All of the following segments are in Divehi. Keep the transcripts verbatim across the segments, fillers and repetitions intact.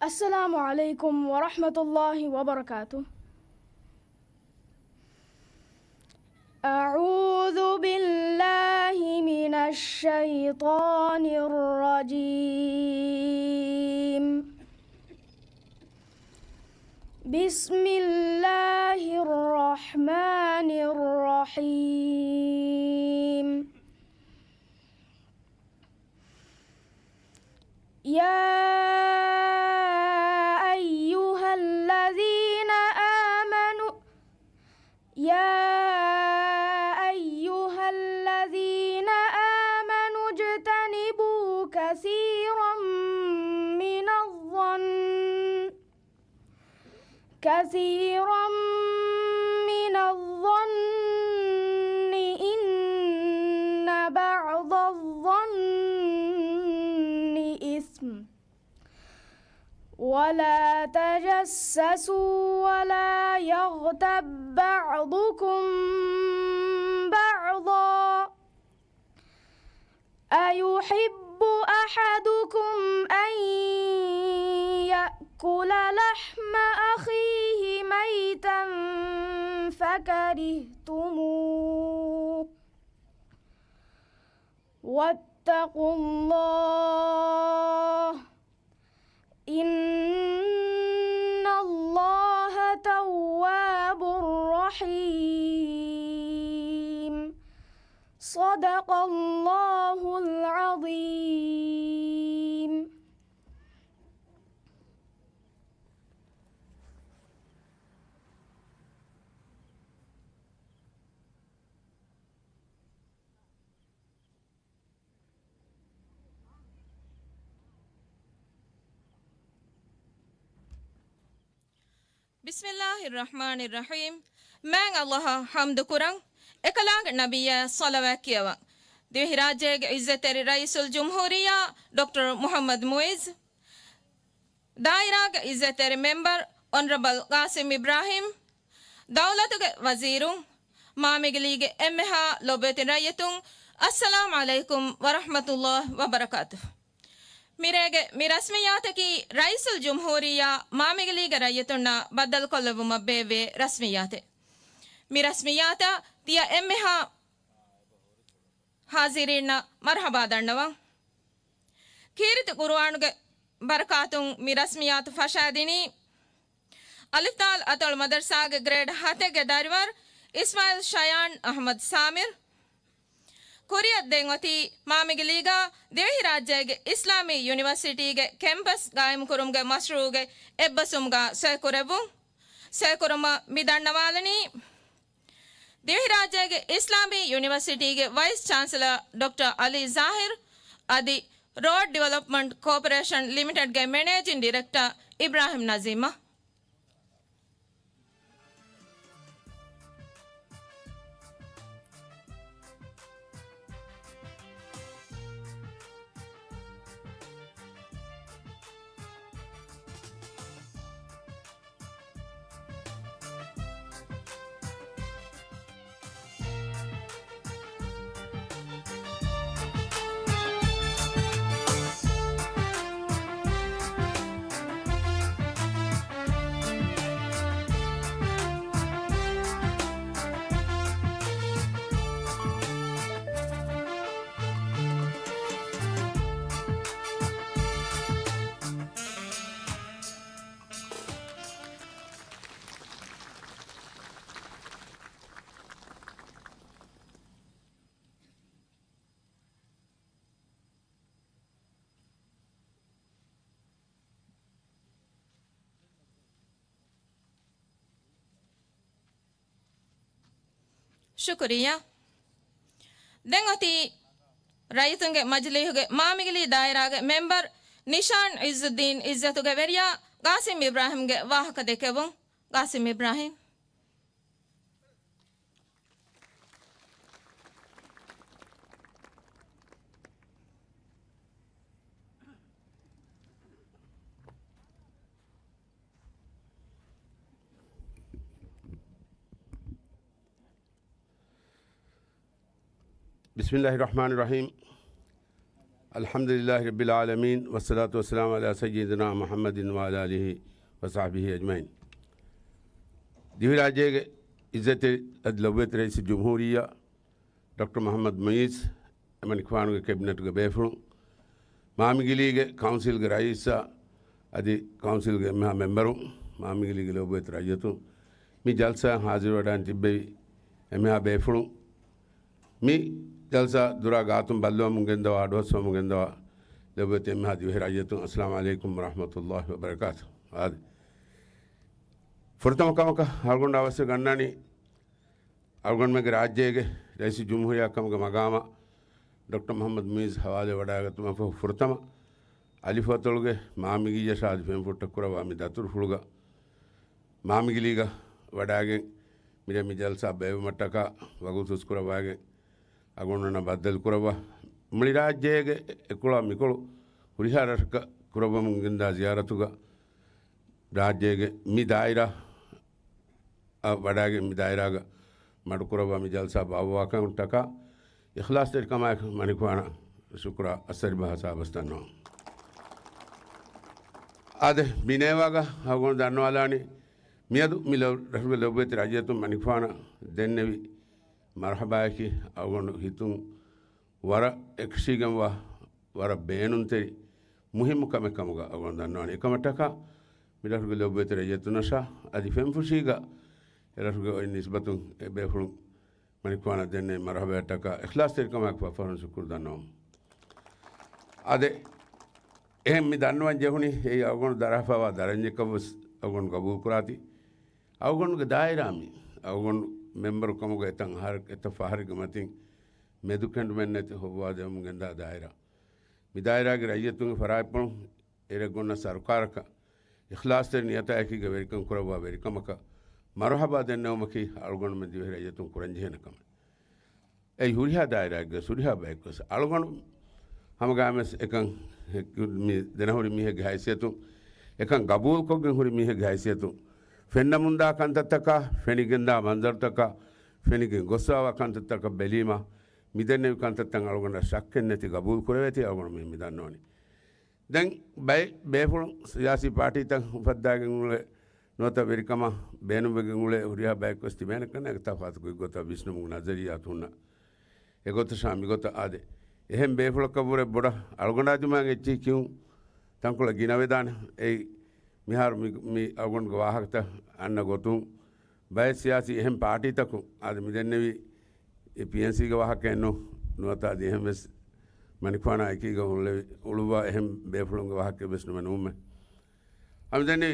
السلام عليكم ورحمة الله وبركاته. أعوذ بالله من الشيطان الرجيم. بسم الله الرحمن الرحيم. يا أيها الذين آمنوا، يا أيها الذين آمنوا اجتنبوا كثيرا من الظن، كثيرا من الظن إن بعض الظن إثم، ولا تجسسوا ولا يغتب بعضكم بعضا، أيحب أحدكم أن يأكل لحم أخيه ميتا فكرهتموه، واتقوا الله، إن الله تواب رحيم. صدق الله العظيم. ބިސްމިއްލާހި ރަޙްމާނި ރަޙީމް. މާތް ﷲ އަށް ޙަމްދު ކުރަން، އެކަލާނގެ ނަބިއްޔާ ޞަލަވާތް ކިޔަވަން. ދިވެހިރާއްޖޭގެ ޢިއްޒަތްތެރި ރައީސުލްޖުމްހޫރިއްޔާ ޑޮކްޓަރ މުޙައްމަދު މުޢިއްޒު، ދާއިރާގެ ޢިއްޒަތްތެރި މެމްބަރު އޮނަރަބަލް ޤާސިމް އިބްރާހީމް، ދައުލަތުގެ ވަޒީރުން، މާމިގިލީގެ އެންމެހާ ލޮބުވެތި ރައްޔިތުން، އައްސަލާމް ޢަލައިކުމް ވަރަޙްމަތުﷲ ވަބަރަކާތުހު. މިރޭގެ މި ރަސްމިއްޔާތަކީ ރައީސުލްޖުމްހޫރިއްޔާ މާމިގިލީގެ ރައްޔިތުންނާ ބައްދަލުކޮށްލެއްވުމަށް ބޭއްވޭ ރަސްމިއްޔާތެއް. މި ރަސްމިއްޔާތަށް ތިޔަ އެންމެހާ ޙާޟިރީންނަށް މަރުޙަބާ ދަންނަވަން. ކީރިތި ޤުރުއާނުގެ ބަރަކާތުން މި ރަސްމިއްޔާތު ފަށާދިނީ، އަލިފްދާލް އަތޮޅު މަދަރުސާގެ ގްރޭޑް ހަތެއްގެ ދަރިވަރު އިސްމާއިލް ޝަޔާން އަޙްމަދު ސާމިރު. ކުރިއަށް ދެން އޮތީ މާމިގިލީގަ ދިވެހިރާއްޖޭގެ އިސްލާމީ ޔުނިވަރސިޓީގެ ކެމްޕަސް ގާއިމުކުރުމުގެ މަޝްރޫޢުގެ އެއްބަސްވުމުގަ ސޮއިކުރެއްވުން. ސޮއިކުރުމަށް މި ދަންނަވާލަނީ، ދިވެހިރާއްޖޭގެ އިސްލާމީ ޔުނިވަރސިޓީގެ ވައިސް ޗާންސެލަރ ޑޮކްޓަރ އަލީ ޒާހިރު އަދި ރޯޑް ޑިވެލޮޕްމަންޓް ކޯޕަރޭޝަން ލިމިޓެޑްގެ މެނޭޖިން ޑިރެކްޓަރ އިބްރާހިމް ނަޒީމަށް. ޝުކުރިއްޔާ. ދެން އޮތީ ރައްޔިތުންގެ މަޖިލީހުގެ މާމިގިލީ ދާއިރާގެ މެމްބަރު ނިޝާން ޢިއްޒުއްދީން ޢިއްޒަތުގެ ވެރިޔާ ޤާސިމް އިބްރާހިމްގެ ވާހަކަ ދެކެވުން. ޤާސިމް އިބްރާހިމް. بسم الله الرحمن الرحيم. އަލްޙަމްދުލިއްލާހި ރައްބިލް ޢާލަމީން، ވައްޞަލާތު ވައްސަލާމު ޢަލާ ސައްޔިދިނާ މުޙައްމަދިން ވަޢަލާ އާލިހި ވަޞަޙްބިހި އަޖްމަޢީން. ދިވެހިރާއްޖޭގެ ޢިއްޒަތްތެރި އަދި ލޮބުވެތި ރައީސުލްޖުމްހޫރިއްޔާ ޑޮކްޓަރ މުޙައްމަދު މުޢިއްޒު، އެމަނިކުފާނުގެ ކެބިނެޓުގެ ބޭފުޅުން، މާމިގިލީގެ ކައުންސިލްގެ ރައީސާ އަދި ކައުންސިލްގެ އެންމެހާ މެމްބަރުން، މާމިގިލީގެ ލޮބުވެތި ރައްޔިތުން، މި ޖަލްސާއަށް ޙާޟިރުވެވަޑައިގެން ތިއްބެވި އެންމެހާ ބޭފުޅުން، މި ޖަލްސާ ދުރާ ގާތުން ބައްލަވަމުން ގެންދަވާ، އަޑުއައްސަވަމުން ގެންދަވާ ލޮބުވެތި އެންމެހާ ދިވެހި ރައްޔިތުން، އައްސަލާމު ޢަލައިކުމް ވަރަޙްމަތުﷲި ވަބަރަކާތު. އާދެ، ފުރަތަމަ ކަމަކަށް އަޅުގަނޑު އަވަސްވެ ގަންނާނީ، އަޅުގަނޑުމެންގެ ރާއްޖޭގެ ރައީސުލްޖުމްހޫރިއްޔާ ކަމުގެ މަގާމަށް ޑޮކްޓަރ މުޙައްމަދު މުޢިއްޒު ޙަވާލުވެވަޑައިގަތުމަށް ފަހު، ފުރަތަމަ އަލިފު އަތޮޅުގެ މާމިގިއްޔަށާ އަދި ފެންފުށްޓަށް ކުރައްވާ މި ދަތުރުފުޅުގަ މާމިގިލީގަ ވަޑައިގެން، މިރޭ މި ޖަލްސާ ބޭއްވުމަށްޓަކާ ވަގުތު ހުސްކުރައްވައިގެން، އަޅުގަނޑުމެންނާ ބައްދަލުކުރައްވާ، މުޅި ރާއްޖޭގެ އެކޮޅާ މިކޮޅު ހުރިހާ ރަށަކަށް ކުރައްވަމުން ގެންދާ ޒިޔާރަތުގަ ރާއްޖޭގެ މި ދާއިރާ އަށް ވަޑައިގެން މި ދާއިރާގަ މަޑުކުރައްވާ މި ޖަލްސާ ބާއްވާކަމަށްޓަކާ އިޚްލާޞްތެރިކަމާއެކު މަނިކުފާނަށް ޝުކުރާ އައްސަރިބަހަށް ސާބަސް ދަންނަވަން. އާދެ، މި ނޭވާގަ އަޅުގަނޑު ދަންނަވާލާނީ، މިއަދު މި ލޮ-، ރަށުގެ ލޮބުވެތި ރައްޔިތުން މަނިކުފާނަށް ދެންނެވި މަރުޙަބާއަކީ އަޅުގަނޑު ހިތުން ވަރަށް އެކަށީގެންވާ، ވަރަށް ބޭނުންތެރި މުހިއްމު ކަމެއް ކަމުގަ އަޅުގަނޑު ދަންނަވަނީ. އެކަމަށްޓަކާ މި ރަށުގެ ލޮބުވެތި ރައްޔިތުންނަށާ އަދި ފެންފުށީގަ އެ ރަށުގެ އޮތް ނިސްބަތުން އެ ބޭފުޅުން މަނިކުފާނަށް ދެންނެވި މަރުޙަބާއަށްޓަކާ އިޚްލާޞްތެރިކަމާއެކު ފަށްފަށުން ޝުކުރު ދަންނަވަމު. އާދެ، އެހެން މި ދަންނަވަން ޖެހުނީ އެއީ އަޅުގަނޑު ދަރަހަފާވާ ދަރަންޏެއްކަށްވެސް އަޅުގަނޑު ގަބޫލުކުރާތީ. އަޅުގަނޑުގެ ދާއިރާ މި، އަޅުގަނޑު މެމްބަރު ކަމުގަ އެތައް އަހަރެއް، އެތައް ފަހަރެއްގެ މަތިން މެދުކެނޑުމެއްނެތި ހޮއްވާދެވަމުން ގެންދާ ދާއިރާ. މި ދާއިރާގެ ރައްޔިތުންގެ ފަރާތްޕުޅުން އެރެއްގޮންނަ ސަރުކާރަކަށް އިޚްލާޞްތެރި ނިޔަތާއެކީގަ ވެރިކަން ކުރައްވާ ވެރިކަމަކަށް މަރުޙަބާ ދެންނެވުމަކީ އަޅުގަނޑުމެން ދިވެހި ރައްޔިތުން ކުރަންޖެހޭނެ ކަމެއް. އެއީ ހުރިހާ ދާއިރާއެއްގަ ހުރިހާ ބަޔަކުވެސް އަޅުގަނޑު ހަމަގައިމުވެސް އެކަން މި ދެނަހުރި މީހެއްގެ ހައިސިއްޔަތުން، އެކަން ގަބޫލުކޮށްގެން ހުރި މީހެއްގެ ހައިސިއްޔަތުން، ފެންނަމުންދާ ކަންތައްތަކާ، ފެނިގެންދާ މަންޒަރުތަކާ، ފެނިގެން ގޮސްވާ ކަންތައްތަކަށް ބެލީމަ، މި ދެންނެވި ކަންތައްތައް އަޅުގަނޑަށް ޝައްކެއްނެތި ގަބޫލު ކުރެވޭތީ އަޅުގަނޑު މި ދަންނަވަނީ. ދެން ބައެއް ބޭފުޅުން ސިޔާސީ ޕާޓީތައް އުފައްދާގެން އުޅޭ ނުވަތަ ވެރިކަމަށް ބޭނުންވެގެން އުޅޭ ހުރިހާ ބަޔަކުވެސް ތިބޭނެ ކަންނޭނގެ ތަފާތު ގޮތްގޮތަށް ވިސްނުމުގެ ނަޒަރިއްޔާތު ހުންނަ އެގޮތަށާ މިގޮތަށް އާދެ، އެހެން ބޭފުޅަކަށްވުރެ ބޮޑަށް އަޅުގަނޑާ ދިމާއަށް އެއްޗެހި ކިޔުން ތަންކޮޅެއް ގިނަވެދާނެ. އެއީ މިހާރު މި، މި އަޅުގަނޑުގެ ވާހަކަތައް އަންނަ ގޮތުން ބައެއް ސިޔާސީ އެހެން ޕާޓީތަކުން އާދެ މި ދެންނެވީ އެ ޕީއެންސީގެ ވާހަކައެއްނު، ނުވަތަ އަދި އެހެންވެސް މަނިކުފާނާ އެކީގަ އުޅެވި، އުޅުއްވާ އެހެން ބޭފުޅުންގެ ވާހަކައެއްވެސް ނުމެ ނޫމެ. އަމިދެނީ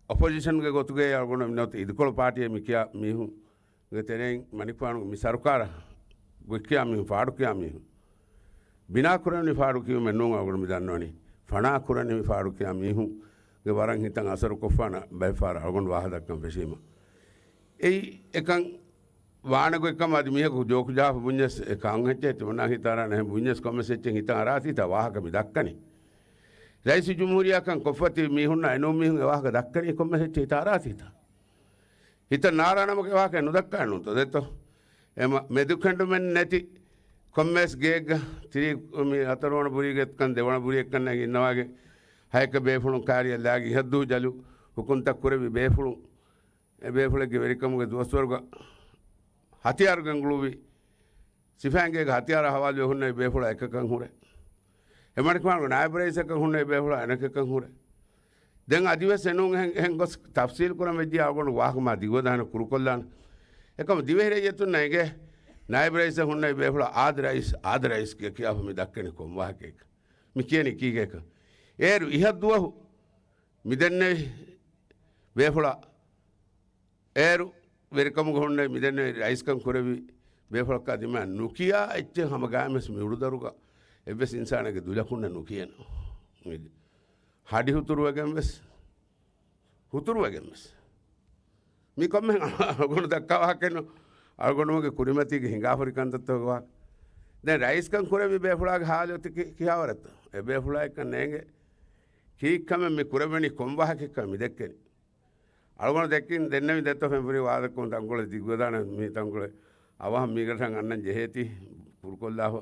އޮޕޮޒިޝަންގެ ގޮތުގައި އަޅުގަނޑު މިނަވަތަ އިދިކޮޅު ޕާޓީއެއް މިކިޔާ މީހުންގެ ތެރެއިން މަނިކުފާނު މި ސަރުކާރަށް ގޮތްކިޔާ މީހުން، ފާޑުކިޔާ މީހުން، ބިނާ ކުރަނިވި ފާޑު ކިޔުމެއް ނޫން އަޅުގަނޑު މި ދަންނަވަނީ. ފަނާ ކުރަނިވި ފާޑުކިޔާ މީހުންގެ ވަރަށް ހިތަށް އަސަރުކޮށްފާނަ ބައެއް ފަހަރަށް އަޅުގަނޑު ވާހަ ދައްކަން ފެށީމަ. އެއީ އެކަން ވާނެ ގޮތްކަމަށް އަދި މީހަކު ޖޯކު ޖަހާފަ ބުންޏަސް އެ ކާން ހެއްޗެއް ތިމަންނާ ހިތާރާނެ އެހެން ބުންޏަސް ކޮންމެސް އެއްޗެއް ހިތަށް އަރާތީތާ ވާހަކަ މި ދައްކަނީ. ރައީސުލްޖުމްހޫރިއްޔާކަން ކޮށްފަތި މީހުންނާ އެނޫން މީހުން އެ ވާހަކަ ދައްކަނީ ކޮންމެސް އެއްޗެއް ހިތަށް އަރާތީތާ. ހިތަށް ނާރާ ނަމަކަށް ވާހަކަ ނުދައްކާނުންތޯ ދެއްތޯ؟ އެ މަ-، މެދުކެނޑުމެއް ނެތި ކޮންމެސް ގެއެއްގަ ތިރީ މި ހަތަރުވަނަ ބުރީގެ އެއްކަން ދެވަނަ ބުރީ އެއްކަން ނެގި އިންނަވާގެ ހަޔަކަ ބޭފުޅުން ކާރިއަށް ލާގި ހައްދޫ ޖަލު ހުކުންތައް ކުރެވި ބޭފުޅުން، އެ ބޭފުޅެއްގެ ވެރިކަމުގެ ދުވަސްވަރުގަ ހަތިޔާރު ގެންގުޅުއްވި ސިފައިންގޭގެ ހަތިޔާރާ ހަވާލުވެ ހުންނެވި ބޭފުޅާ އެކަކަށް ހުރެ. އެ މަނިކުފާނުގެ ނާއިބު ރައީސަކަށް ހުންނެވި ބޭފުޅާ އަނެކަކަށް ހުރެ. ދެން އަދިވެސް އެނޫން އެހެން، އެހެން ގޮސް ތަފްސީލް ކުރަން ވެއްޖިއްޔާ އަޅުގަނޑު ވާހަކަ މާ ދިގުވެދާނެ ކުރުކޮށްލާނެ. އެކަމަ ދިވެހި ރައްޔިތުންނަށް އެނގޭ ނާއިބު ރައީސަށް ހުންނެވި ބޭފުޅާ އާދެ ރައީސް، އާދެ ރައީސް ކިޔާފަ މި ދައްކަނީ ކޮން ވާހަކައެއް؟ މި ކިޔަނީ ކީކޭކަން؟ އޭރު އިހަށް ދުވަހު މި ދެންނެވި ބޭފުޅާ އޭރު ވެރިކަމުގަ ހުންނެވި މި ދެންނެވި ރައީސްކަން ކުރެއްވި ބޭފުޅަކާ ދިމާ ނުކިޔާ އެއްޗެއް ހަމަ ގާމެސް މި އުޑުދަރުގަ އެއްވެސް އިންސާނެއްގެ ދުލަކުންނެއް ނުކިޔަން. ހަޑި ހުތުރުވެގެން ވެސް، ހުތުރުވެގެން ވެސް. މި ކޮންމެ އަޅުގަނޑު ދައްކާ ވާހަކައެއްނު، އަޅުގަނޑުމެންގެ ކުރިމަތީގެ ހިނގާފަރި ކަންތައްތަކުގެ ވާހަކަ. ދެން ރައީސްކަން ކުރެއްވި ބޭފުޅާގެ ހާލު ތި ކި-، ކިހާވަރެއްތަ؟ އެ ބޭފުޅާ އެކަން ނޭނގެ ކީއްކަމެއް މި ކުރެވެނީ ކޮން ވާހަކައެއްކަން މި ދެއްކެނީ. އަޅުގަނޑު ދެއްކިން ދެންނެވި ދެއްތޯ ފެންފުރި ވާދަކޮން ތަންކޮޅެއް ދިގުވެދާނެ މި ތަންކޮޅެއް އަވަހަށް މީގަޓަށް އަންނަން ޖެހޭތީ ކުރުކޮށްލާފަ.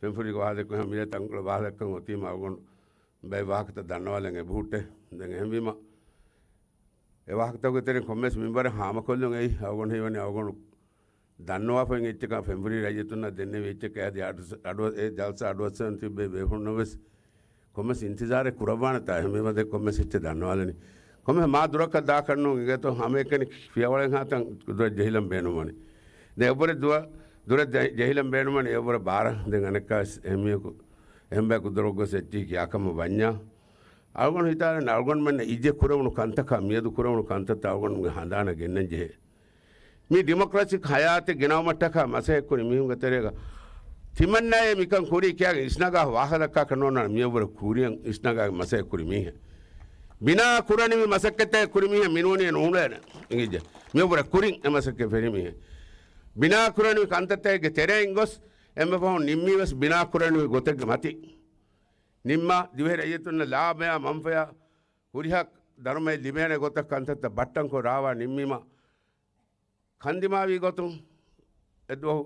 ފެންފުރީގެ ވާހަކަ ދެއްކުން ހަމަ މިރޭ ތަންކޮޅެއް ވާހަކަ ދެއްކަން އޮތީމަ އަޅުގަނޑު ބައެއް ވާހަކަތައް ދަންނަވާލަން އެބަހުއްޓޭ. ދެން އެހެންވީމަ، އެ ވާހަކަތަކުގެ ތެރެއިން ކޮންމެސް މިންވަރެއް ހާމަކޮށްލުން އެއީ އަޅުގަނޑު ހީވަނީ އަޅުގަނޑު ދަންނަވާފައި އިން އެއްޗަކާ ފެންފުރީ ރައްޔިތުންނަށް ދެންނެވި އެއްޗެއް އަދި އަޑު-، އަޑު-، އެ ޖަލްސާ އަޑުއައްސަން ތިއްބެވި ބޭފުޅުންނަށް ވެސް ކޮންމެސް އިންތިޒާރެއް ކުރައްވާނެތާ އެހެންވީމަ ދެން ކޮންމެސް އެއްޗެއް ދަންނަވާލަނީ. ކޮންމެ މާ ދުރަކަށް ދާކަށްނޫން އިނގޭތޯ ހަމައެކަނި ފިޔަވަޅެއް ހާތަން ދުރަށް ޖެހިލަން ބޭނުންވަނީ. ދެން އެއްވަރެއް ދުވަ-، ދުރަށް ދެ-، ޖެހިލަން ބޭނުންވަނީ އެއްވަރަށް ބާރަށް. ދެން އަނެއްކާވެސް އެހެންމީހަކު އެހެން ބަޔަކު ދުރަށް ގޮސް އެއްޗިހި ކިޔާކަމަށް ވަންޏާ، އަޅުގަނޑު ހިތާލަން އަޅުގަނޑުމެންނަށް އިއްޒެ ކުރެވުނު ކަންތަކާ މިއަދު ކުރެވުނު ކަންތައްތައް އަޅުގަނޑުމެންގެ ހަނދާނަށް ގެންނަން ޖެހޭ. މި ޑިމޮކްރަސިކް ހަޔާތެއް ގެނައުމަށްޓަކާ މަސައްކަތް ކުރި މީހުންގެ ތެރޭގަ ތިމަންނާއޭ މިކަން ކުރީ ކިޔާ އިސްނަގާ ވާހަކަ ދައްކާކަށް ނޯންނާނެ މިއަށްވުރެ ކުރިއަށް އިސްނަގާ މަސައްކަތް ކުރި މީހެއް. ބިނާ ކުރަނިވި މަސައްކަތެއް ކުރި މީހެއް މިނޫނީ ނޫޅޭނެ އިނގިއްޖެ. މިއަށްވުރެ ކުރިން އެ މަސައްކަތް ފެރި މީހެއް. ބިނާ ކުރަނިވި ކަންތައްތަކެއްގެ ތެރެއިން ގޮސް އެންމެ ފަހުން ނިންމީވެސް ބިނާ ކުރަނިވި ގޮތެއްގެ މަތި. ނިންމާ ދިވެހި ރައްޔިތުންނަށް ލާބަޔާ މަންފަޔާ ހުރިހާ ދަރުމައެއް ލިބޭނެ ގޮތަށް ކަންތައްތައް ބައްޓަންކޮށް ރާވާ ނިންމީމަ، ކަންދިމާވީ ގޮތުން އެދުވަހު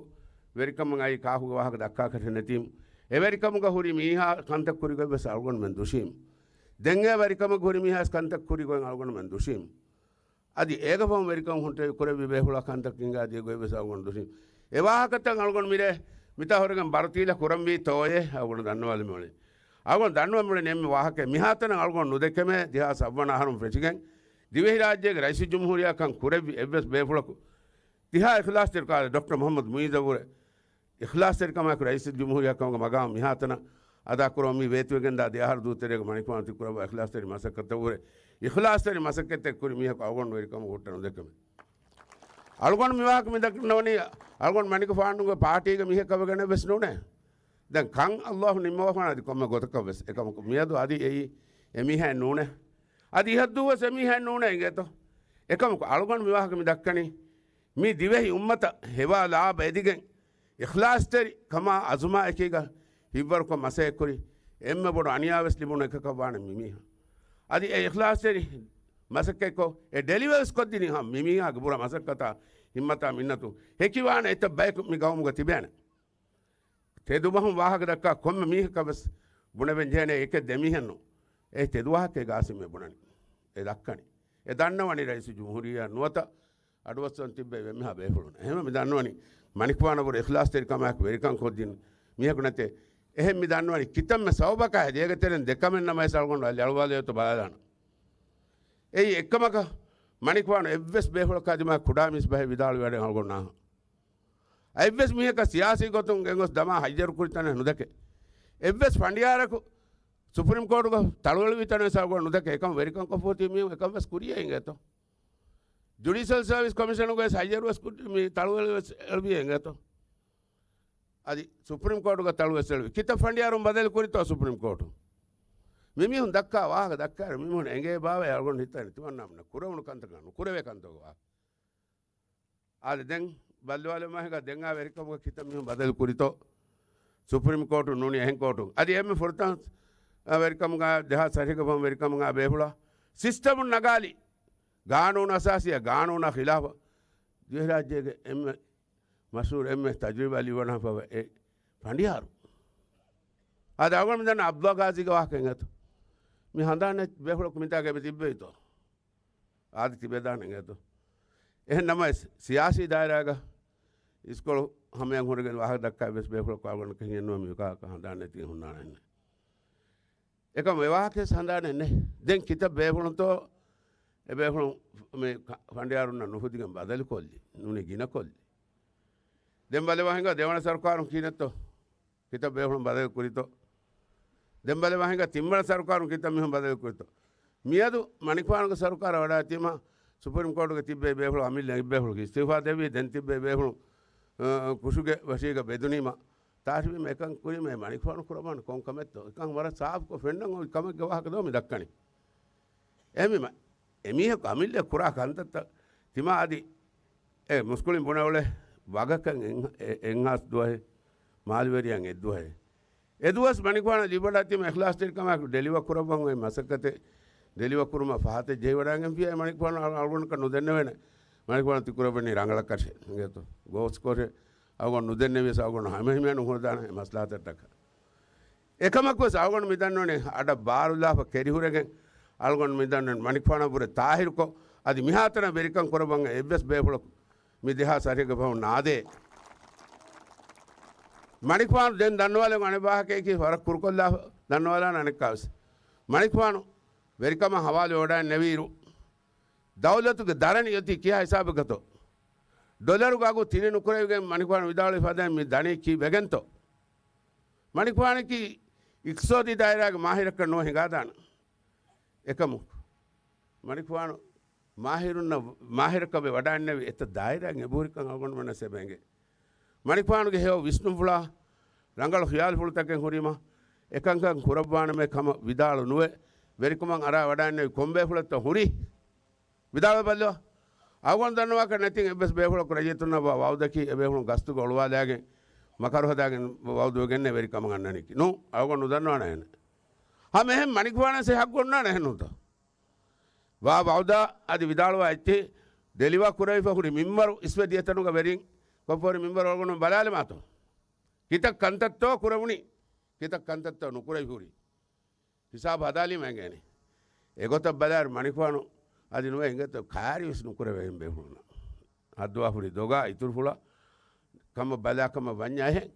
ވެރިކަމުން އައީ ކާކުގެ ވާހަކަ ދައްކާކަށް ނެތީމު، އެ ވެރިކަމުގަ ހުރި މީހާ ކަންތައް ކުރިގޮތް ވެސް އަޅުގަނޑުމެން ދުށީމު. ދެން އެ ވެރިކަމުގަ ހުރި މީހާ ވެސް ކަންތައް ކުރިގޮތް އަޅުގަނޑުމެން ދުށީމު. އަދި އޭގަ ފަހުން ވެރިކަމުން ހުންޓެވި ކުރެއްވި ބޭފުޅާ ކަންތައް ހިނގާ ދިޔަ ގޮތް ވެސް އަޅުގަނޑު ދުށީމު. އެ ވާހަކަތައް އަޅުގަނޑު މިރޭ މިތާ ހުރެގެން ބަރުތީލަ ކުރަންވީ ތޯއޭ އަޅުގަނޑު ދަންނަވާލަމުން އަޅެ. އަޅުގަނޑު ދަންނަވަމުން އެންމެ ވާހަކަ މިހާތަނަށް އަޅުގަނޑު ނުދެކެމޭ ދެހާސް ސައްވަނަ އަހަރުން ފެށިގެން ދިވެހިރާއްޖޭގެ ރައީސުލްޖުމްހޫރިއްޔާ ކަން ކުރެއްވި އެއްވެސް ބޭފުޅަކު ތިހާ އިޚްލާޞްތެރިކާ ޑޮކްޓަރ މުޙައްމަދު މުޢީޛަށްވުރެ އިޚްލާޞްތެރިކަމާއެކު ރައީސުލްޖުމްހޫރިއްޔާ ކަމުގެ މަގާމު މިހާތަނަށް އަދާކުރަމުން މި ވޭތުވެގެންދާ ދެ އަހަރު ދޫތެރޭގަ މަނިކުފާނު ތި ކުރައްވާ އިޚްލާޞްތެރި މަސައްކަތަށްވުރެ އިޚްލާޞްތެރި މަސައްކަތެއް ކުރި މީހަކު އަޅުގަނޑު ވެރިކަމުގަ ހުއްޓަ ނުދެކެމެ. އަޅުގަނޑު މި ވާހަކަ މި ދައްކަންވަނީ އަޅުގަނޑު މަނިކުފާނުގެ ޕާޓީގެ މީހަކަށް ވެގެނެއް ވެސް ނޫނޭ. ދެން ކަން އައްލާހު ނިންމަވާފާނަ އަދި ކޮންމެ ގޮތަކަށް ވެސް އެކަމަކު މިއަދު އަދި އެއީ އެ މީހާއެއް ނޫނޭ. އަދި އިހަށްދުވަސް އެ މީހާއެއް ނޫނޭ އިނގޭތޯ. އެކަމަކު އަޅުގަނޑު މި ވާހަކަ މި ދައްކަނީ މި ދިވެހި އުއްމަތަށް ހެވާ ލާބަ އެދިގެން އިޚްލާޞްތެރި ކަމާ އަޒުމާ އެކީގަ ހިތްވަރުކޮށް މަސައްކަތް ކުރި އެންމެ ބޮޑު އަނިޔާވެސް ލިބުނު އެކަކަށް ވާނެ މި މީހާ. އަދި އެ އިޚްލާޞްތެރި މަސައްކަތްކޮށް އެ ޑެލިވަރސް ކޮށްދިނީ ހަމަ މި މީހާގެ ބުރަ މަސައްކަތާ ހިއްމަތާ މިންނަތު ހެކިވާނެ އެތައް ބަޔަކު މި ގައުމުގަ ތިބޭނެ. ތެދުބަހުން ވާހަކަ ދައްކާ ކޮންމެ މީހަކަށް ވެސް ބުނެވެން ޖެހޭނެ އެކެއް ދެ މީހެއްނު. އެ ތެދު ވާހަކައެއް ގާސިމް އެ ބުނަނީ. އެ ދައްކަނީ. އެ ދަންނަވަނީ ރައީސުލްޖުމްހޫރިއްޔާ ނުވަތަ އަޑުއައްސަން ތިއްބެވި އެންމެހާ ބޭފުޅުން. އެހެންވެ މި ދަންނަވަނީ މަނިކުފާނަށްވުރެ އިޚްލާޞްތެރިކަމާއެކު ވެރިކަން ކޮށްދިން މީހަކު ނެތޭ. އެހެން މި ދަންނަވަނީ ކިތަންމެ ސަބަބަކާ ހެދި އޭގެ ތެރެއިން ދެ ކަމެއް ނަމަވެސް އަޅުގަނޑު އަލި އަޅުވާލެވޭތޯ ބަލާލާނަން. އެއީ އެއްކަމަކަށް މަނިކުފާނު އެއްވެސް ބޭފުޅަކާ ދިމާ ކުޑަ މީސް ބަހެއް ވިދާޅުވި ވަޑެއް އަޅުގަނޑު ނާހަން. އައިއްވެސް މީހަކަށް ސިޔާސީ ގޮތުން ގެންގޮސް ދަމާ ހައްޔަރު ކުރި ތަނެއް ނުދެކެ. އެއްވެސް ފަނޑިޔާރަކު ސުޕްރީމް ކޯޓުގަ ތަޅުއެޅުވި ތަނެއް ސައުގަ ނުދެކެ. އެކަމް ވެރިކަން ކޮށްފޯތީ މީހުން އެކަން ވެސް ކުރިޔޭ އިނގޭތޯ. ޖުޑިޝަލް ސަރވިސް ކޮމިޝަނުގަ ވެސް ހައްޔަރު ވެސް ކުރި މި ތަޅުއެޅު ވެސް އެޅުވި އިނގޭތޯ. އަދި ސުޕްރީމް ކޯޓުގަ ތަޅު ވެސް އެޅުވި. ކިތައް ފަނޑިޔާރުން ބަދަލު ކުރިތޯ ސުޕްރީމް ކޯޓު؟ މި މީހުން ދައްކާ ވާހަކަ ދައްކާއިރު މި މީހުން އެނގޭ ބާވައި އަޅުގަނޑު ހިތަށް ތިމަންނާމުންނަށް ކުރެވުނު ކަންތަކާ ނުކުރެވޭ ކަންތަކުގެ ވާހަކަ. އާދެ، ދެން ބައްލަވާލަމާ ހިނގާ ދެން އާ ވެރިކަމުގަ ކިތައް މީހުން ބަދަލު ކުރިތޯ ސުޕްރީމް ކޯޓު ނޫނީ އެހެން ކޯޓު. އަދި އެންމެ ފުރަތަމަ، އާ، ވެރިކަމުގަ ދެހާސް އަށެއްގެ ފަހުން ވެރިކަމުގަ ބޭފުޅާ ސިސްޓަމުން ނަގާލި ގާނޫނު އަސާސީއަށް ގާނޫނާ ޚިލާފަށް ދިވެހިރާއްޖޭގެ އެންމެ މަޝްހޫރު އެންމެ ތަޖުރިބާ ލިބިވަޑައިފައިވާ އެ ފަނޑިޔާރު. އާދެ، އަޅުގަނޑު މި ދަންނަ އަބްދުﷲ ގާޒީގެ ވާހަކަ އެނގޭތޯ؟ މި ހަނދާން ނެތް ބޭފުޅަކު މިތާގައި ތިއްބެވިތޯ؟ އާދެ، ތިބެދާނެ އެނގޭތޯ؟ އެހެން ނަމަވެސް، ސިޔާސީ ދާއިރާގަ އިސްކޮޅު ހަމަޔަށް ހުރެގެން ވާހަކަ ދައްކާ އެއްވެސް ބޭފުޅަކު އަޅުގަނޑަކަށް ހިނގެންނުވާ މި ކާކަށް ހަނދާން ނެތި ހުންނާނެ. އެކަމް އެ ވާހަކަ ހަނދާނެއް ނެތް. ދެން ކިތައް ބޭފުޅުންތޯ އެ ބޭފުޅުން މި ކަ-، ފަނޑިޔާރުންނަށް ނުފުދިގެން ބަދަލު ކޮށްލި، ނޫނީ ގިނަ ކޮށްލި. ދެން ބަލަވާ ހިނގާ ދެވަނަ ސަރުކާރުން ކިހިނެއްތޯ؟ ކިތައް ބޭފުޅުން ބަދަލު ކުރިތޯ؟ ދެން ބަލަވާ ހިނގާ ތިންވަނަ ސަރުކާރުން ކިތައް މީހުން ބަދަލު ކުރިތޯ؟ މިއަދު މަނިކުފާނުގެ ސަރުކާރަށް ވަޑައިގަތީމަ، ސުޕްރީމް ކޯޓުގެ ތިއްބެވި ބޭފުޅުން އަމިއްލަ އެއްބޭފުޅަކު އިސްތިއުފާ ދެއްވި، ދެން ތިއްބެވި ބޭފުޅުން، އަ، ކުށުގެ ވަށީގަ ބެދުނީމަ، ތާށިވީމަ އެކަން ކުރީމަ އެ މަނިކުފާނު ކުރައްވާނެ ކޮން ކަމެއްތޯ؟ އެކަން ވަރަށް ސާފުކޮށް ފެންނަން އޮތް ކަމެއްގެ ވާހަކަ ދޯ މި ދައްކަނީ. އެހެންވީމަ، އެމީހަކު އަމިއްލަ ކުރާ ކަންތައްތައް ތިމާ އަދި އެ މުސްކުޅިން ބުނެ އުޅޭ ވަގަކަށް އެއް-، އެ-، އެއްހާސް ދުވަހެއް، މާލިވެރިޔަށް އެއްދުވަހެއް. އެ ދުވަސް މަނިކުފާނަށް ލިބިވަޑައިގަތީމަ އިޚްލާޞްތެރިކަމާއެކު ޑެލިވަރ ކުރައްވަން އޮތް މަސައްކަތެއް ޑެލިވަރ ކުރުމަށް ފަހަތެއް ޖެހިވަޑައިގެންފިޔާ މަނިކުފާނު އަޅު-، އަޅުގަނޑަކަށް ނުދެންނެވޭނެ. މަނިކުފާނު ތި ކުރައްވަނީ ރަނގަޅަށް ކަށެއް އިނގޭތޯ. ގޯސް ކޮށެއް އަޅުގަނޑު ނުދެންނެވިޔަސް އަޅުގަނޑު ހަމަހިމޭނު ހުރެދާނެ މަސްލަހަތަށްޓަކަ. އެކަމަކުވެސް އަޅުގަނޑު މިދަންނަވަނީ އަޑަށް ބާރުލާފަ ކެރިހުރެގެން އަޅުގަނޑު މިދަންނަވަނީ މަނިކުފާނަށްވުރެ ތާހިރުކޮށް، އަދި މިހާތަނަށް ވެރިކަން ކުރައްވަން އެއްވެސް ބޭފުޅަކު މި ދެހާސް އަށެއްގެ ފަހުން ނާދޭ. މަނިކުފާނު ދެން ދަންނަވާލަން އަނެއް ވާހަކައަކީ ވަރަށް ކުރުކޮށްލާ ދަންނަވާލާނެ އަނެއްކާވެސް. މަނިކުފާނު ވެރިކަމަށް ހަވާލުވެވަޑައިންނެވިއިރު، ދައުލަތުގެ ދަރަނި އޮތީ ކިހާ ހިސާބެއްގަތޯ؟ ޑޮލަރުގެ އަގު ތިނެއް ނުކުރެވިގެން މަނިކުފާނު ވިދާޅުވި ފަދައިން މި ދަނީ ކީއްވެގެންތޯ؟ މަނިކުފާނަކީ އިޤްތިޞާދީ ދާއިރާގެ މާހިރަކަށް ނުވެ ހިނގާދާނެ. އެކަމަކު، މަނިކުފާނު މާހިރުންނަށް މާހިރަކަމެއް ވަޑައިންނެވި އެތައް ދާއިރާއެއް އެބަހުރިކަން އަޅުގަނޑުމެންނަށް އެބަ އެނގޭ. މަނިކުފާނުގެ ހެޔޮ ވިސްނުންފުޅާ، ރަނގަޅު ޚިޔާލުފުޅުތަކެއް ހުރީމަ، އެކަންކަން ކުރައްވާނަމޭ ކަމަށް ވިދާޅު ނުވެ، ވެރިކަމަށް އަރާ ވަޑައިންނެވި ކޮން ބޭފުޅެއްތޯ ހުރީ؟ ވިދާޅުވެބައްލަވާ. އަޅުގަނޑު ދަންނަވާކަށް ނެތިން އެއްވެސް ބޭފުޅަކު ރައްޔިތުންނަށް ވާ ވައުދަކީ އެބޭފުޅުން ގަސްތުގަ އޮޅުވާލާގެން މަކަރު ހަދާގެން ވައުދުވެގެންނޭ ވެރިކަމަށް އަންނަނީކީ. ނޫން، އަޅުގަނޑު ނުދަންނަވާނެ އެހެން. ހަމަ އެހެން މަނިކުފާނަށް އެ ހައްގު އޮންނާނެ އެހެންނޫންތޯ؟ ވާ ވައުދާ އަދި ވިދާޅުވާ އެއްޗެހި ޑެލިވާ ކުރެވިފަ ހުރި މިންވަރު އިސްވެ ދިޔަތަނުގަ ވެރިން ކޮށްފަ ހުރި މިންވަރު އަޅުގަނޑު ބަލާލަމާތޯ؟ ކިތައް ކަންތައްތޯ ކުރެވުނީ؟ ކިތައް ކަންތައްތޯ ނުކުރެވި ހުރީ؟ ހިސާބު ހަދާލީމަ އެނގޭނެ. އެގޮތަށް ބަލާއިރު މަނިކުފާނު އަދި ނުވެ އިނގޭތޯ ކާރިވެސް ނުކުރެވޭ އެހެން ބޭފުޅުންނަށް. ހައްދުވާ ހުރި ދޮގާ އިތުރުފުޅަށް ކަމަށް ބަލާ ކަމަށް ވަންޏާ އެހެން.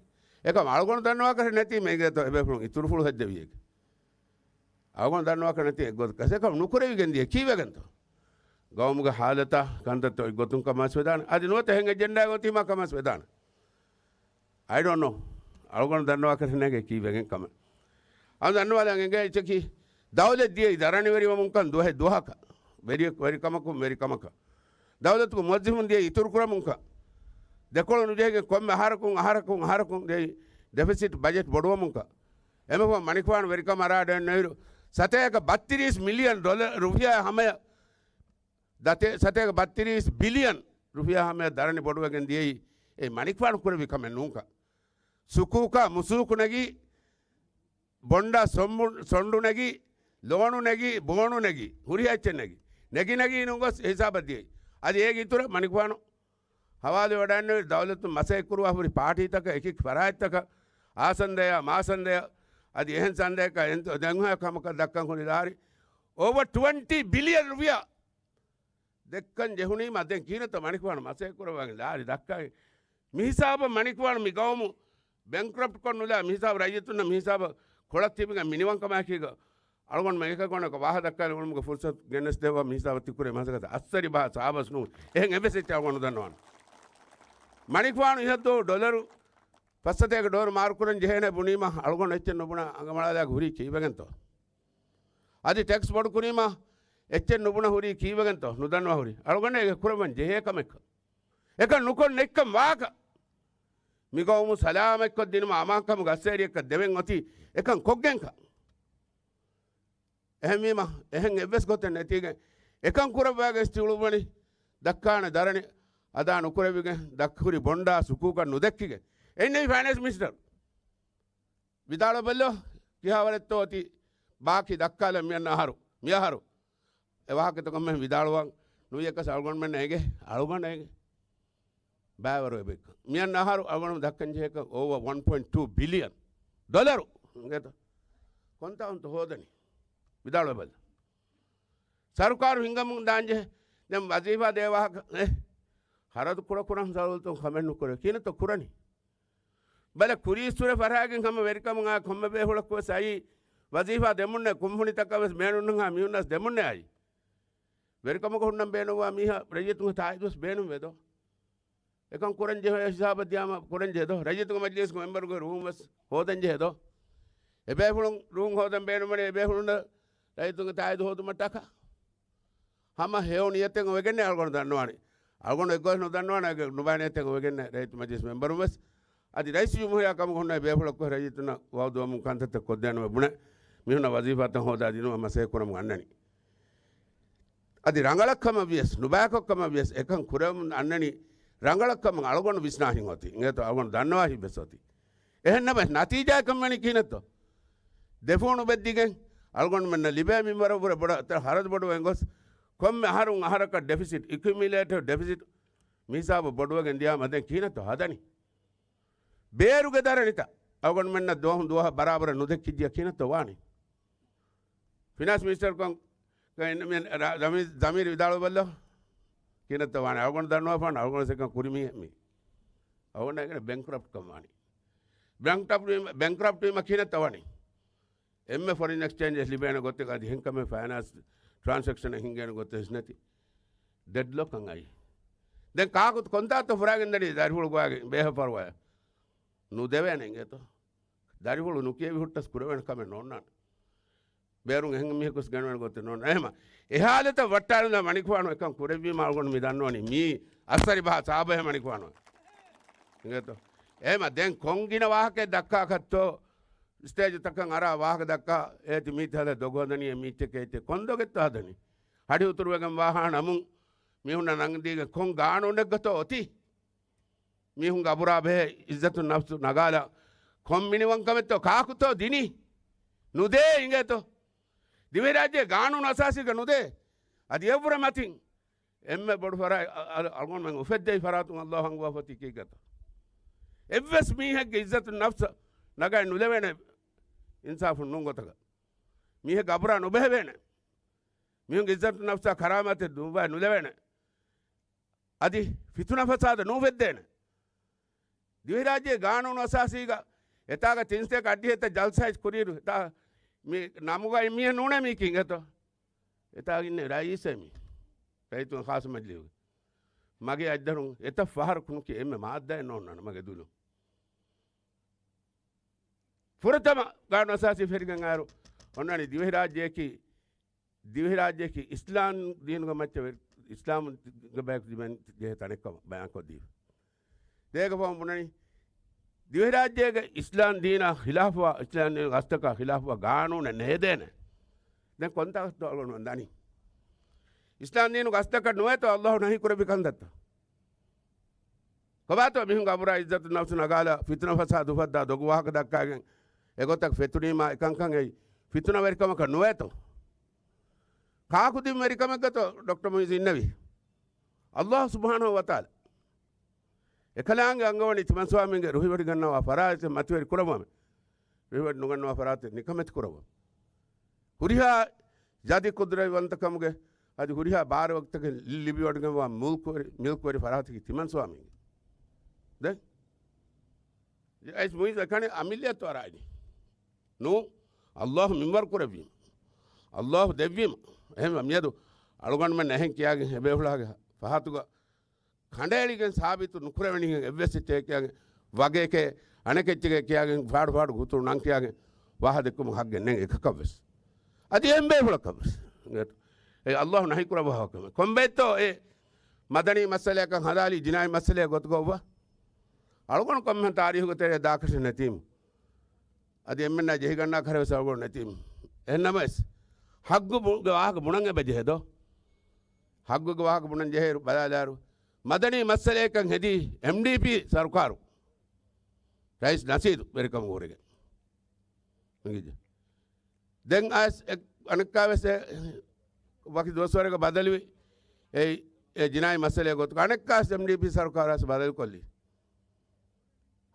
އެކަމް އަޅުގަނޑު ދަންނަވާކަށް ނެތީމަ އިނގޭތޯ އެބޭފުޅުން އިތުރުފުޅު ހެއްދެވިއޭކަ. އަޅުގަނޑު ދަންނަވާކަށް ނެތި އެއްގޮތަކަށް އެކަމް ނުކުރެވިގެން ދިޔަ ކީއްވެގެންތޯ؟ ގައުމުގެ ހާލަތާ ކަންތައްތޯ އެއްގޮތުން ކަމަސް ވެދާނެ. އަދި ނުވަތަ އެހެން އެޖެންޑާއެއް އޮތީމާ ކަމަސް ވެދާނެ. I don't know. އަޅުގަނޑު ދަންނަވާކަށް ނޭނގެ ކީއްވެގެން ކަމެއް. އަޅުގަނޑު ދަންނަވާލަން އެނގޭ އެއްޗަކީ، ދައުލަތް ދިޔައީ ދަރަނިވެރިވަމުންކަން ދުވަހެއް ދުވަހަކަށް. ވެރި، ވެރިކަމަކުން ވެރިކަމަކަށް. ދައުލަތުގެ މުވައްޒިފުން ދިޔައީ އިތުރުކުރަމުންކަން. ދެކޮޅު ނުޖެހިގެން ކޮންމެ އަހަރަކުން އަހަރަކުން އަހަރަކުން ދިޔައީ ޑެފިސިޓް ބަޖެޓް ބޮޑުވަމުންކަން. އެމަފަ މަނިކުފާނު ވެރިކަމަށް އަރާ ވަޑައިންނެވިއިރު، ސަތޭކަ ބައްތިރީސް މިލިއަން ޑޮލަރު ރުފިޔާ ހަމަޔަށް ދަތޭ، ސަތޭކަ ބައްތިރީސް ބިލިއަން ރުފިޔާ ހަމަޔަށް ދަރަނި ބޮޑުވެގެން ދިޔައީ އެ މަނިކުފާނު ކުރެއްވި ކަމެއް ނޫންކަން. ސުކޫކާ މުސޫކު ނެގީ، ބޮންޑާ ސޮންބު، ސޮންޑު ނެގީ، ލޯނު ނެގީ، ބޯނު ނެގީ، ހުރިހާ އެއްޗެއް ނެގި. ނެގި ނެގީ ނުގޮސް ހިސާބަށް ދިޔައީ. އަދި އޭގެ އިތުރަށް މަނިކުފާނު ހަވާލުވެވަޑައިންނެވި ދައުލަތުން މަސައްކަތް ކުރުވާ ހުރި ޕާޓީތަކަށް އެކި ފަރާތްތަކަށް އާ ސަންދަޔާ މާ ސަންދަޔާ އަދި އެހެން ސަންދަޔަކަށް އެންތޯ ދެންހާ ކަމަކަށް ދައްކަން ހުރި ލާރި އޯވަ ޓުވެންޓީ ބިލިއަން ރުފިޔާ ދެއްކަން ޖެހުނީމަ ދެން ކިހިނެއްތޯ މަނިކުފާނު މަސައްކަތް ކުރައްވާގެން ލާރި ދައްކާގެން؟ މިހިސާބަށް މަނިކުފާނު މި ގައުމު ބެންކްރަޕްޓް ކޮށް ނުލާ މިހިސާބަށް ރައްޔިތުންނަށް މިހިސާބަށް ކޮޅަށް ތިބިގެން މިނިވަންކަމާއެކީގަ އަޅުގަނޑު މެގަކަށް ގޮނޑަކަށް ވާހަ ދައްކާލެވުމުގެ ފުރުސަތު ގެނެސްދެއްވާ މިހިސާބަށް ތިކުރެ މަސަގަތަ އައްސަރި ބަހަ ސާބަސް ނޫން. އެހެން އެއްވެސް އެއްޗެއް އަޅުގަނޑު ދަންނަވާނެ. މަނިކުފާނު އިހަށްދޯ ޑޮލަރު ފައްސަތޭކަ ޑޮލަރު މާރުކުރަން ޖެހޭނެ ބުނީމަ އަޅުގަނޑު އެއްޗެއް ނުބުނާ އަނގަމަޅާލާގެ ހުރީ ކީއްވެގެންތޯ؟ އަދި ޓެކްސް ބޮޑު ކުރީމަ އެއްޗެއް ނުބުނަ ހުރީ ކީއްވެގެންތޯ؟ ނުދަންނަވާ ހުރީ. އަޅުގަނޑޭ ކުރައްވަން ޖެހޭ ކަމެއްކަ. އެކަން ނުކޮށް ނެތްކަން ވާކަ. މި ގައުމު ސަލާމަތްކޮށްދިނުމަށް އަމާންކަމުގެ އައްސޭރިއަކަށް ދެވެން އޮތީ އެކަން ކޮށްގެންކަ. އެހެންވީމަ، އެހެން އެއްވެސް ގޮތެއް ނެތީގެން، އެކަން ކުރައްވާގެ އިސްތިއުޅުއްވަނީ ދައްކާނެ ދަރަނި އަދާ ނުކުރެވިގެން ދައްކަ ހުރި ބޮންޑާ ސުކޫކަށް ނުދެއްކިގެން. އެއްނެވި ފައިނޭންސް މިނިސްޓަރު. ވިދާޅުވެބަލޯ، ކިހާވަރެއްތޯ އޮތީ ބާކީ ދައްކާލަން މިއަންނަ އަހަރު، މިއަހަރު. އެ ވާހަކަތަކަށް މެން ވިދާޅުވާން ނުވިޔަކަސް އަޅުގަނޑުމެން އެނގޭ، އަޅުގަނޑަށް އެނގޭ. ބައިވަރު އެބައިކަ. މިއަންނަ އަހަރު އަޅުގަނޑު ދައްކަން ޖެހޭކަ އޯވަ ވަން ޕޮއިންޓް ޓޫ ބިލިއަން ޑޮލަރު. އިނގޭތަ؟ ކޮންތާ އޮންތަ ހޯދަނީ؟ ވިދާޅުވެބަލަ. ސަރުކާރު ހިނގަމުން ދާންޖެހޭ. ދެން ވަޒީފާ ދޭ ވާހަކަ، އެ، ހަރަދު ކުޑަކުރަން ސަރުލްތުން ކަމެއް ނުކުރޭ. ކިހިނެއްތޯ ކުރަނީ؟ ބަލަ ކުރީއްސުރެ ފަރާގެން ހަމަ ވެރިކަމުން އާ ކޮންމެ ބޭފުޅަކުވެސް އައީ ވަޒީފާ ދެމުންނޭ ކުންފުނިތަކަށް ވެސް ބޭނުންނަންހާ މީހުންނަސް ދެމުންނޭ އައީ. ވެރިކަމަކަށް ހުންނަން ބޭނުންވާ މީހާ ރައްޔިތުންގެ ތާއީދުވެސް ބޭނުންވޭ ދޯ؟ އެކަން ކުރަން ޖެހޭ ހިސާބަށް ދިޔާމަ ކުރަން ޖެހޭ ދޯ؟ ރައްޔިތުންގެ މަޖިލީސްގެ މެމްބަރުގެ ރޫމް ވެސް ހޯދަން ޖެހޭ ދޯ؟ އެބޭފުޅުން ރޫމް ހޯދަން ބޭނުންވަނީ އެބޭފުޅުންނަށް ރައްޔިތުންގެ ތާއީދު ހޯދުމަށްޓަކާ؟ ހަމަ ހެޔޮ ނިޔަތެއް އޮވެގެންނޭ އަޅުގަނޑު ދަންނަވާނީ. އަޅުގަނޑު އެއްގޮތަށް ނުދަންނަވާނެ، އޭގެ ނުބައި ނިޔަތެއް އޮވެގެންނޭ ރައްޔިތު މަޖިލިސް މެމްބަރުން ވެސް. އަދި ރައީސުލްޖުމްހޫރިއްޔާ ކަމުގަ ހުންނަ ބޭފުޅަކު ރައްޔިތުންނަށް ވައުދުވަމުން ކަންތައްތައް ކޮށްދޭނަމޭ ބުނެ، މީހުންނަށް ވަޒީފާތައް ހޯދާ ދިނުމަށް މަސައްކަތް ކުރަމުން އަންނަނީ. އަދި ރަނގަޅަށް ކަމަށް ވިޔަސް، ނުބައިކޮށް ކަމަށް ވިޔަސް، އެކަން ކުރަމުން އަންނަނީ ރަނގަޅަށް ކަމަށް އަޅުގަނޑު ވިސްނާ ހިތް އޮތީ. އިނގޭތޯ އަޅުގަނޑު ދަންނަވާ ހިތް ވެސް އޮތީ. އެހެން ނަމަ ނަތީޖާއަކަށް ވަނީ ކިހިނެއްތޯ؟ ދެފޫނު ބެއްދިގެން އަޅުގަނޑުމެންނަށް ލިބޭ މިންވަރަށް ވުރެ ބޮޑަށް އަތަށް ހަރަދު ބޮޑުވެގެން ގޮސް، ކޮންމެ އަހަރުން އަހަރަކަށް ޑެފިސިޓް، އެކިއުމިއުލޭޓިވް ޑެފިސިޓް މިހިސާބަށް ބޮޑުވެގެން ދިޔާމަ ދެން ކިހިނެއްތޯ ހަދަނީ؟ ބޭރުގެ ދަރަނިތައް އަޅުގަނޑުމެންނަށް ދުވަހުން ދުވަހަށް ބަރާބަރަށް ނުދެއްކިއްޖިޔާ ކިހިނެއްތޯ ވާނީ؟ ފިނާންސް މިނިސްޓަރުކަން ޒަމީރު ވިދާޅުވައްލަ، ކިހިނެއްތޯ ވާނީ؟ އަޅުގަނޑު ދަންނަވާފާނަ އަޅުގަނޑު ސެކަން ކުރި މީހެއް މީ. އަޅުގަނޑަށް އެނގޭނެ ބެންކްރަޕްޓް ކަން ވާނީ. ބެންކްރަޕްޓް ވީމަ، ބެންކްރަޕްޓް ވީމަ ކިހިނެއްތޯ ވާނީ؟ އެންމެ ފޮރިން އެކްސްޗޭންޖެއް ލިބޭނެ ގޮތެއް އަދި ހެންކަމެއް ފައިނޭންސް ޓްރާންސެކްޝަނެއް ހިނގޭނެ ގޮތެއް ވެސް ނެތި. ޑެޑްލޮކަށް އައީ. ދެން ކާކު ކޮންތާތޯ ފުރާގެން ދަނީ ދަރިފުޅު ގޮވާގެން ބޭހަ ފަރުވާ؟ ނުދެވޭނެ އިނގޭތޯ. ދަރިފުޅު ނުކިޔެވި ހުއްޓަސް ކުރެވޭނެ ކަމެއް ނޯންނާނެ. ބޭރުން އެހެން މީހަކުސް ގެނެވޭނެ ގޮތެއް ނޯންނާނެ. އެހެމަ އެ ހާލަތަށް ވައްޓާލުން މަނިކުފާނު އެކަން ކުރެއްވީމަ އަޅުގަނޑު މި ދަންނަވަނީ މީ އަސްއަރި ބަހާ ސާބަހެ މަނިކުފާނު. އިނގޭތޯ. އެހެމަ ދެން ކޮން ގިނަ ވާހަކައެއް ދައްކާކަށްތޯ ސްޓޭޖުތަކަށް އަރާ ވާހަކަ ދައްކާ އޭތި މީތި ހަދާ ދޮގު ހަދަނީ އެ މީތިއެކޭ އޭތި ކޮން ދޮގެއްތޯ ހަދަނީ؟ ހަޑި ހުތުރުވެގެން ވާހާ ނަމުން މީހުންނަށް ނަން ދީގެން ކޮން ގާނޫނެއްގަތޯ އޮތީ؟ މީހުންގެ އަބުރާ ބެހޭ އިއްޒަތު ނަފްސު ނަގާލާ ކޮން މިނިވަންކަމެއްތޯ ކާކުތޯ ދިނީ؟ ނުދޭ އިނގޭތޯ. ދިވެހިރާއްޖޭ ގާނޫނު އަސާސީގަ ނުދޭ. އަދި އެއްވުރެ މަތިން އެންމެ ބޮޑު ފަރާތް އަ-، އަ-، އަޅުގަނޑުމެން އުފެއްދެވި ފަރާތުން އައްލާހު އަންގަވާފަތީ ކީއްގަތޯ؟ އެއްވެސް މީހެއްގެ އިއްޒަތު ނަފްސަށް ނަގައެއް ނުލެވޭނެ އިންސާފުން ނޫން ގޮތަކަށް. މީހެއްގެ އަބުރާ ނުބެހެވޭނެ. މީހުންގެ އިއްޒަތު ނަފްސާ ކަރާމާތެއް ދުންވާ ނުލެވޭނެ. އަދި ފިތުނަ ފަސާދަ ނޫފެއްދޭނެ. ދިވެހިރާއްޖޭ ގާނޫނު އަސާސީގަ އެތާގަ ތިން ސްޓޭކް އައްޑިހައްތަ ޖަލްސާއެއް ކުރިއިރު އެތާ މި ނަމުގައި މީހެއް ނޫނޭ މީކީ އިނގޭތޯ. އެތާގަ އިންނެ ރައީސޭ މީ. ރައްޔިތުން ޚާއްޞަ މަޖިލީހުގެ. މަގޭ އަތްދަރުން އެތައް ފަހަރަކު ނުކިޔަ އެންމެ މާއްދާއެއް ނޯންނާނެ މަގެ ދުލުން. ފުރަތަމަ ގާނޫނު އަސާސީ ފެރިގެން އައިރު އޮންނާނީ ދިވެހިރާއްޖެއަކީ ދިވެހިރާއްޖެއަކީ އިސްލާމް ދީނުގެ މައްޗަށް ވެ-، އިސްލާމްގެ ބަޔަކު ތިބެން ޖެހޭ ތަނެއްކަމަށް ބަޔާންކޮށްދީފަ. ދޭގެ ފަހުން ބުނަނީ، ދިވެހިރާއްޖޭގެ އިސްލާމް ދީނާ ޚިލާފުވާ، އިސްލާމް ދީނުގެ އަސްލަކާ ޚިލާފުވާ ގާނޫނެއް ނެހެދޭނެ. ދެން ކޮންތާކުތޯ އަޅުގަނޑުމެން ދަނީ؟ އިސްލާމް ދީނުގެ އަސްލަކަށް ނުވޭތޯ އައްލާހު ނަހީ ކުރެއްވި ކަންތައްތައް. ކޮބާތޯ މީހުންގެ އަބުރާ އިއްޒަތު ނަފްސު ނަގާލާ، ފިތުނަ ފަސާދަ އުފައްދާ، ދޮގު ވާހަކަ ދައްކާގެން އެގޮތަށް ފެތުނީމާ އެކަންކަން އެއީ ފިތުނަވެރިކަމަކަށް ނުވޭތޯ؟ ކާކު ދިން ވެރިކަމެއްގަތޯ ޑޮކްޓަރ މުއިއްޒު އިންނެވީ؟ އައްލާހު ސުބްޙާނަހު ވަތަޢާލާ އެކަލާނގެ އަންގަވަނީ ތިމަންސުވާމީގެ ރުހިވޮޑިގަންނަވާ ފަރާތެއް މަތިވެރި ކުރައްވަމެ. ރުހިވޮޑި ނުގަންނަވާ ފަރާތެއް ނިކަމެތި ކުރައްވަމެ. ހުރިހާ ޒަދި ޤުދްރަތްވަންތަކަމުގެ އަދި ހުރިހާ ބާރުވަގުތަކެއް ލިބިވަޑިގެންވާ މުލްކުވެރި، މިލްކުވެރި ފަރާތަކީ ތިމަންސުވާމީގެ. ދެން އައިސް މުއިއްޒު އެކަނި އަމިއްލަޔަށް ތޯރާއިނީ. ނޫ، އައްލާހު މިންވަރު ކުރެއްވީމަ. އައްލާހު ދެއްވީމަ. އެހެންވެ މިއަދު އަޅުގަނޑުމެން އެހެން ކިޔާގެން އެބޭފުޅާގެ ފަހަތުގަ ކަނޑައެޅިގެން ސާބިތު ނުކުރެވެނީ އެއްވެސް އެއްޗެއް ކިޔާގެން ވަގެކޭ އަނެކެއްޗެކޭ ކިޔާގެން ފާޑު ފާޑު ގުތުރު ނަން ކިޔާގެން ވާހަ ދެއްކުމަށް ހައްގެއް ނެތް އެކަކަށްވެސް. އަދި އެނބޭފުޅަކަށްވެސް. އެ އައްލާހު ނަހީ ކުރައްވާ ކަމެއް. ކޮންބައެއްތޯ އެ މަދަނީ މައްސަލަޔަކަށް ހަދާލީ ޖިނާއީ މައްސަލަޔާ ގޮތުގަ އޮއްވާ؟ އަޅުގަނޑު ކޮންމެހެން ތާރީހުގެ ތެރޭ ދާކަށެއް ނެތީމު. އަދި އެންމެންނާ ޖެހިގަންނާ ކަހަލަ ވެސް އަޅުގަނޑު ނެތީމު. އެހެންނަމަވެސް ހައްގު ބު-، ގެ ވާހަކަ ބުނަން އެބަ ޖެހޭ ދޯ؟ ހައްގުގެ ވާހަކަ ބުނަން ޖެހޭއިރު ބަލާލާއިރު، މަދަނީ މައްސަލަޔަކަށް ހެދީ އެމްޑީޕީ ސަރުކާރު. ރައީސް ނަޝީދު ވެރިކަމުގަ ހުރެގެން. އިނގިއްޖެ. ދެން އައިސް އެ-، އަނެއްކާވެސް އެ ވަކި ދުވަސްވަރެއްގަ ބަދަލުވި އެ، އެ ޖިނާއީ މައްސަލައެއް ގޮތުގަ އަނެއްކާވެސް އެމްޑީޕީ ސަރުކާރާސް ބަދަލުކޮށްލީ.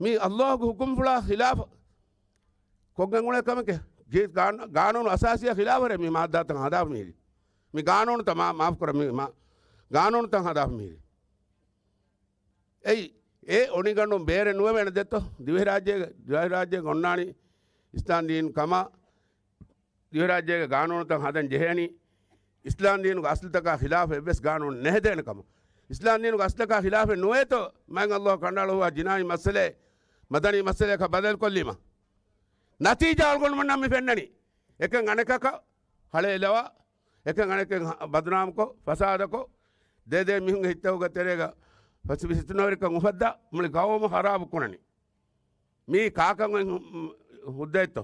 މީ އައްލާހުގެ ހުކުމްފުޅާ ޚިލާފަށް ކޮށްގެން އުޅޭ ކަމެކޭ. ގޭ-، ގާނ-، ގާނޫނު އަސާސީއާ ޚިލާފަށް ރޭ މި މާއްދާތައް ހަދާފަ މީރި. މި ގާނޫނުތައް މާ-، މާފުކުރަން މި މާ-، ގާނޫނުތައް ހަދާފަ މީރި. އެއީ، އެ އޮނިގަނޑުން ބޭރެއް ނުވެވޭނެ ދެއްތޯ؟ ދިވެހިރާއްޖޭގެ، ދިވެހިރާއްޖޭގެ އޮންނާނީ އިސްލާމް ދީން ކަމަށް، ދިވެހިރާއްޖޭގެ ގާނޫނުތައް ހަދަން ޖެހޭނީ އިސްލާމް ދީނުގެ އަސްލުތަކާ ޚިލާފަށް އެއްވެސް ގާނޫނެއް ނެހެދޭނެ ކަމަށް. އިސްލާމް ދީނުގެ އަސްލަކާ ޚިލާފެއް ނުވޭތޯ، މާތް އައްލާހު ކަނޑައަޅުއްވާ ޖިނާއީ މައްސަލައެއް މަދަނީ މައްސަލަޔަކަށް ބަދަލުކޮށްލީމަ. ނަތީޖާ އަޅުގަނޑުމެންނަށް މި ފެންނަނީ. އެކަން އަނެކަކަށް ހަޅޭލަވާ، އެކަން އަނެކަން ހަ-، ބަދުނާމުކޮށް، ފަސާދަކޮށް، ދޭދޭ މީހުންގެ ހިތްތަކުގެ ތެރޭގަ ފަސި-، ފިތުނަވެރިކަން އުފައްދާ، މުޅި ގައުމު ހަރާބު ކުރަނީ. މީ ކާކަށް އޮތް ހު-، ހު-، ހުއްދައެއްތޯ؟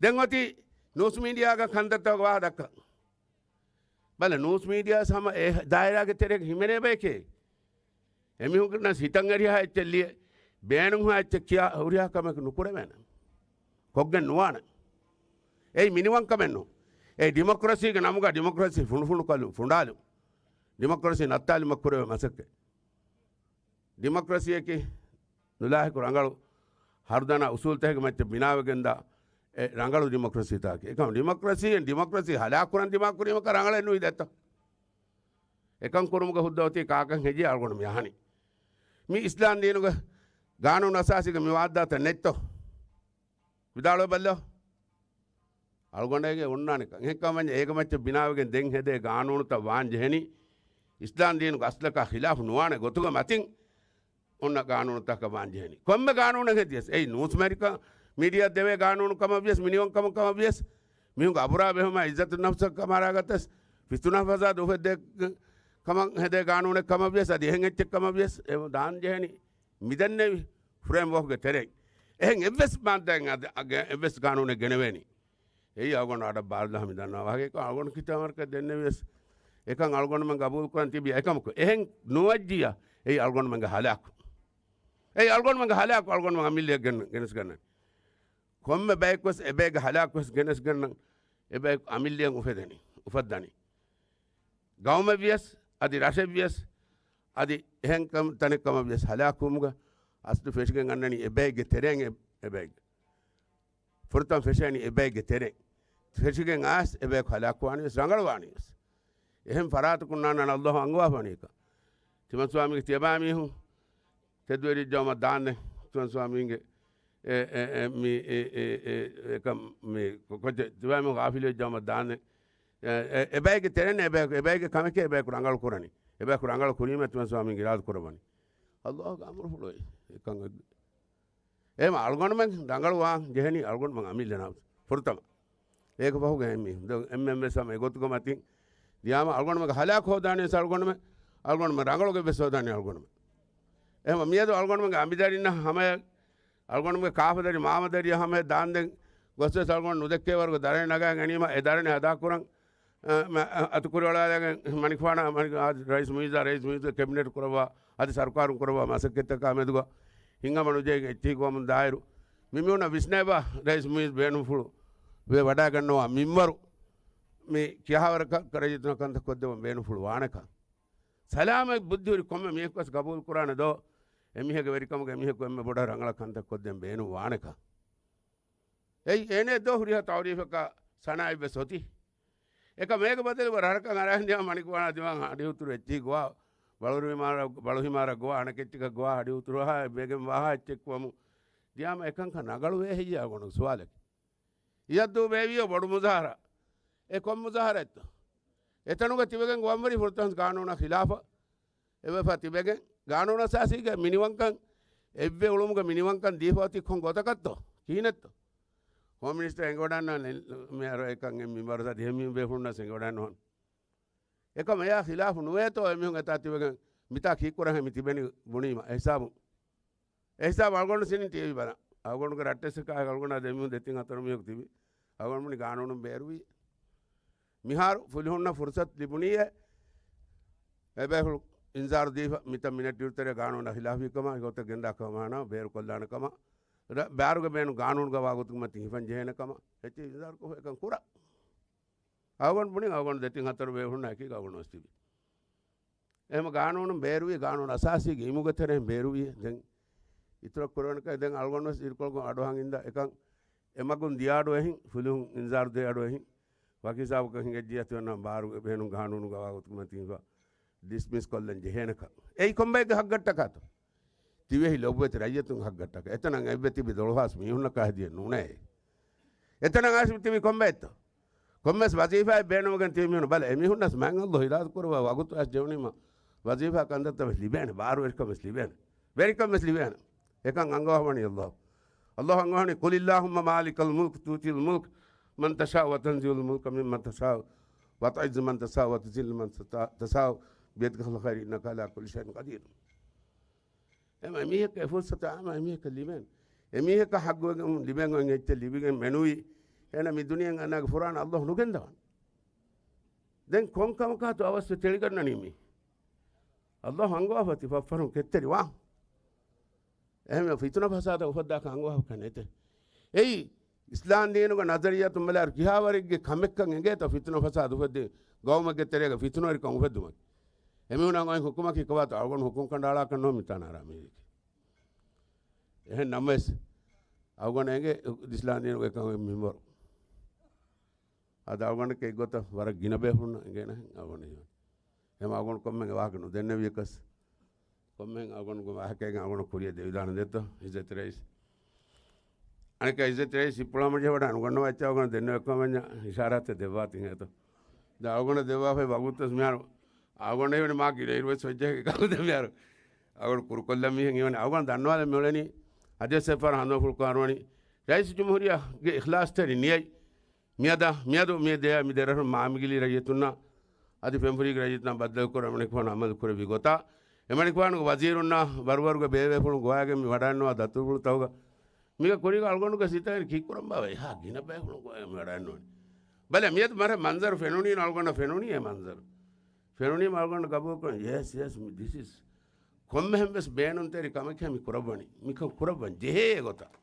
ދެން އޮތީ ނޫސް މީޑިއާގަ ކަންތައްތައް ވާހަ ދައްކަން. ބަލަ، ނޫސް މީޑިއާ ހަމަ އެ ދާއިރާގެ ތެރޭގަ ހިމެނޭ ބަޔެކޭ. އެމީހުންނަށް ހިތަށް އެރިހާ އެއްޗެއް ލިޔެ، ބޭނުންހާ އެއްޗެއް ކިޔާ ހުރިހާ ކަމެއް ނުކުރެވޭނެ. ކޮށްގެން ނުވާނެ. އެއީ މިނިވަންކަމެއް ނޫން. އެ ޑިމޮކްރަސީގެ ނަމުގަ ޑިމޮކްރަސީ ފުނޑުފުނޑުކޮށްލުން، ފުނޑާލުން. ޑިމޮކްރަސީ ނައްތާލުމަށް ކުރެވޭ މަސައްކަތް. ޑިމޮކްރަސީއަކީ ނުލާހިކު ރަނގަޅު ހަރުދަނާ އުސޫލުތަކެއްގެ މައްޗަށް ބިނާވެގެންދާ އެ ރަނގަޅު ޑިމޮކްރަސީތަކެއް. އެކަމަ ޑިމޮކްރަސީއެއް ޑިމޮކްރަސީ ހަލާކުކުރަން ދިމާކުރީމަކަށް ރަނގަޅެއް ނުވި ދެއްތޯ. އެކަން ކުރުމުގެ ހުއްދަ އޮތީ ކާކަށް ހެއްޔޭ އަޅުގަނޑު މި އަހަނީ؟ މި އިސްލާމް ދީނުގެ ގާނޫނު އަސާސީގެ މި ވާއްދާތައް ނެތްތޯ؟ ވިދާޅުވެބައްލޯ. އަޅުގަނޑެއްގެ އޮންނާނެކަން. އެހެންކަމަންޏާ އޭގެ މައްޗަށް ބިނާވެގެން ދެން ހެދޭ ގާނޫނުތައް ވާން ޖެހެނީ އިސްލާމް ދީނުގެ އަސްލަކާ ޚިލާފު ނުވާނެ ގޮތުގެ މަތިން އޮންނަ ގާނޫނުތަކަށް ވާން ޖެހެނީ. ކޮންމެ ގާނޫނެއް ހެދިޔަސް، އެއީ ނޫސްމެރިކަން މީޑިއާ ދެވޭ ގާނޫނު ކަމަށް ވިޔަސް، މިނިވަންކަމުން ކަމަށް ވިޔަސް، މީހުންގެ އަބުރާ ބެހުމާ އިއްޒަތު ނަފްސަށް ކަމާރާގަތަސް، ފިތުނަ ފަސާދަ އުފެއްދޭ ކަމަށް ހެދޭ ގާނޫނެއް ކަމަށް ވިޔަސް، އަދި އެހެން އެއްޗެއް ކަމަށް ވިޔަސް، އެ ދާން ޖެހެނީ މިދެންނެވި ފްރޭމްވޯކްގެ ތެރެއިން. އެހެން އެއްވެސް މާއްދާއެއް އަދި އަގެ އެއްވެސް ގާނޫނެއް ގެނެވޭނީ. އެއީ އަޅުގަނޑު އަޑަށް ބާރުލާ މި ދަންނަވާ ވާހަކަ. އެކަން އަޅުގަނޑު ކިތައް މަރަކަށް ދެންނެވިޔަސް، އެކަން އަޅުގަނޑުމެން ގަބޫލު ކުރަން ތިބި އެކަމަކު އެހެން ނުވައްޖިޔާ، އެއީ އަޅުގަނޑުމެންގެ ހަލާކު. އެއީ އަޅުގަނޑުމެންގެ ހަލާކު އަޅުގަނޑުމެން އަމިއްލަޔަށް ގެން-، ގެނެސްގަންނަނީ. ކޮންމެ ބަޔަކުވެސް އެބައެއްގެ ހަލާކުވެސް ގެނެސްގަންނަން އެބަޔަކު އަމިއްލަޔަށް އުފެދެނީ، އުފައްދަނީ. ގައުމެއްވިޔަސް، އަދި ރަށެއްވިޔަސް، އަދި އެހެން ކަމް-، ތަނެއް ކަމަށްވިޔަސް ހަލާކުވުމުގެ އަސްލު ފެށިގެން އަންނަނީ އެބައެއްގެ ތެރެއިން އެ-، އެބައެއްގެ. ފުރަތަމަ ފެށޭނީ އެބައެއްގެ ތެރެއިން. ފެށިގެން އައިސް އެބަޔަކު ހަލާކުވާނީވެސް ރަނގަޅުވާނީވެސް. އެހެން ފަރާތަކުން ނާންނާނެ އައްލާހު އަންގަވާފަ ވަނީކަން. ތިމަންސުވާމީގެ ތިޔަބައިމީހުން ތެދުވެރިވެއްޖައުމަށް ދާންދެން ތިމަންސުވާމީގެ އެ، އެ، އެ، މި، އެ، އެ، އެ، އެކަމް މި ކޮ-، ކޮއްޗެއް ތިބާމި ޣާފިލުވެއްޖައުމަށް ދާންދެން. އެ، އެ، އެބައެއްގެ ތެރެއިން އެބަޔަކު، އެބައެއްގެ ކަމެކޭ އެބަޔަކު ރަނގަޅު ކުރަނީ. އެބަޔަކު ރަނގަޅު ކުރީމަ ތިމަންސުވާމީގެ އިރާދަ ކުރައްވަނީ. އައްލާހުގެ އަމުރުފުޅު އެކަން. އެހެން އަޅުގަނޑުމެން ރަނގަޅުވާން ޖެހެނީ އަޅުގަނޑުމެން އަމިއްލަ ނަފްސު. ފުރަތަމަ. އޭގެ ފަހުގަ އެންމެ، ދެން އެންމެން ވެސް ހަމަ އެގޮތުގެ މަތިން ދިޔާމަ އަޅުގަނޑުމެންގެ ހަލާކު ހޯދާނީ ވެސް އަޅުގަނޑުމެން، އަޅުގަނޑުމެން ރަނގަޅުގެ ވެސް ހޯދާނީ އަޅުގަނޑުމެން. އެހެން މިއަދު އަޅުގަނޑުމެންގެ އަނބިދަރިންނަށް ހަމަޔަށް، އަޅުގަނޑުމެންގެ ކާފަދަރި މާމަދަރިއަށް ހަމަޔަށް ދާންދެން ގޮސް ވެސް އަޅުގަނޑު ނުދެއްކޭ ވަރުގެ ދަރަނި ނަގާ ގެނީމަ، އެ ދަރަނި އަދާކުރަން، އަ، މަ-، އަ، އަތުކުރިއަޅާލާގެން މަނިކުފާނާ މަނިކު-، އާ، ރައީސް މުއިއްޒާ، ރައީސް މުއިއްޒު ކެބިނެޓް ކުރައްވާ، އަދި ސަރުކާރުން ކުރައްވާ މަސައްކަތްތަކާ މެދުގަ ހިނގަމަ ނުޖެހިގެން އެއްޗެހި ގޮވަމުން ދާއިރު، މި މީހުންނަށް ވިސްނޭބާ ރައީސް މުއިއްޒު ބޭނުންފުޅު ވެ ވަޑައިގަންނަވާ މިންވަރު މި ކިހާވަރަކަށް ރައްޔިތުންނަށް ކަންތައް ކޮށްދެވަން ބޭނުންފުޅު ވާނެކަން. ސަލާމަތް ބުއްދި ހުރި ކޮންމެ މީހަކުވެސް ގަބޫލު ކުރާނެ ދޯ؟ އެމީހެއްގެ ވެރިކަމުގަ އެމީހަކު އެންމެ ބޮޑަށް ރަނގަޅަށް ކަންތައް ކޮށްދޭން ބޭނުން ވާނެކަން. އެއީ އޭނެ ދޯ ހުރިހާ ތައުރީފަކާ ސަނާއެއްވެސް އޮތީ. އެކަމް އޭގެ ބަދަލު ވަރަކަށް އަރާން ދިޔާ މަނިކުފާނާ ދިމާ ހަޑި ހުތުރު އެއްޗިހި ގޮވާ، ބަޅުރިމާރަ-، ބަޅުހިމާރަށް ގޮވާ އަނެކެއްޗަކަށް ގޮވާ ހަޑި ހުތުރު ހާ ވެގެން ވާހާ އެއްޗެއް ކުވަމު ދިޔާމަ އެކަންކަން ރަނގަޅުވޭ ހެއްޔާ ގޮނޑު ސުވާލެއް. އިޔައްދޫ ބޭވިޔޯ ބޮޑު މުޒާހަރާ. އެ ކޮން މުޒާހަރާތޯ؟ އެތަނުގަ ތިބެގެން ގޮވަންވަރީ ފުރަތަމަ ގާނޫނާ ޚިލާފަށް އެވެފަ ތިބެގެން، ގާނޫނާ އަސާސީގެ މިނިވަންކަން އެއްވެ އުޅުމުގެ މިނިވަންކަން ދީފަ އޮތީ ކޮން ގޮތަކަށްތޯ؟ ކިހިނެއްތޯ؟ ހޯމް މިނިސްޓަރ އެނގިވަޑައިގަންނަވާނެ މިހާރު އެކަން އެ މިންވަރު ސަ ދިހަ މީހުން ބޭފުޅުންނަސް އެނގިވަޑައިގަންނަވާނެ. އެކަމް އެއާ ޚިލާފު ނުވޭތޯ އެމީހުން އެތާ ތިބެގެން މިތާ ކީއްކުރަންހޭ މި ތިބެނީ ބުނީމަ އެހިސާބުން. އެހިސާބު އަޅުގަނޑު ސިނިން ޓީވީ ބަލަން. އަޅުގަނޑުގެ ރައްޓެއްސަކާ އަޅުގަނޑާ ދެމީހުން ދެތިން ހަތަރު މީހަކު ތިބި. އަޅުގަނޑު ބުނި ގާނޫނުން ބޭރުވީ. މިހާރު ފުލުހުންނަށް ފުރުސަތު ލިބުނީއޭ. އެބޭފުޅު އިންޒާރު ދީފަ މިތަން މިނެޓް އިރުތެރޭ ގާނޫނާ ޚިލާފީ ކަމާ ގޮތަށް ގެންދާ ކަމާނާ ބޭރު ކޮށްލާނެ ކަމަށް. ރަ-، ބާރުގެ ބޭނުން ގާނޫނުގަ ވާގޮތުގެ މަތިން ހިފަން ޖެހޭނެ ކަމަށް. އެއްޗެއް އިންޒާރު ކޮށް އެކަން ކުރާ. އަޅުގަނޑު ބުނި އަޅުގަނޑު ދެތިން ހަތަރު ބޭފުޅުންނާ އެކީގަ އަޅުގަނޑު ވެސް ތިބި. އެހެމަ ގާނޫނުން ބޭރުވީ، ގާނޫނު އަސާސީގެ އިމުގެ ތެރެއިން ބޭރުވީ. ދެން އިތުރަށް ކުރެވެންކަ ދެން އަޅުގަނޑު ވެސް އިރުކޮޅުގަ އަޑުއަހަން އިންދާ އެކަން އެމަގުން ދިޔަ އަޑު އެހިން ފުލުހުން އިންޒާރު ދޭ އަޑު އެހިން ވަކި ހިސާބަކަށް ހިނގައްޖިއްޔާ ތިމަންނަ ބާރުގެ ބޭނުން ގާނޫނުގަ ވާގޮތުގެ މަތިން ހިފާ ޑިސްމިސް ކޮށްލަން ޖެހޭނެކަން. އެއީ ކޮންބައެއްގެ ހައްގަށްޓަކާތޯ؟ ތިވެހި ލޮބުވެތި ރައްޔިތުން ހައްގަށްޓަކާ. އެތަނަށް އެއްވެ ތިބި ދޮޅުހާސް މީހުންނަކާ ހެދިޔެއް ނޫނޭ. އެތަނަށް އައިސް ތިބި ކޮންބައެއްތޯ؟ ކޮންމެސް ވަޒީފާއެއް ބޭނުމުގެން ތިބި މީހުން ބަލަ، އެމީހުންނަސް މާތް އައްލޯ އިރާދަ ކުރައްވާ ވަގުތު އައިސް ޖެހުނީމަ ވަޒީފާ ކަންތައްތައް ވެސް ލިބޭނެ، ބާރުވެރިކަން ވެސް ލިބޭނެ، ވެރިކަން ވެސް ލިބޭނެ. އެކަން އަންގަވަނީ އައްލާހު. އައްލާހު އަންގަވަނީ، "قل اللهم مالك الملك تؤتي الملك من تشاء وتنزع الملك ممن تشاء وتعز من تشاء وتذل من تشاء بيدك الخير إنك على كل شيء قدير." އެމަ އެމީހަކަށް އެ ފުރުސަތު އާމަ އެމީހަކަށް ލިބޭނެ. އެމީހަކަށް ހައްގުވެގެން ލިބެން އޮތް އެއްޗެއް ލިބިގެން މެނުވީ. އޭނަ މި ދުނިޔެއިން އަންނާގެ ފުރާނަ އައްލާހު ނުގެންދަވަން. ދެން ކޮން ކަމަކާތޯ އަވަސްވެ ތެޅިގަންނަނީ މީ؟ އައްލާހު އަންގަވާފަ ތި ފަށްފަރުން ކެތްތެރި ވާން. އެހެންވެ ފިތުނަ ފަސާދަ އުފައްދާކަށް އަންގަވާފަކަށް ނެތޭ. އެއީ އިސްލާމް ދީނުގެ ނަޒަރިއްޔާތުން ބަލާއިރު ކިހާވަރެއްގެ ކަމެއްކަން އެނގޭތޯ ފިތުނަ ފަސާދަ އުފެއްދި ގައުމެއްގެ ތެރޭގަ ފިތުނަވެރިކަން އުފެއްދުމަކީ. އެމީހުނާ އޮތް ހުކުމަކީ ކޮބާތޯ؟ އަޅުގަނޑު ހުކުމް ކަނޑައަޅާކަށް ނޯ މިތާނަ އަރާ މީރެކޭ. އެހެން ނަމަވެސް، އަޅުގަނޑަށް އެނގޭ އިސްލާމް ދީނުގެ އެކަމަށް މިންވަރު. އަދި އަޅުގަނޑަކީ އެއްގޮތަށް ވަރަށް ގިނަ ބޭފުޅުންނަށް އެނގޭނެ އަޅުގަނޑު. އެހެން އަޅުގަނޑު ކޮންމެ ވާހަކަ ނުދެންނެވިޔަކަސް، ކޮންމެހެން އަޅުގަނޑުގެ ވާހަކައިގެން އަޅުގަނޑު ކުރިއަށް ދެވިދާނެ ދެއްތޯ، އިއްޒަތް ރައީސް. އަނެއްކާ އިއްޒަތް ރައީސް ހިތްޕުޅާމަ ޖެހިވަޑައި ނުގަންނަވާ އެއްޗެއް އަޅުގަނޑު ދެންނެވިކަމަށް ވަންޏާ އިޝާރާތެއް ދެއްވާތީ އިނގޭތޯ. ދެން އަޅުގަނޑަށް ދެއްވާފައި ވަގުތުވެސް މިހާރު އަޅުގަނޑަށް ވަނީ މާ ގިނަ އިރުވެސް ވެއްޖެ ކަމު ދެން މިހާރު އަޅުގަނޑު ކުރުކޮށްލަން މީހެއް އިވަނީ. އަޅުގަނޑު ދަންނަވާލަން މިއުޅެނީ އަދިވެސް އެއްފަހަރު ހަނދުމަފުޅު ކާރުވަނީ ރައީސުލްޖުމްހޫރިއްޔާގެ އިޚްލާޞްތެރި ނިޔަތް މިއަދާ މިއަދު މި ދެ މި ދެރަށުން މާމިގިލީ ރައްޔިތުންނާ އަދި ފެންފުރީގެ ރައްޔިތުންނާ ބައްދަލުކުރަން އެމަނިކުފާނު އަމަލު ކުރެއްވި ގޮތާ، އެމަނިކުފާނުގެ ވަޒީރުންނާ ވަރުވަރުގެ ބޭބޭފުޅުން ގޮވާގެން މި ވަޑައިންނަވާ ދަތުރުފުޅުތަކުގަ މީގެ ކުރީގަ އަޅުގަނޑުގެ ސިތައިން ކީއްކުރަންބާވަ އެހާ ގިނަ ބޭފުޅުން ގޮވާގެން މި ވަޑައިންނަވަނީ. ބަލަ މިއަދު މަރެއް މަންޒަރު ފެނުނީ އަޅުގަނޑަށް ފެނުނީ އެ މަންޒަރު. ފެނުނީމަ އަޅުގަނޑު ގަބޫލުކުރަން. ޔެސް، ޔެސް، މި، ދިސް އިޒް ކޮންމެހެން ވެސް ބޭނުންތެރި ކަމެކޭ މި ކުރައްވަނީ. މިކަން ކުރައްވަން ޖެހޭ ގޮތަށް.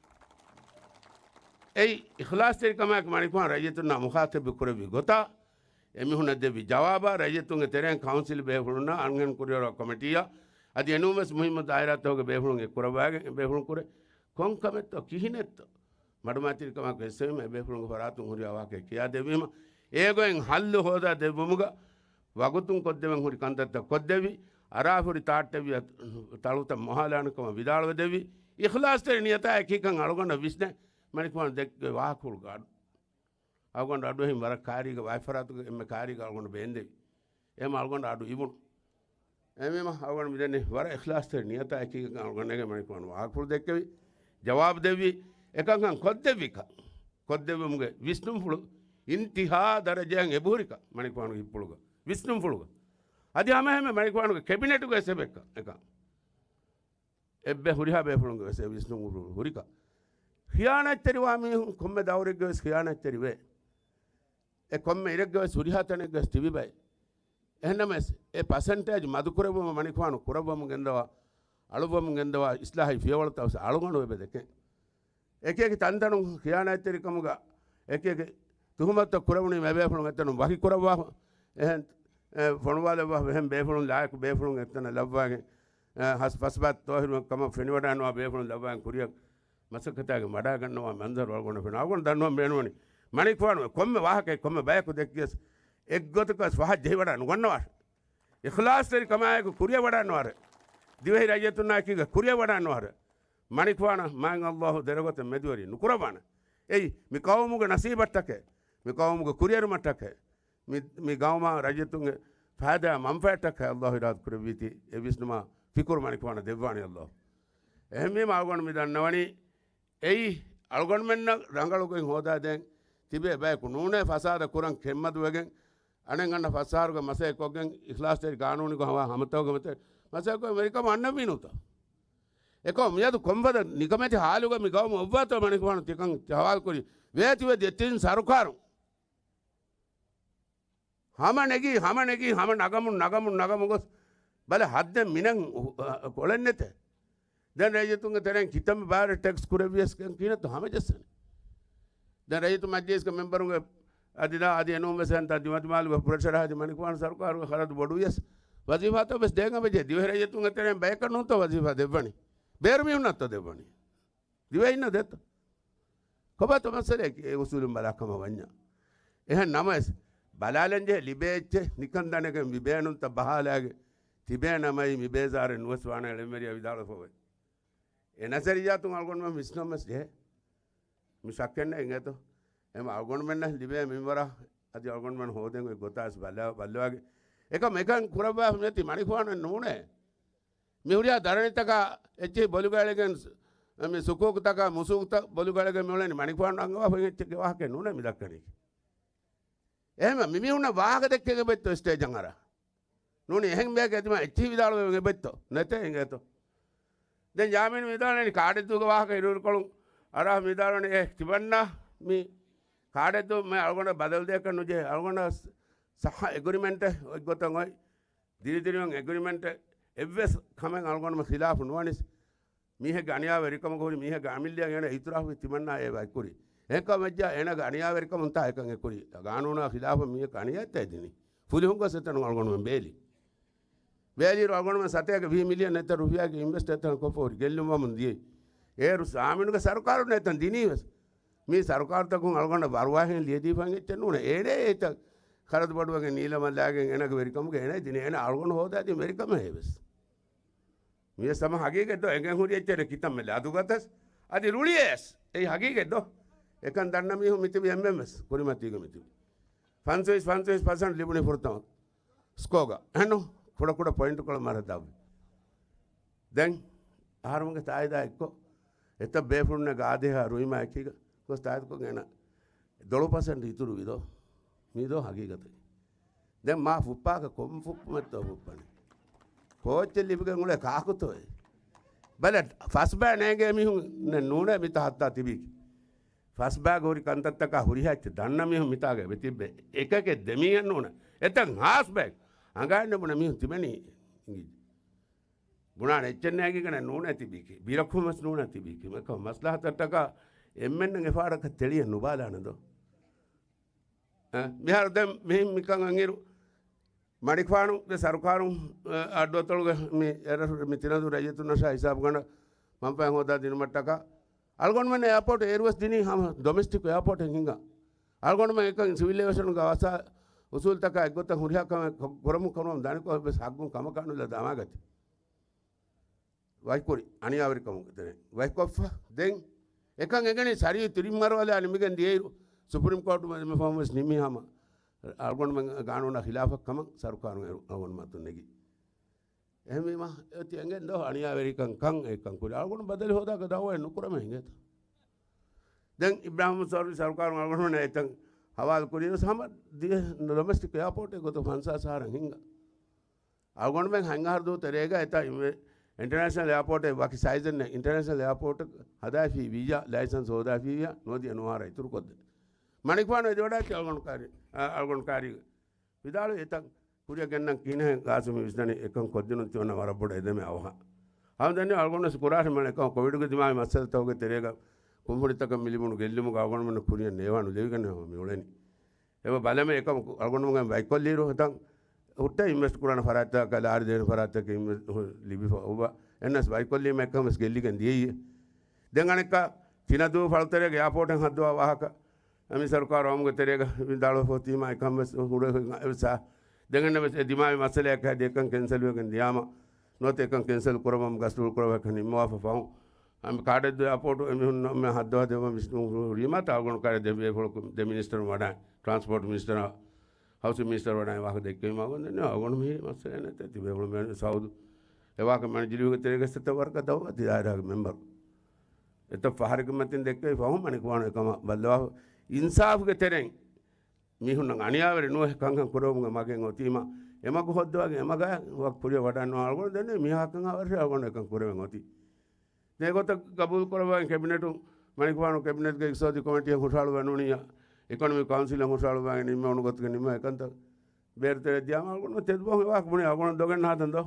އެއީ އިޚްލާޞްތެރިކަމާއެކު މަނިކުފާނު ރައްޔިތުންނާ މުޚާޠަބު ކުރެއްވި ގޮތަށް އެމީހުންނަށް ދެއްވި ޖަވާބާ ރައްޔިތުންގެ ތެރެއިން ކައުންސިލް ބޭފުޅުންނާ އަންހެން ކުރިއަރުވާ ކޮމިޓީއާ އަދި އެނޫން ވެސް މުހިއްމު ދާއިރާތަކުގެ ބޭފުޅުން އެއްކުރައްވާގެން އެ ބޭފުޅުން ކުރެ ކޮން ކަމެއްތޯ ކިހިނެއްތޯ؟ މަޑުމަތިރިކަމަކު އެއްސެވީމަ އެ ބޭފުޅުންގެ ފަރާތުން ހުރި އަވާކެ ކިޔާ ދެއްވީމަ އޭގޮތް ހައްލު ހޯދާ ދެއްވުމުގަ ވަގުތުން ކޮށްދެވެން ހުރި ކަންތައްތައް ކޮށްދެއްވި، އަރާފުރި ތާއްޓެއްވި ތަޅުތައް މޮހާލާނެ ކަމަށް ވިދާޅުވެދެއްވި، އިޚްލާޞްތެރި ނިޔަތާ އެކީކަން އަޅުގަނޑަށް ވިސްނޭ. މަނިކުފާނު ދެއްކެވި ވާހަކަފުޅުގަ އަޑު. އަޅުގަނޑު އަޑުއެހިން ވަރަށް ކާރީގަ ވާތްފަރާތުގަ އެންމެ ކާރީގަ އަޅުގަނޑު ބޭންދެވި. އެހެން އަޅުގަނޑު އަޑު އިވުނު. އެހެންވީމަ އަޅުގަނޑު މިދެންނެވި ވަރަށް އިޚްލާޞްތެރި ނިޔަތާ އެކީގަ އަޅުގަނޑުގެ މަނިކުފާނު ވާހަކަފުޅު ދެއްކެވި، ޖަވާބު ދެއްވި، އެކަންކަން ކޮށްދެއްވިކަން. ކޮށްދެއްވުމުގެ ވިސްނުންފުޅު އިންތިހާ ދަރަޖައިން އެބަހުރިކަން މަނިކުފާނުގެ ހިތްޕުޅުގަ ވިސްނުންފުޅުގަ. އަދި ހަމައެހެންމެ މަނިކުފާނުގެ ކެބިނެޓުގަ އެސެބެއްކަން އެކަން. އެއްބައި ހުރިހާ ބޭފުޅުންގެ ވެސް އެ ވިސްނުންފުޅު ހުރިކަން. ޚިޔާނާތްތެރިވާ މީހުން ކޮންމެ ދައުރެއްގަ ވެސް ޚިޔާނާތްތެރިވޭ. އެ ކޮންމެ އިރެއްގަ ވެސް ހުރިހާ ތަނެއްގަ ވެސް ތިބިބައި. އެހެންނަމަވެސް، އެ ޕަސެންޓޭޖް މަދުކުރެއްވުމަށް މަނިކުފާނު ކުރައްވަމުން ގެންދަވާ، އަޅުއްވަމުން ގެންދަވާ އިސްލާހީ ފިޔަވަޅުތައް ވެސް އަޅުގަނޑު އެބަ ދެކެން. އެކިއެކި ތަންތަނުން ޚިޔާނާތްތެރިކަމުގަ، އެކިއެކި ތުހުމަތުތައް ކުރެވުނީ މި ބޭފުޅުން އެތަނުން ވަކި ކުރައްވާ، އެހެން، އެ، ފޮނުވާލައްވާ، އެހެން ބޭފުޅުން ލާއިކު ބޭފުޅުން އެތަނަށް ލައްވާގެން، އެ، ހަސް ފަސްބާތް ތޯހިރު ކަމަށް ފެނިވަޑައިންނަވާ ބޭފުޅުން ލައްވާގެން ކުރިއަށް މަސައްކަތާގެ މަޑާގަންނަވާ މަންޒަރު އަޅުގަނޑަށް ފެނުނު. އަޅުގަނޑު ދަންނަވަން ބޭނުންވަނީ މަނިކުފާނު ކޮންމެ ވާހަކައެއް ކޮންމެ ބަޔަކު ދެއްކިޔަސް އެއްގޮތަކަސް ފަހަށް ޖެހިވަޑައި ނުގަންނަވާށެ. އިޚްލާޞްތެރިކަމާއެކު ކުރިއަށް ވަޑައިންނަވާށެ. ދިވެހި ރައްޔިތުންނާއެކީގަ ކުރިއަށް ވަޑައިންނަވާށެ. މަނިކުފާނަށް މާތް ﷲ ދެރަގޮތަށް މެދުވެރި ނުކުރައްވާނެ. އެއީ މި ޤައުމުގެ ނަސީބަށްޓަކައި، މި ޤައުމުގެ ކުރިއެރުމަށްޓަކައި، މި، މި ގައުމާ ރައްޔިތުންގެ ފައިދާ މަންފާއަށްޓަކައި ﷲ އިރާދަ ކުރެއްވީތީ އެ ވިސްނުމާ ފިކުރު މަނިކުފާނަށް ދެއްވާނެ ﷲ. އެހެންވީމަ އަޅުގަނޑު މި ދަންނަވަނީ އެއީ އަޅުގަނޑުމެންނަށް ރަނގަޅު ގޮތް ހޯދާދޭން ތިބޭ ބަޔަކު ނޫނޭ ފަސާދަ ކުރަން ކެތްމަދުވެގެން އަނެއް އަންނަ ފަސް އަހަރުގެ މަސައްކަތްކޮށްގެން އިޚްލާޞްތެރި ގާނޫނީ ގޮތް ހަމަ ހަމަތަކުގެ މަތި މަސައްކަތްކޮށް ވެރިކަމަށް އަންނަންވީނުތަ؟ އެކަމަ މިއަދު ކޮންފަދަ ނިކަމެތި ހާލުގަ މި ގައުމު އޮއްވާތޯ މަނިކުފާނު ތިކަން ހަވާލުކުރީ؟ ވޭތިވެ ދެތިން ސަރުކާރުން ހަމަ ނެގީ، ހަމަ ނެގީ، ހަމަ ނަގަމުން، ނަގަމުން، ނަގަމުން ގޮސް ބަލަ ހައްދެއް މިނަން ކޮޅެއް ނެތޭ. ދެން ރައްޔިތުންގެ ތެރެއިން ކިތަންމެ ބާރެއް ޓެކްސް ކުރެއްވިޔަސް ކިހިނެއްތޯ ހަމަޖައްސަނީ. ދެން ރައްޔިތު މަޖްލީސްގެ މެމްބަރުންގެ އަދި ދާ އަދި އެނޫން ވެސް އެންތާ ދިމަދިމާލުގެ ޕްރެޝަރ ހަދި މަނިކުފާނު ސަރުކާރުގެ ޚަރަދު ބޮޑުވިޔަސް ވަޒީފާތައް ވެސް ދޭން އެބަޖެހޭ. ދިވެހި ރައްޔިތުންގެ ތެރެއިން ބަޔަކަށް ނޫންތޯ ވަޒީފާ ދެއްވަނީ؟ ބޭރު މީހުންނަށްތޯ ދެއްވަނީ؟ ދިވެހިންނަށް ދެއްތޯ؟ ކޮބާތޯ މައްސަލައަކީ އެ އުސޫލުން ބަލާ ކަމަށް ވަންޏާ. އެހެން ނަމަވެސް، ބަލާލަންޖެހޭ ލިބޭ އެއްޗެއް ނިކަން ދަނެގެން މި ބޭނުންތައް ބަހާލާގެ ތިބޭ ނަމައި މި ބޭޒާރެއް ނުވެސް ވާނެ ޅެންވެރިޔާ ވިދާޅުވެފަ އޮތް. އެ ނަޒަރިއްޔާތުން އަޅުގަނޑުމެން ވިސްނަން ވެސް ޖެހޭ. މި ޝައްކެއް ނެތް އިނގޭތޯ. އެހެން އަޅުގަނޑުމެންނަށް ލިބޭ މިންވަރާ އަދި އަޅުގަނޑުމެން ހޯދެން އޮތް ގޮތާ ވެސް ބައްލަ، ބައްލަވާގެ. އެކަމް އެކަން ކުރައްވާފަ މިއޮތީ މަނިކުފާނަށް ނޫނޭ. މި ހުރިހާ ދަރަނިތަކާ އެއްޗެހި ބޮލުގައިޅިގެން މި ސުކޫކުތަކާ މުސޫކުތައް ބޮލުގައިޅިގެން މިއުޅެނީ މަނިކުފާނު އަންގަވާފަ އެއްޗެއްގެ ވާހަކައެއް ނޫނޭ މި ދައްކަނީ. އެހެންވެ މި މީހުންނަށް ވާހަކަ ދެއްކެން އެބައޮތްތޯ ސްޓޭޖަށް އަރާ؟ ނޫނީ އެހެން ބަޔަކަށް އެދިމާ އެއްޗެހި ވިދާޅުވެގެން އެބައޮތްތޯ؟ ނެތޭ އިނގޭތޯ. ދެން ޔާމީން ވިދާޅުވަނީ ކާޑެއްދޫގެ ވާހަކަ އިރުއިރުކޮޅުން އަރާ ވިދާޅުވަނީ އޭ ތިމަންނާ މި ކާޑެއްދޫ މެ އަޅުގަނޑަށް ބަދަލު ދޭކަށް ނުޖެހޭ. އަޅުގަނޑަށް ސައްހަ އެގްރިމެންޓެއް އޮތްގޮތަށް އޮތް. ދިރިދިރިވަން އެގްރިމެންޓެއް އެއްވެސް ކަމެއް އަޅުގަނޑުމެން ޚިލާފު ނުވަނީސް. މީހެއްގެ އަނިޔާވެރިކަމަކު ހުރި މީހެއްގެ އަމިއްލައަށް އޭނަ އިއުތިރާފުވި ތިމަންނާ އެ ވައިކުރި. އެހެންކަމަށްޖާ އޭނަގެ އަނިޔާވެރިކަމުންތާ އެކަން އެކުރި. ގާނޫނާ ޚިލާފަށް މީހަކަށް އަނިޔާތައް ދިނީ. ފުލިހުން ގޮސް އެތަނުން އަޅުގަނޑުމެން ބޭލި. ބޭލިއިރު އަޅުގަނޑުމެން ސަތޭކަ ވިހި މިލިއަން އެތައް ރުފިޔާގެ އިންވެސްޓް އެތަނަށް ކޮށްފަ ހުރި ގެއްލުންވަމުން ދިޔައީ. އޭރު ޒާމިނުގެ ސަރުކާރުން އެތަން ދިނީ ވެސް. މީ ސަރުކާރުތަކުން އަޅުގަނޑަށް ވަރުވާހެން ލިޔެދީފަ އެއްޗެއް ނޫނޭ. އޭނަ އެތައް ޚަރަދު ބޮޑުވެގެން ނީލަމަށް ލާގެން އޭނަގެ ވެރިކަމުގެ އޭނަ ދިނީ. އޭނަ އަޅުގަނޑު ހޯދާދިން ވެރިކަމެއް ވެސް. މިވެސް ހަމަ ހަގީގަތް ދޯ؟ އެނގެން ހުރި އެއްޗެއް ކިތަންމެ ލަދުގަތަސް އަދި ރުޅިޔަސް. އެއީ ހަގީގަތް ދޯ؟ އެކަން ދަންނަ މީހުން މިތިބި އެންމެން ވެސް ކުރިމަތީގަ މިތިބި. ފަންސަވީސް، ފަންސަވީސް ޕަސެންޓް ލިބުނީ ފުރަތަމަ ސްކޯގަ. އެހެންނު ކުޑަ ކުޑަ ޕޮއިންޓުކޮޅަށް މަރަށް ދާބި. ދެން އަހަރުމެންގެ ތާއީދާ އެއްކޮށް، އެތައް ބޭފުޅުންނެއް ގާދޭހާ ރުއިމާ އެކީގަ ގޮސް ތާއީދުކޮށް އޭނަ ދޮޅު ޕަސެންޓް އިތުރުވި ދޯ؟ މީ ދޯ ހަގީގަތެއް؟ ދެން މާ ފުއްޕާކަށް ކޮން ފުއްޕުމެއްތޯ ފުއްޕަނީ؟ ކޯއްޗެއް ލިބިގެން އުޅޭ ކާކުތޯއޭ؟ ބަލަ، ފަސް ބައި ނޭނގޭ މީހުން ނޫނޭ މިތާ ހައްތާ ތިބީކީ. ފަސް ބައި ހުރި ކަންތައްތަކާ ހުރިހާ އެއްޗެއް ދަންނަ މީހުން މިތާގަ އެބަ ތިއްބޭ. އެކަކެއް ދެމީހެއް ނޫނޭ. އެތައް ހާސް ބައެއް އަނގައިންނެ ބުނެ މީހުން ތިބެނީ އިނގި. ބުނާނެ އެއްޗެއް ނޭނގިގެނެއް ނޫނޭ ތިބީކީ. ބިރަކުން ވެސް ނޫނޭ ތިބީކީ. އެކަމަ މަސްލަހަތަށްޓަކާ އެންމެންނަށް އެފާޑަކަށް ތެޅިއެއް ނުބާލާނެ ދޯ؟ އަ، މިހާރު ދެން މިހެން މިކަން އަންއިރު، މަނިކުފާނުގެ ސަރުކާރުން، އަ، އައްޑުއަތޮޅުގެ މި އެރަށު މި ތިނަދޫ ރައްޔިތުންނަށާ ހިސާބުގަނޑަށް މަންފާއެއް ހޯދާ ދިނުމަށްޓަކާ، އަޅުގަނޑުމެން އެއާޕޯޓް އޭރުވެސް ދިނީ ހަމަ ޑޮމެސްޓިކް އެއާޕޯޓެއް ހިންގާ. އަޅުގަނޑުމެން އެކަން ސިވިލް އޭވިއޭޝަނުގެ އަސާ އުސޫލްތަކާ އެއްގޮތަށް ހުރިހާ ކަމެއް ކޮ-، ކުރަމުން ކަމަށް ދަނިކޮށް ވެސް ހައްގުން ކަމަކާ ނުލަ ދަމާގަތީ. ވަކިކުރި އަނިޔާވެރިކަމުގެ ތެރެއިން ވަކިކޮށްފަ. ދެން އެކަން އެނގެނީ ސަރީ ތިރިން ވަރު އަލާ ނިމިގެން ދިޔައިރު، ސުޕްރީމް ކޯޓު މެ-، މެ ފަހުން ވެސް ނިމި ހަމަ އަޅުގަނޑުމެން ގާނޫނާ ޚިލާފަށް ކަމަށް ސަރުކާރުން އަޅުގަނޑުމެން މަތުން ނެގި. އެހެންވީމަ، އެ އޮތީ އެނގެން ދޯ އަނިޔާވެރިކަން ކަން އެކަން ކުރި. އަޅުގަނޑު ބަދަލު ހޯދާކަށް ދައުވާއެއް ނުކުރަމޭ ހިނގޭތަ؟ ދެން އިބްރާހިމް ސޯރީ ސަރުކާރުން އަޅުގަނޑުމެންނަށް އެތަން ހަވާލު ކުރީ ވެސް ހަމަ ދިޔަ ޑޮމެސްޓިކް އެއާޕޯޓެއް ގޮތަށް ފަންސާސް އަހަރަށް ހިނގާ. އަޅުގަނޑުމެން ހަތް އަހަރު ދުވަހު ތެރޭގަ އެތައް އިންވެ-، އިންޓަރނޭޝަނަލް އެއާޕޯޓެއް ވަކި ސައިޒެއް ނެތް އިންޓަރނޭޝަނަލް އެއާޕޯޓެއް ހަދާފީ ވިއްޔާ، ލައިސަންސް ހޯދާފީ ވިއްޔާ، ނުވަދިހަ ނުވަހަރަށް އިތުރުކޮށްދޭ. މަނިކުފާނު އެދިވަޑާއެއްޗެއް އަޅުގަނޑު ކާރި-، އަ-، އަޅުގަނޑު ކާރީގަ ވިދާޅުވި އެތައް ކުރިއަށް ގެންނަން ކިހިނެއް ގާސިމް ވިސްނަނީ އެކަން ކޮށްދިނުން ތި އޮންނަ ވަރަށް ބޮޑަށް އެދެމެ އަވަހަށް. ހަމަ ދެންނެވި އަޅުގަނޑު ވެސް ކުރާށި މަނެ އެކަމަ ކޮވިޑުގެ ދިމާވި މައްސަލަތަކުގެ ތެރޭގަ ކުންފުނިތަކަށް މި ލިބުނު ގެއްލުމުގަ އަޅުގަނޑުމެންނަށް ކުރިއަށް ނޭވާނު ލެވިގެން މި އުޅެނީ. އެބަ ބަލަމެ އެކަމަކު އަޅުގަނޑުމެން ބައިކޮށްލިއިރު ހިތަން ހުއްޓަ އިންވެސްޓް ކުރާނެ ފަރާތްތަކަށް ލާރި ދޭނެ ފަރާތްތަކަށް އިންވެސްޓް ލިބިފަ އޮއްވާ. އެންނަސް ބައިކޮށްލީމަ އެކަން ވެސް ގެއްލިގެން ދިޔައީ. ދެން އަނެއްކާ ތިނަދޫ ފަޅުތެރޭގެ އެއާޕޯޓެއް ހައްދަވާ ވާހަކަ އެ މި ސަރުކާރު އާއްމުގެ ތެރޭގަ ވިދާޅުވެފަ އޮތީމާ އެކަން ވެސް ހުރެ އެވެސް. ދެން އެންނަ ވެސް އެ ދިމާވި މައްސަލައަކަށް އަދި އެކަން ކެންސަލް ވެގެން ދިޔާމަ ނުވަތަ އެކަން ކެންސަލް ކުރަމަށް ގަސްތު ކުރައްވާ ނިންމަވާފަ ފަހުން އަނބި ކާޑެއްދޫ އެއާޕޯޓު އެމީހުން މެ ހައްދަވާ ދެއްވަން ވިސްނުން ހުރީމާ ތާގުނު ކާރި ދެ ބޭފުޅަކު ދެ މިނިސްޓަރު ވަޑާ، ޓްރާންސްޕޯޓް މިނިސްޓަރ، ހައުސިން މިނިސްޓަރ ވަޑާ ވާހަކަ ދެއްކެވީމާ ގޮންދެން އަގޮނު މި މައްސަލަ ނެތެ ތިބޭފުޅު މެ ސައުދު އެވާކަ މެން ޖިލިވިގެ ތެރޭގަސްތައް ވަރަކަށް ދައުވާ ތި ދާއިރާގެ މެމްބަރު. އެތައް ފަހަރެއްގެ މަތިން ދެއްކެވި ފަހުން މަނިކުފާނު އެކަމަށް ބައްލަވާ އިންސާފުގެ ތެރެއިން މީހުންނަށް އަނިޔާވެރި ނުވެ ކަންކަން ކުރެވުމުގެ މަގެއް އޮތީމަ، އެމަގު ހޮއްދަވާގެން އެމަގަށް ވަ-، ކުރިއަށް ވަޑަން ނުވާ އަޅުގަނޑު ދެންނެވި މިހާ ކަން އަވަށް އަޅުގަނޑު އެކަން ކުރެވެން އޮތީ. ދެގޮތަށް ގަބޫލު ކުރައްވާ ކެބިނެޓު، މަނިކުފާނު ކެބިނެޓްގެ އިޤްތިޞާދީ ކޮމިޓީއަށް ހުށަހަޅުވާ ނޫނިއްޔާ، އިކޮނޮމިކް ކައުންސިލަށް ހުށަހަޅުވާގެން ނިންމެވުނު ގޮތުގެ ނިންމަ އެކަންތައް ބޭރުތެރެއަށް ދިޔާމަ އަޅުގަނޑު ތެދުބަހުން އެވާހަކަ ބުނި އަޅުގަނޑު ދޮގެއް ނަހަތަން ދޯ؟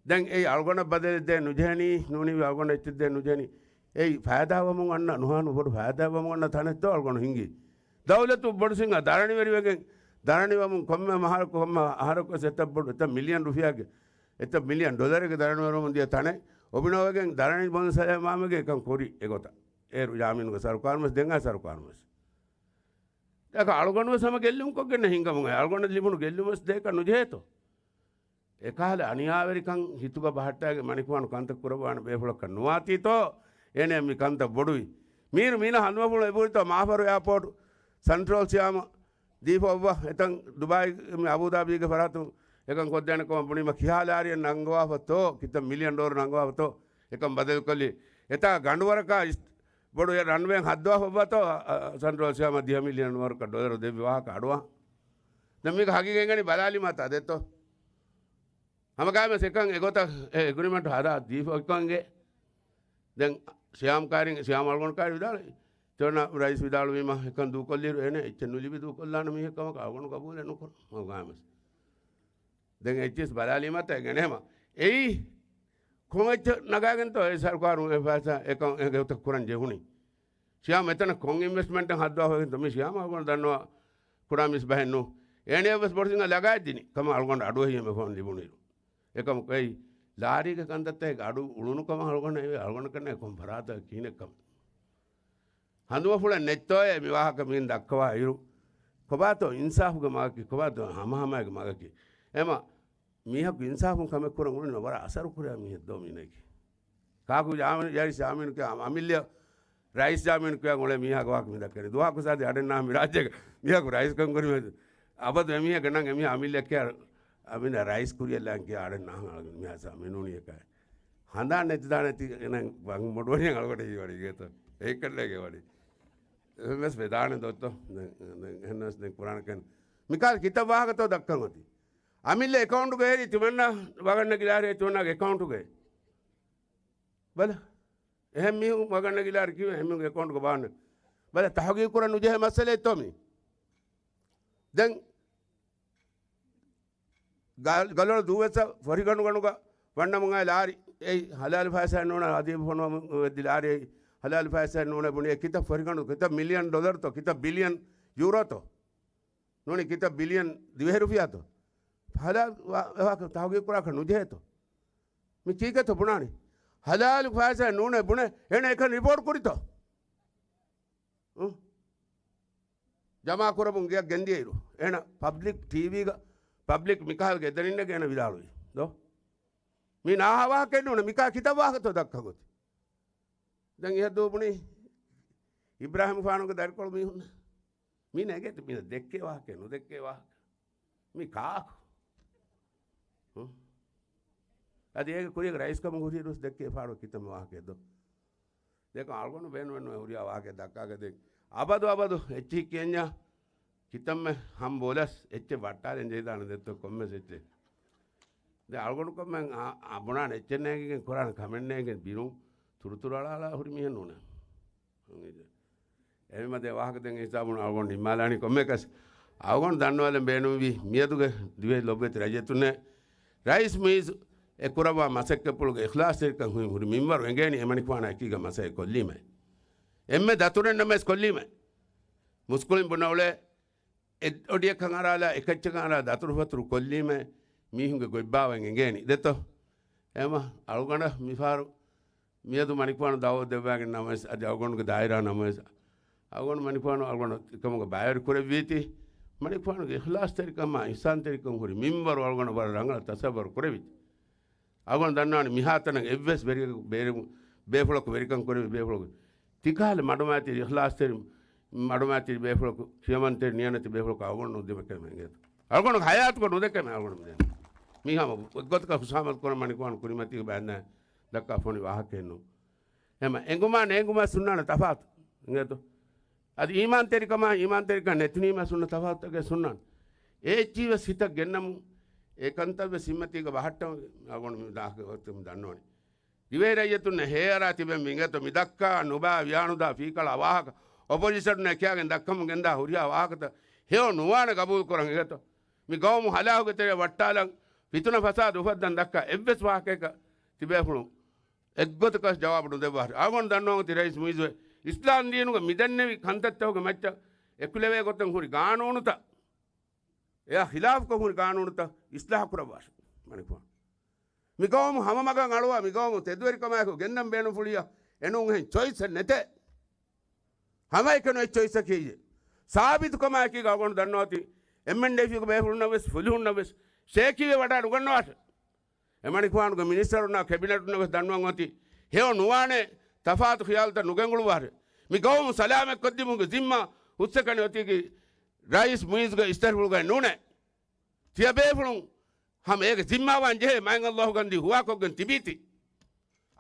ދެން އެއީ އަޅުގަނޑަށް ބަދަލެއް ދޭ ނުޖެހެނީ، ނޫނީ އަޅުގަނޑަށް އެއްޗެއް ދޭ ނުޖެހެނީ. އެއީ ފައިދާވަމުން އަންނަ ނުހާނު ބޮޑު ފައިދާވަމުން އަންނަ ތަނެއްތޯ އަޅުގަނޑު ހިނގީ. ދައުލަތު ބޮޑު ސިންގާ ދަރަނިވެރިވެގެން، ދަރަނިވަމުން ކޮންމެ މަހަރަކު ކޮންމެ އަހަރަކު ވެސް އެތައް ބޮޑު، އެތައް މިލިއަން ރުފިޔާގެ، އެތައް މިލިއަން ޑޮލަރެއްގެ ދަރަނިވެރިވަމުން ދިޔަ ތަނެއް އޮބިނޯވެގެން ދަރަނި ބޮންސަލެ މާމެގެ އެކަން ކުރި އެގޮތަށް. އޭރު ޔާމީނުގެ ސަރުކާރުން ވެސް ދެން އާ ސަރުކާރުން ވެސް. ދެކަ އަޅުގަނޑު ވެސް ހަމަ ގެއްލުން ކޮށްގެން ހިނގަމުން އަޅުގަނޑަށް ލިބުނު ގެއްލުން ވެސް ދޭކަށް ނުޖެހޭތޯ. އެކަހަލަ އަނިޔާވެރިކަން ހިތުގަ ބަހައްޓާގެ މަނިކުފާނު ކަންތައް ކުރައްވާނެ ބޭފުޅަކަށް ނުވާތީތޯ، އޭނެ މި ކަންތައް ބޮޑުވި. މީރު މީނަ ހަނދުމަފުޅު އެބުރިތޯ މާފަރު އެއާޕޯޓް ސަންޓްރޯލް ސިޔާމަ ދީފަ އޮއްވަ އެތަން ދުބާއި މި އަބޫދާބީގެ ފަރާތުން އެކަން ކޮށްދޭނެ ކަމަށް ބުނީމަ ކިހާ ލާރިއެއް ނަންގަވާފަތޯ، ކިތައް މިލިއަން ޑޮލަރު ނަންގަވާފަތޯ އެކަން ބަދަލުކޮށްލި. އެތާ ގަނޑުވަރަކާ އިސް-، ބޮޑު އެ ރަންވޭ ހައްދަވާފައްވާތޯ، އަ، އަ، ސަންޓްރޯލް ސިޔާމަ ދިހަ މިލިއަން ވަރަކަށް ޑޮލަރު ދެއްވި ވާހަކަ އަޑުވާ. ދެން މީގަ ހަގީގަތް ގަނީ ބަލާލީމާ ތާ ދެއްތޯ. ހަމަގާމެސް އެކަން އެގޮތަށް އެ އެގްރިމެންޓް ހަދާ ދީފަ އެކަންގެ. ދެން ސިޔާމް ކާރިން، ސިޔާމް އަޅުގަނޑު ކާރި ވިދާޅުވި. ތިވަނަ ރައީސް ވިދާޅުވީމަ އެކަން ދޫކޮށްލިއިރު އޭނެ އެއްޗެއް ނުލިބި ދޫކޮށްލާނެ މީހެއް ކަމަކަށް އަޅުގަނޑު ގަބޫލެއް ނުކުރަން. ހަމަގާމެސް. ދެން އެއްޗިސް ބަލާލީމަ ތައް ގެނެހެމަ. އެއީ ކޮން އެއްޗެއް ނަގާގެންތޯ އެ ސަރުކާރުން އެ ފައިސާ އެކަން އެގޮތަށް ކުރަން ޖެހުނީ؟ ޝިޔާމް އެތަނަށް ކޮން އިންވެސްޓްމަންޓެއް ހައްދާފައިގެންތޯ މި ޝިޔާމް އަޅުގަނޑު ދަންނަވާ ކުޑަ މިސް ބަހެއްނު. އޭނެ ވެސް ބޮޑު ސިންގާ ލަގާއެއްދިނި ކަމަށް އަޅުގަނޑު އަޑުއެހީ އެމެ ފޯން ލިބުނުއިރު. އެކަމަކު އެއީ ލާރީގެ ކަންތައްތައް އަޑު އުޅުނު ކަމަށް އަޅުގަނޑަށް އެ އަޅުގަނޑަކަށް ކޮން ފަރާތަކަށް ކިހިނެއް ކަމެއް. ހަނދުމަފުޅެއް ނެތްތޯއޭ މި ވާހަކަ މިހެން ދައްކަވާ އިރު، ކޮބާތޯ އިންސާފުގެ މަގަކީ، ކޮބާތޯ ހަމަހަމައިގެ މަގަކީ؟ އެމަ މީހަކު އިންސާފުން ކަމެއް ކުރަން އުޅުނު ވަރަށް އަސަރު ކުރޭ މީހެއް ދޯ މީނަކީ. ކާކު ޔާމިން، ޔާރިސް ޔާމިން ކިޔާ އަމިއްލަ ރައީސް ޔާމިން ކިޔާ އުޅޭ މީހާގެ ވާހަކަ މި ދައްކަނީ. ދުވަހަކު ސާދި އަޑެއް ނާ މި ރާއްޖޭގަ މީހަކު ރައީސްކަން ކުރި އަބަދު އެމީހަކަށް ނަން އެމީހާ އަމިއްލަ ކިޔާ އަމިން ރައީސް ކުރިޔަށް ލާން ކިޔާ އަޑެއް ނާ މީހާ ސާ މިނޫނިއަކާ. ހަނދާން ނެތިދާނެތި އެނަ ވަން މޮޑުވަނި އަޅުގަޑެއް ވަނީ ގޭތޯ. އެއްކަންނޭގެ ވަނީ. އެހެންވެސް ވެދާނެ ދޮއްތޯ. ދެން، ދެން އެހެންވެސް ދެން ކުރާނެ ކަން. މިކާލް ކިތައް ވާހަކަތޯ ދައްކަން އޮތީ. އަމިއްލަ އެކައުންޓުގައި ތިމަންނަ ވަގަށް ނަގިލާރޭ ތިމަންނަގެ އެކައުންޓުގައި. ބަލަ. އެހެން މީހުން ވަގަށް ނަގިލާރި ކިޔުން އެހެން މީހުންގެ އެކައުންޓުގަ ބާން. ބަލަ ތަހުގީގު ކުރަން ނުޖެހޭ މައްސަލައެއްތޯ މީ. ދެން ގަ-، ގަލޮޅު ދޫވެއްސަ ފޮރިގަނޑުގަނޑުގަ ވަންނަމުން އައި ލާރި އެއް ހަލާލު ފައިސާއެއް ނޫނޭ އަދީބު ފޮނުވަމުން ވެއްދި ލާރި އެއް ހަލާލު ފައިސާއެއް ނޫނޭ ބުނި އެ ކިތައް ފޮރިގަނޑު ކިތައް މިލިއަން ޑޮލަރުތޯ ކިތައް ބިލިއަން ޔޫރޯތޯ ނޫނީ ކިތައް ބިލިއަން ދިވެހި ރުފިޔާތޯ ހަލާލު ވާ-، ވާހަކަ ތަހުގީގު ކުރާކަށް ނުޖެހޭތޯ މި ކީކޭތޯ ބުނާނީ ހަލާލު ފައިސާއެއް ނޫނޭ ބުނޭ އޭނަ އެކަން ރިޕޯޓް ކުރިތޯ އު؟ ޖަމާކުރަމުން ގެޔަށް ގެންދިޔައިރު، އޭނަ ޕަބްލިކް ޓީވީގަ، ޕަބްލިކް މިކަހަލަ ގެދަނިންނެގެ އޭނަ ވިދާޅުވި ދޯ؟ މީ ނާހާ ވާހަކައެއް ނޫނޭ، މިކާ ކިތައް ވާހަކަތޯ ދައްކަން އޮތީ؟ ދެން އިހަށް ދޫ ބުނީ، އިބްރާހިމް ފާނުގެ ދަރިކޮޅު މީހުން. މީ ނެގެތި، މީ ދެއްކޭ ވާހަކައެއް، ނުދެއްކޭ ވާހަކަ. މި ކާކު؟ ހު؟ އަދި އޭގެ ކުރިއަށް ރައީސްކަމުގެ ހުރިއިރުވެސް ދެއްކޭ ފާޑު ކިތަންމެ ވާހަކައެއް ދޯ؟ ދެކޮ އަޅުގަނޑު ބޭނުމެއްނުވޭ ހުރިހާ ވާހަކައެއް ދައްކާގަ ދެން. އަބަދު އަބަދު އެއްޗިހި ކިޔަންޏާ ކިތަންމެ ހަމް ބޯލަސް އެއްޗެއް ވައްޓާލެން ޖެހިދާނެ ދެއްތޯ ކޮންމެސް އެއްޗެއް. ދެ އަޅުގަނޑު ކޮންމެ އާ، އާ، ބުނާނެ އެއްޗެއް ނޭނގިގެން ކުރާނެ ކަމެއް ނޭނގެން ބިރުން ތުރުތުރު އަޅާލާ ހުރި މީހެއް ނޫނޭ. އެހެންވީމަ ދެ ވާހަކަ ދެން ހިސާބުން އަޅުގަނޑު ނިންމާލާނީ ކޮންމެއަކަސް. އަޅުގަނޑު ދަންނަވާލަން ބޭނުންވީ މިއަދުގެ ދިވެހި ލޮބުވެތި ރައްޔިތުންނޭ ރައީސް މުއިއްޒު އެ ކުރައްވާ މަސައްކަތްޕުޅުގެ އިޚްލާޞްތެރިކަން ހުރި މިންވަރު އެނގޭނީ އެމަނިކުފާނާ އެކީގަ މަސައްކަތް ކޮށްލީމައި. އެންމެ ދަތުރެއް ނަމަވެސް ކޮށްލީމައި. މުސްކުޅިން ބުނައުޅޭ އެ އޮޑިއަކަށް އަރާލާ އެކައްޗަކަށް އަރާ ދަތުރުފަތުރު ކޮށްލީމައި މީހުންގެ ގޮތްބާވަން އެނގޭނީ. ދެތޯ؟ އެމަ އަޅުގަނޑަށް މިފަހަރު މިއަދު މަނިކުފާނު ދައުވަތު ދެއްވާގެން ނަމަވެސް، އަދި އަޅުގަނޑުގެ ދާއިރާ ނަމަވެސް، އަޅުގަނޑު މަނިކުފާނު އަޅުގަނޑު އެކަމުގަ ބައިވެރި ކުރެއްވީތީ، މަނިކުފާނުގެ އިޚްލާޞްތެރިކަމާ އިޙްސާންތެރިކަން ހުރި މިންވަރު އަޅުގަނޑު ވަރަށް ރަނގަޅަށް ތަޞައްވަރު ކުރެވިއްޖެ. އަޅުގަނޑު ދަންނާނެ މިހާތަނަށް އެއްވެސް ވެރި-، ބޭރު-، ބޭފުޅަކު ވެރިކަން ކުރެވި ބޭފުޅަކު ތިކަހަލަ މަޑުމައިތިރި އިޚްލާޞްތެރި، މަޑުމައިތިރި ބޭފުޅަކު، ކިޔަމަންތެރި ނިޔަނަތި ބޭފުޅަކު އަޅުގަނޑު ނުދެމެކެމެ އިނގޭތޯ. އަޅުގަނޑު ހަޔާތުގަ ނުދެކެމެ އަޅުގަނޑު މިދެން. މީހާ އެއްގޮތަކަށް ހުށަހަމަތު ކުރަން މަނިކުފާނު ކުރިމަތީގަ ބައިންދާ ދައްކާ ފޮނި ވާހަކައެއް ނޫން. އެމަ އެނގުމާ ނޭނގުމާ ހުންނާނެ ތަފާތު. އިނގޭތޯ؟ އަދި އީމާންތެރިކަމާ އީމާންތެރިކަން ނެތުނީމަ ހުންނަ ތަފާތުތަކެއް ހުންނާނެ. އެ އެއްޗީވެސް ހިތަށް ގެންނަމުން އެ ކަންތައްވެސް ހިތްމަތީގަ ބަހައްޓަމުން އަޅުގަނޑު މި ދާ-، މި ދަންނަވަނީ. ދިވެހި ރައްޔިތުންނަށް ހޭއަރާ ތިބެން މި އިނގޭތޯ މި ދައްކާ ނުބާ ވިޔާނުދާ ފީކަޅާ ވާހަކަ އޮޕޮޒިޝަނުންނަށް ކިޔާގެން ދައްކަމުން ގެންދާ ހުރިހާ ވާހަކަތައް ހެޔޮ ނުވާނެ ގަބޫލު ކުރަން އިނގޭތޯ. މި ގައުމު ހަލާކުގެ ތެރެއަށް ވައްޓާލަން ފިތުނަ ފަސާދަ އުފައްދަން ދައްކާ އެއްވެސް ވާހަކައަކަށް ތިބޭފުޅުން އެއްގޮތަކަށް ޖަވާބު ނުދެއްވާށެވެ. އަޅުގަނޑު ދަންނަވަން އޮތީ ރައީސް މުއިއްޒު އިސްލާމް ދީނުގަ މިދެންނެވި ކަންތައްތަކުގެ މައްޗަށް އެކުލެވޭ ގޮތުން ހުރި ގާނޫނުތައް އެއާ ޚިލާފުކޮށް ހުރި ގާނޫނުތައް އިސްލާހު ކުރައްވާށެވެ. މަނިކުފާނު މި ގައުމު ހަމަ މަގަށް އަޅުވާ މި ގައުމު ތެދުވެރިކަމާއެކު ގެންދަން ބޭނުންފުޅިއްޔާ އެނޫން އެހެން ޗޮއިސްއެއް ނެތޭ. ހަމައެކަނި އެއްޗޮއިސްއަކީ ސާބިތުކަމާއެކީގަ އަޅުގަނޑު ދަންނަވަތީ އެމްއެންޑީޕީގެ ބޭފުޅުންނަށްވެސް ފުލުހުންނަށްވެސް ޝޭކީވެ ވަޑާ ނުގަންނަވާށެވެ. އެމަނިކުފާނުގެ މިނިސްޓަރުންނާ ކެބިނެޓުންނަށްވެސް ދަންނަވަން އޮތީ ހެޔޮ ނުވާނެ ތަފާތު ޚިޔާލުތައް ނުގެންގުޅުއްވާށެވެ. މި ގައުމު ސަލާމަތްކޮށްދިނުމުގެ ޒިންމާ ހުސްއެކަނި އޮތީކީ ރައީސް މުއިއްޒުގެ އިސްތަށިފުޅުގައި ނޫނޭ. ތިޔަބޭފުޅުން ހަމަ އޭގެ ޒިންމާވާން ޖެހޭ މާތް ﷲ ގަންދީ ހުވާކޮށްގެން ތިބީތީ.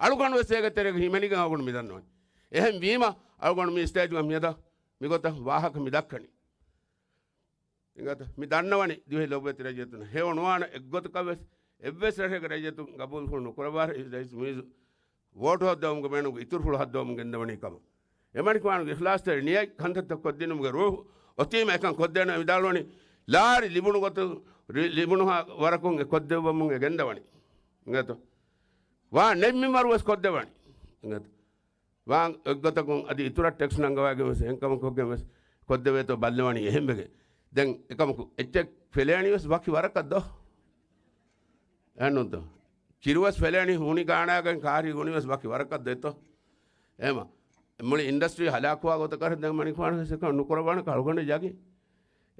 އަޅުގަނޑުވެސް އޭގެ ތެރޭގަ ހިމެނިގެން އަޅުގަނޑު މި ދަންނަވަނީ. އެހެން ވީމަ އަޅުގަނޑު މި ސްޓޭޖުގަ މިއަދަށް މިގޮތަށް ވާހަކަ މި ދައްކަނީ. އިނގޭތަ؟ މި ދަންނަވަނީ ދިވެހި ލޮބުވެތި ރައްޔިތުން ހެޔޮ ނުވާނެ އެއްގޮތަކަށްވެސް އެއްވެސް ރަށެއްގެ ރައްޔިތުން ގަބޫލުފުޅު ނުކުރައްވާށެވެ. ރައީސް މުއިއްޒު ވޯޓު ހައްދަވުމުގެ ބޭނުމުގެ އިތުރުފުޅު ހައްދަވަމުން ގެންދަވަނީ ކަމަށް. އެމަނިކުފާނުގެ އިޚްލާޞްތެރި ނިޔަތް ކަންތައްތައް ކޮށްދިނުމުގެ ރޫޙު އޮތީމަ އެކަން ކޮށްދޭނަން ވިދާޅުވަނީ، ލާރި ލިބުނު ގޮތުން، ރި-، ލިބުނުހާ ވަރަކުން އެ ކޮށްދެއްވަމުން އެ ގެންދަވަނީ. އިނގޭތޯ؟ ވާ ނެތް މިންވަރު ވެސް ކޮށްދެވަނީ. އިނގޭތޯ؟ ވާން އެއްގޮތަކުން އަދި އިތުރަށް ޓެކްސް ނަންގަވައިގެން ވެސް އެހެން ކަމަކު ކޮށްގެން ވެސް ކޮށްދެވޭތޯ ބައްލަވަނީ އެހެންވެގެން. ދެން އެކަމަކު އެއްޗެއް ފެލޭނީ ވެސް ވަކި ވަރަކަށް ދޯ؟ އެހެންނޫންތޯ؟ ކިރުވެސް ފެލޭނީ ހޫނި ގާނާގެން ކާރި ހޫނިވެސް ވަކި ވަރަކަށް ދޭތޯ. އެހެމަ މުޅި އިންޑަސްޓްރީ ހަލާކުވާ ގޮތަކަށް ދެން މަނިކުފާނު ހެސެކަން ނުކުރައްވާނެ އަޅުގަނޑު ޖަގި.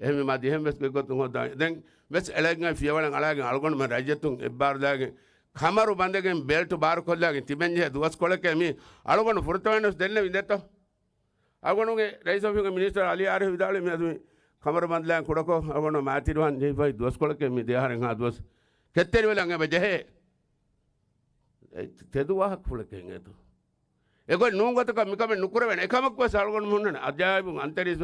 އެހެމަ ދިހެން ވެސް ގޮތްގޮތުން ހޯދާ. ދެން ވެސް އެޅެންގެ ފިޔަވަޅެއް އަޅާގެން އަޅުގަނޑުމެން ރައްޔިތުން އެއްބާރުލާގެން ކަމަރު ބަނދެގެން ބެލްޓު ބާރުކޮށްލާގެން ތިބެންޖެހޭ ދުވަސްކޮޅެކޭ މީ އަޅުގަނޑު ފުރަތަމަވެސް ދެންނެވި ދެތޯ. އަޅުގަނޑުގެ ރައީސް އޮފީހުގެ މިނިސްޓަރ އަލީ އާރިފް ވިދާޅުވި މިއަދު މި ކަމަރު ބަނދުލާން ކުޑަކޮށް އަޅުގަނޑު މާތިރިވާން ޖެހިފައި ދުވަސްކޮޅެކޭ މި ދެއަހަރެއްހާ ދުވަސް ކެތްތެރިވެލަން އެބަ ޖެހޭ. ތެދު ވާހަކަފުޅެކޭ އެނގޭތޯ. އެގޮތް ނޫން ގޮތަކަށް މިކަމެއް ނުކުރެވޭނެ. އެކަމަކުވެސް އަޅުގަނޑު ހުންނަން އަޖާއިބު އަންތަރީސް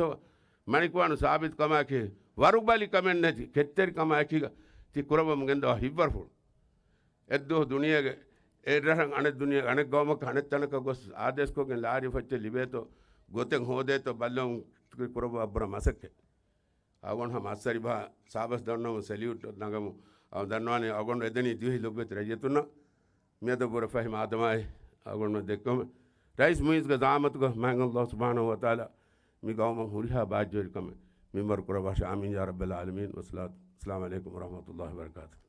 މަނިކުވާނު ސާބިތު ކަމާއެކީ ވަރުބަލި ކަމެއް ނެތި ކެތްތެރި ކަމާއެކީގަ ތި ކުރައްވަމުން ގެންދަވާ ހިތްވަރުފުޅު. އެއްދުވަހު ދުނިޔޭގެ އެއްރަށަށް އަނެއް ދުނިޔޭގެ އަނެއް ގައުމަކަށް އަނެއް ތަނަކަށް ގޮސް އާދޭސްކޮށްގެން ލާރި ފައްޗެއް ލިބޭތޯ ގޮތެއް ހޯދޭތޯ ބައްލަވަމުން ކުރައްވާ ބުރަ މަސައްކަތް. އަޅުގަނޑު ހަމަ އައްސަރި ބަހަށް ސާބަސް ދަންނަވަމުން ސެލިއުޓް ނަގަމު. އަޅު ދަންނަވާނެ އަޅުގަނޑު އެދެނީ ދިވެހި ލޮބުވެތި ރައްޔިތުންނަށް މިއަދު ބުރަ ފަހި މާދަމާއި އަޅުގަނޑު ދެއްކުމެ. ރައީސް މުއިއްޒުގެ ޒައާމަތުގަ މާތް ﷲ ސުބްޙާނަހޫ ވަތަޢާލާ މި ގައުމަށް ހުރިހާ ބާއްޖަވެރިކަމެއް މިންވަރު ކުރައްވާށި. އާމީން ޔާ ރައްބަލް ޢާލަމީން. ވައްސަލާމް. އައްސަލާމް ޢަލައިކުމް ވަރަޙްމަތުﷲ ވަބަރަކާތުހު.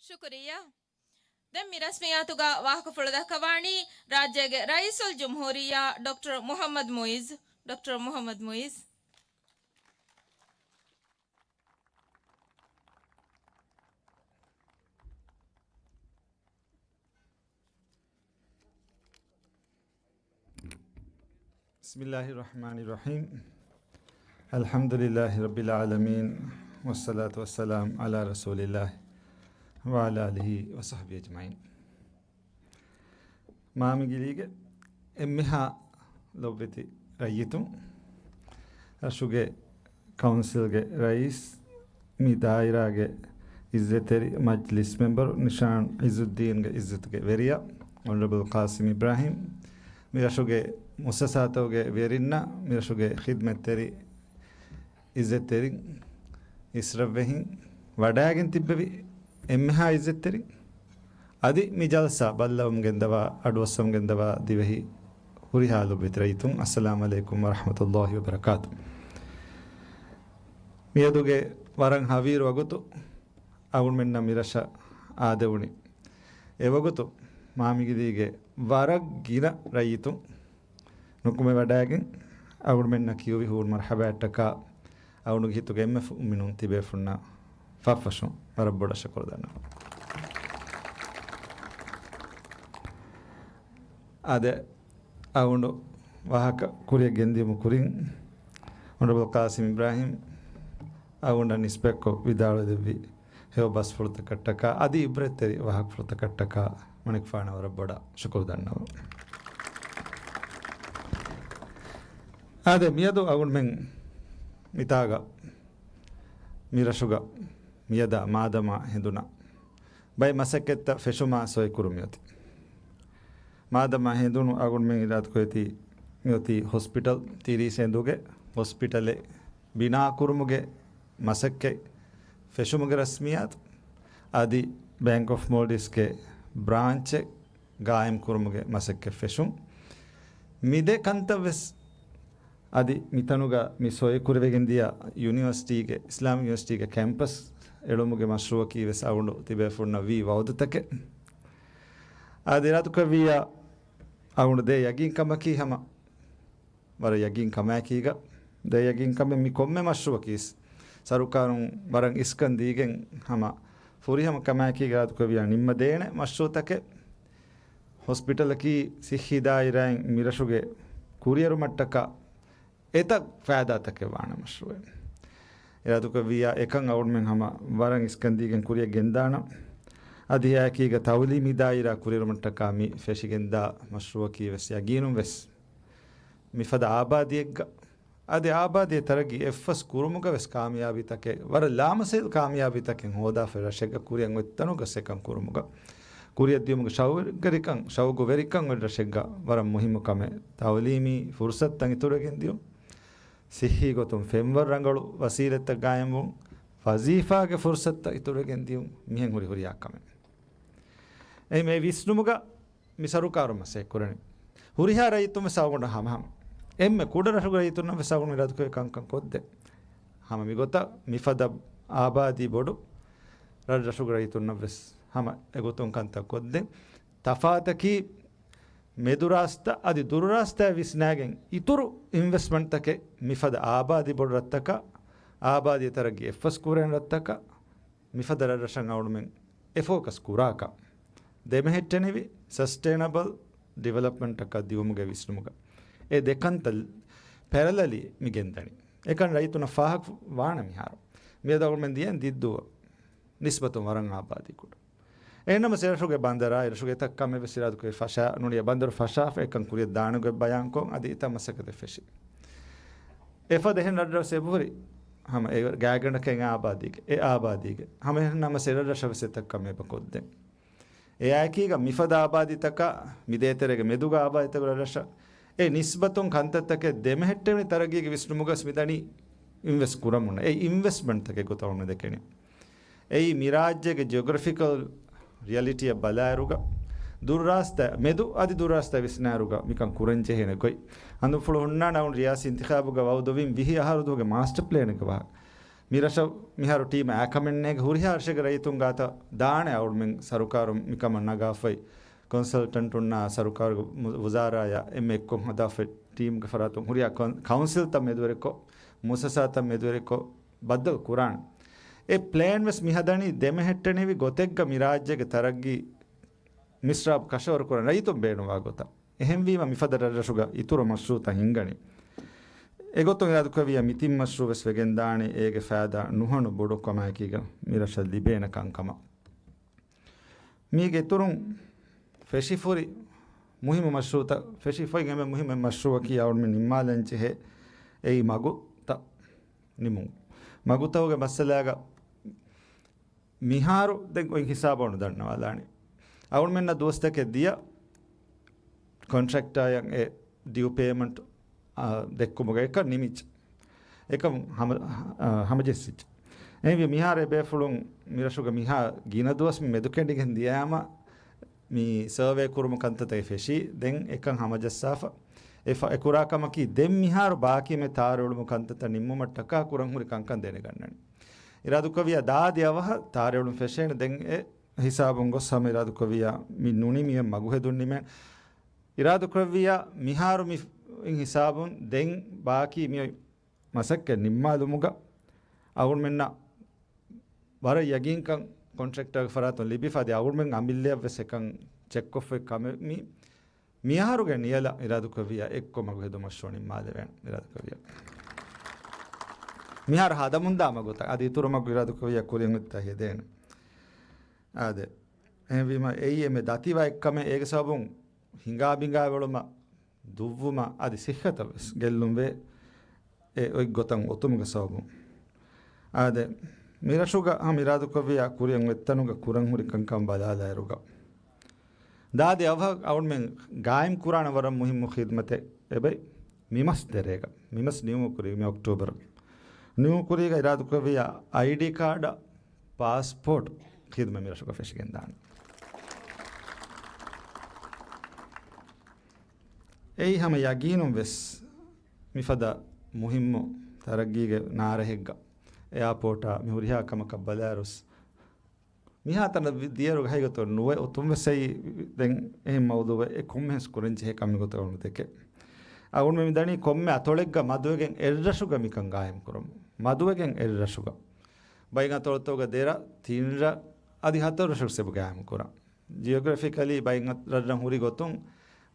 ޝުކުރިއްޔާ. ދެން މި ރަސްމިއްޔާތުގަ ވާހަކަފުޅު ދައްކަވާނީ ރާއްޖޭގެ ރައީސުލްޖުމްހޫރިއްޔާ ޑޮކްޓަރ މުޙައްމަދު މުޢިއްޒު. ޑޮކްޓަރ މުޙައްމަދު މުޢިއްޒު. بسم الله الرحمن الرحيم. الحمد لله رب العالمين، والصلاة والسلام على رسول الله وعلى آله وصحبه أجمعين. މާމިގިލީގެ އެންމެހާ ލޮބުވެތި ރައްޔިތުން، ރަށުގެ ކައުންސިލްގެ ރައީސް، މި ދާއިރާގެ އިއްޒަތްތެރި މަޖްލިސް މެމްބަރު ނިޝާން ޢިއްޒުއްދީންގެ އިއްޒަތުގެ ވެރިޔާ، އޮނަރަބަލް ޤާސިމް އިބްރާހިމް، މި ރަށުގެ މުއައްސަސާތަކުގެ ވެރިންނަށް، މި ރަށުގެ ޚިދްމަތްތެރި އިއްޒަތްތެރިން، އިސްރަށްވެހިން، ވަޑައިގެން ތިއްބެވި އެންމެހާ އިއްޒަތްތެރިން، އަދި މި ޖަލްސާ ބައްލަވަމުން ގެންދަވާ، އަޑުއައްސަމުން ގެންދަވާ ދިވެހި ހުރިހާ ލޮބުވެތި ރައްޔިތުން، އައްސަލާމް ޢަލައިކުމް ވަރަޙްމަތުﷲ ވަބަރަކާތު. މިއަދުގެ ވަރަށް ހަވީރު ވަގުތު އަޅުގަނޑުމެންނަށް މި ރަށަށް އާދެވުނީ. އެވަގުތު މާމިގިލީގެ ވަރަށް ގިނަ ރައްޔިތުން ނުކުމެވަޑައިގެން އަޅުގަނޑުމެންނަށް ކިޔުވި ހޫނު މަރްޙަބާއަށްޓަކާ އަޅުގަނޑުގެ ހިތުގެ އެންމެ މުއުމިނުން ތިބޭފުންނަށް ފަށްފަށުން ވަރަށް ބޮޑަށް ޝުކުރު ދަންނަވަން. އާދެ، އަޅުގަނޑު ވާހަކަ ކުރިއަށް ގެންދިޔުމު ކުރިން، އޮނަރަބަލް ޤާސިމް އިބްރާހިމް އަޅުގަނޑަށް ނިސްބަތްކޮށް ވިދާޅުވެދެއްވި ހެޔޮ ބަސްފުޅުތަކަށްޓަކާ އަދި އިބްރަތްތެރި ވާހަކަފުޅުތަކަށްޓަކާ މަނިކުފާނަށް ވަރަށް ބޮޑަށް ޝުކުރު ދަންނަވަން. އާދެ، މިއަދު އަޅުގަނޑުމެން މިތާގަ މި ރަށުގަ މިއަދާ މާދަމާ ހެނދުނަށް ބައެއް މަސައްކަތްތައް ފެށުމާ ސޮއިކުރު މިއޮތީ. މާދަމާ ހެނދުނު އަޅުގަނޑުމެން އިރާދަކުރެއްވީ މިއޮތީ ހޮސްޕިޓަލް ތިރީސް އެނދުގެ ހޮސްޕިޓަލެއް ބިނާކުރުމުގެ މަސައްކަތް ފެށުމުގެ ރަސްމިއްޔާތު އަދި ބޭންކް އޮފް މޯލްޑިވްސްގެ ބްރާންޗެއް ގާއިމް ކުރުމުގެ މަސައްކަތް ފެށުން. މި ދެ ކަންތައް ވެސް އަދި މިތަނުގަ މި ސޮއިކުރެވިގެންދިޔަ ޔުނިވަރސިޓީގެ، އިސްލާމިކް ޔުނިވަރސިޓީގެ ކެމްޕަސް އެޅުމުގެ މަޝްރޫއަކީ ވެސް އަޅުގަނޑު ތިބޭފުންނަށް ވީ ވައުދުތަކެއް. އާދެ، އިރާދަކުރެއްވިއްޔާ އަޅުގަނޑު ދޭ ޔަގީން ކަމަކީ ހަމަ ވަރަށް ޔަގީން ކަމާއެކީގަ، ދޭ ޔަގީން ކަމެއް މި ކޮންމެ މަޝްރޫއަކީސް ސަރުކާރުން ވަރަށް އިސްކަން ދީގެން ހަމަ ފުރިހަމަ ކަމާއެކީގަ އިރާދަކުރެއްވިއްޔާ ނިންމަދޭނެ މަޝްރޫއުތަކެއް. ހޮސްޕިޓަލަކީ ސިއްހީ ދާއިރާއިން މިރަށުގެ ކުރިއެރުމަށްޓަކާ އެތައް ފައިދާތަކެއް ވާނެ މަޝްރޫއެއް. އިރާދަކުރެއްވިއްޔާ އެކަން އަޅުގަނޑުމެން ހަމަ ވަރަށް އިސްކަން ދީގެން ކުރިއަށް ގެންދާނަން. އަދި އެއާއެކީގަ ތައުލީމީ ދާއިރާ ކުރިއެރުމަށްޓަކާ މި ފެށިގެންދާ މަޝްރޫއަކީ ވެސް ޔަގީނުން ވެސް މިފަދަ އާބާދީއެއްގަ އަދި އާބާދީ ތަރައްގީ އެއްފަސް ކުރުމުގަ ވެސް ކާމިޔާބީތަކެއް، ވަރަށް ލާމަސައްކަތް ކާމިޔާބީތަކެއް ހޯދާފައި ރަށެއްގަ ކުރިއަށް އޮތް ތަނުގަ ސެކަން ކުރުމުގަ، ކުރިއަށް ދިޔުމުގެ ޝައުގުވެރިކަން، ޝައުގުވެރިކަން އޮތް ރަށެއްގަ ވަރަށް މުހިއްމު ކަމެއް. ތައުލީމީ ފުރުސަތުތައް އިތުރުވެގެން ދިޔުން. ސިއްހީ ގޮތުން ފެންވަރު ރަނގަޅު ވަސީލަތްތައް ގާއިމްވުން، ވަޒީފާގެ ފުރުސަތުތައް އިތުރުވެގެން ދިޔުން، މިހެން ހުރި ހުރިހާ ކަމެއް. އެ މި ވިސްނުމުގަ މި ސަރުކާރު މަސައްކަތް ކުރަނީ. ހުރިހާ ރައްޔިތުން ވެސް އަޅުގަނޑު ހަމަހަމަ. އެންމެ ކުޑަ ރަށުގެ ރައްޔިތުންނަށް ވެސް އަޅުގަނޑު އިރާދަކުރެއްވި ކަންކަން ކޮށްދޭ. ހަމަ މިގޮތަށް މިފަދަ އާބާދީ ބޮޑު ރަށްރަށުގެ ރައްޔިތުންނަށް ވެސް ހަމަ އެގޮތުން ކަންތައް ކޮށްދޭ. ތަފާތަކީ މެދު ރާސްތައް އަދި ދުރު ރާސްތައާ ވިސްނާގެން އިތުރު އިންވެސްޓްމަންޓްތަކެއް މިފަދަ އާބާދީ ބޮޑު ރަށްތަކަށް، އާބާދީ ތަރައްގީ އެއްފަސް ކުރޭނެ ރަށްތަކަށް، މިފަދަ ރަށްރަށަށް އަޅުމެން އެ ފޯކަސް ކުރާކަށް. ދެމެހެއްޓެނިވި ސަސްޓެއިނަބަލް ޑިވެލޮޕްމަންޓަކަށް ދިއުމުގެ ވިސްނުމުގަ އެ ދެކަންތައް ޕެރަލަލީ މި ގެންދަނީ. އެކަން ރައްޔިތުންނަށް ފާހަގަ ވާނަ މިހާރު. މިއަދު އަޅުމެން ދިޔައިން ދިއްދޫ ނިސްބަތުން ވަރަށް އާބާދީ ކުޑަ. އެހެންނަމަ އެރަށުގެ ބަނދަރާ، އެރަށުގެ އެތައް ކަމެއް ވެސް އިރާދަކުރެއްވި ފަށާ، ނޫނީ ބަނދަރު ފަށާފަ އެކަން ކުރިއަށް ދާނެ ގޮތް ބަޔާންކޮށް، އަދި އެތައް މަސައްކަތެއް ފެށި. އެފަދަ އެހެން ރަށްރަށް ވެސް އެބަހުރި. ހަމަ އެ ގާތްގަނޑަކަށް އެ އާބާދީގެ، އެ އާބާދީގެ. ހަމަ އެހެން ނަމަ އެރަށްރަށަށް ވެސް އެތައް ކަމެއް އެބަ ކޮށްދޭ. އެއާއެކީގަ މިފަދަ އާބާދީތަކާ މި ދޭތެރޭގެ މެދުގަ އާބާދީތަކުގެ ރަށްރަށަށް އެ ނިސްބަތުން ކަންތައްތަކެއް ދެމެހެއްޓެވިނި ތަރައްގީގެ ވިސްނުމުގަސް މިދަނީ އިންވެސްޓް ކުރަމުން. އެ އިންވެސްޓްމަންޓްތަކެއް ގޮތަށް އަޅުގަނޑު ދެކެނީ. އެއީ މި ރާއްޖޭގެ ޖިއޮގްރަފިކަލް ރިއަލިޓީއަށް ބަލާއިރުގަ، ދުރުރާސްތައް، މެދު އަދި ދުރުރާސްތައް ވިސްނާއިރުގަ މިކަން ކުރަން ޖެހޭނެ ގޮތް. ހަނދުފުޅު ހުންނާނެ އަޅުގަނޑު ރިޔާސީ އިންތިޚާބުގަ ވައުދުވިން ވިހި އަހަރު ދުވަހުގެ މާސްޓަ ޕްލޭނެއްގެ ވާހަކަ. މި ރަށަށް މިހާރު ޓީމް އައި ކަމެއް ނޭނގެ. ހުރިހާ ރަށެއްގެ ރައްޔިތުން ގާތަށް ދާނެ އަޅުމެން ސަރުކާރުން މިކަމަށް ނަގާފައި، ކޮންސަލްޓަންޓުންނާ ސަރުކާރުގެ މު-، ވުޒާރާޔާ އެންމެ އެއްކޮށް ހަދާފައި ޓީމްގެ ފަރާތުން ހުރިހާ ކައުން-، ކައުންސިލްތައް މެދުވެރިކޮށް، މުއައްސަސާތައް މެދުވެރިކޮށް، ބައްދަލު ކުރާނެ. އެ ޕްލޭން ވެސް މި ހަދަނީ ދެމެހެއްޓެނިވި ގޮތެއްގަ މި ރާއްޖޭގެ ތަރައްގީ މިސްރާބު ކަށަވަރު ކުރަން ރައްޔިތުން ބޭނުންވާ ގޮތަށް. އެހެންވީމަ މިފަދަ ރަށްރަށުގަ އިތުރު މަޝްރޫއުތައް ހިންގަނީ. އެގޮތުން އިރާދަކުރެއްވިޔާ މި ތިން މަޝްރޫއު ވެސް ވެގެންދާނެ އޭގެ ފައިދާ ނުހަނު ބޮޑު ކަމާއެކީގަ މި ރަށަށް ލިބޭނެ ކަންކަމަށް. މީގެ އިތުރުން ފެށިފުރި މުހިއްމު މަޝްރޫއުތައް، ފެށިފައި އެންމެ މުހިއްމު މަޝްރޫއަކީ އަޅުމެން ނިންމާލަން ޖެހޭ އެއީ މަގުތައް ނިމުން. މަގުތަކުގެ މައްސަލާގަ މިހާރު ދެން އޮތް ހިސާބަށް އަޅުގަނޑު ދަންނަވާލާނީ. އަޅުމެންނަށް ދުވަސްތަކެއް ދިޔަ ކޮންޓްރެކްޓާއަށް އެ ޑިއު ޕޭމަންޓް، އާ، ދެއްކުމުގަ އެކަން ނިމިއްޖެ. އެކަން ހަމަ-، އާ، ހަމަޖެއްސިއްޖެ. އެހެންވެ މިހާރު އެބޭފުޅުން މިރަށުގަ މިހާ ގިނަ ދުވަސް މި މެދުކެނޑިގެން ދިޔައިމަ މި ސަރވޭ ކުރުމު ކަންތައްތަކެއް ފެށީ، ދެން އެކަން ހަމަޖައްސާފަ. އެ ފަ-، އެ ކުރާ ކަމަކީ ދެން މިހާރު ބާކީމެ ތާރުއެޅުމު ކަންތައްތައް ނިންމުމަށްޓަކާ ކުރަން ހުރި ކަންކަން ދެނެގަންނަނީ. އިރާދަކުރެއްވިޔާ ދާދި އަވަހަށް ތާރުއެޅުން ފެށޭނެ. ދެން އެ ހިސާބުން ގޮސް ހަމަ އިރާދަކުރެއްވިޔާ މި ނުނިމިއެއް މަގު ހެދުން ނިމޭނެ. އިރާދަކުރެއްވިޔާ މިހާރު މި އިން ހިސާބުން ދެން ބާކީ މި މަސައްކަތް ނިންމާލުމުގަ އަޅުމެންނަށް ވަރަށް ޔަގީންކަން ކޮންޓްރެކްޓާގެ ފަރާތުން ލިބިފަ އަދި އަޅުމެން އަމިއްލައަށް ވެސް އެކަން ޗެކްކޮށްފައި ކަމެއް މި މިއަހަރުގެ ނިޔަލަށް އިރާދަކުރެއްވިޔާ އެއްކޮށް މަގު ހެދުމަށް ނިންމާލެވޭނެ އިރާދަކުރެއްވިޔާ. މިހާރު ހަދަމުންދާ މަގުތައް އަދި އިތުރު މަގު އިރާދަކުރެއްވިޔާ ކުރިއަށް އޮތްތާ ހެދޭނެ. އާދެ. އެހެންވީމަ އެއީ އެންމެ ދަތިވާ އެއްކަމެއް އޭގެ ސަބަބުން ހިނގާ ބިނގާ ވެޅުމަށް ދުއްވުމަށް އަދި ސިއްހަތަށް ވެސް ގެއްލުންވޭ. އެ އޮތް ގޮތަށް އޮތުމުގެ ސަބަބުން. އާދެ، މިރަށުގަ ހަމަ އިރާދަކުރެއްވިޔާ ކުރިއަށް އޮތްތަނުގަ ކުރަން ހުރި ކަންކަން ބަލާލާއިރުގަ، ދާދި އަވަހަށް އަޅުމެން ގާއިމް ކުރާނެ ވަރަށް މުހިއްމު ޚިދުމަތެއް އެބައި މިމަސް ތެރޭގަ، މިމަސް ނިމުމުގެ ކުރީގަ، މި އޮކްޓޫބަރު ނިމުމުގެ ކުރީގަ އިރާދަކުރެއްވިޔާ އައިޑީ ކާޑަށް ޕާސްޕޯޓް ޚިދުމަތް މިރަށުގަ ފެށިގެންދާނެ. އެއީ ހަމަ ޔަގީނުން ވެސް މިފަދަ މުހިއްމު ތަރައްގީގެ ނާރެހެއްގަ އެއާޕޯޓާ މި ހުރިހާ ކަމަކަށް ބަލާއިރުސް، މިހާ ތަނަށް ވި-، ދިޔައިރު ހަގީގަތުން ނުވެ އޮތުން ވެސް އެއީ ދެން އެހެން މައުޟޫއެއް ކޮންމެހެން ކުރަން ޖެހޭ ކަމެއް ގޮތަށް އަޅުގަނޑު ދެކެ. އަޅުގަނޑު މި ދަނީ ކޮންމެ އަތޮޅެއްގަ މަދުވެގެން އެއްރަށުގަ މިކަން ގާއިމް ކުރަމު. މަދުވެގެން އެއްރަށުގަ. ބައިން އަތޮޅުތަކުގަ ދެރަށް ތިން ރަށް އަދި ހަތަރު ރަށުގަ އެބަ ގާއިމް ކުރަން. ޖިއޮގްރަފިކަލީ ބައިން ރަށްރަށް ހުރި ގޮތުން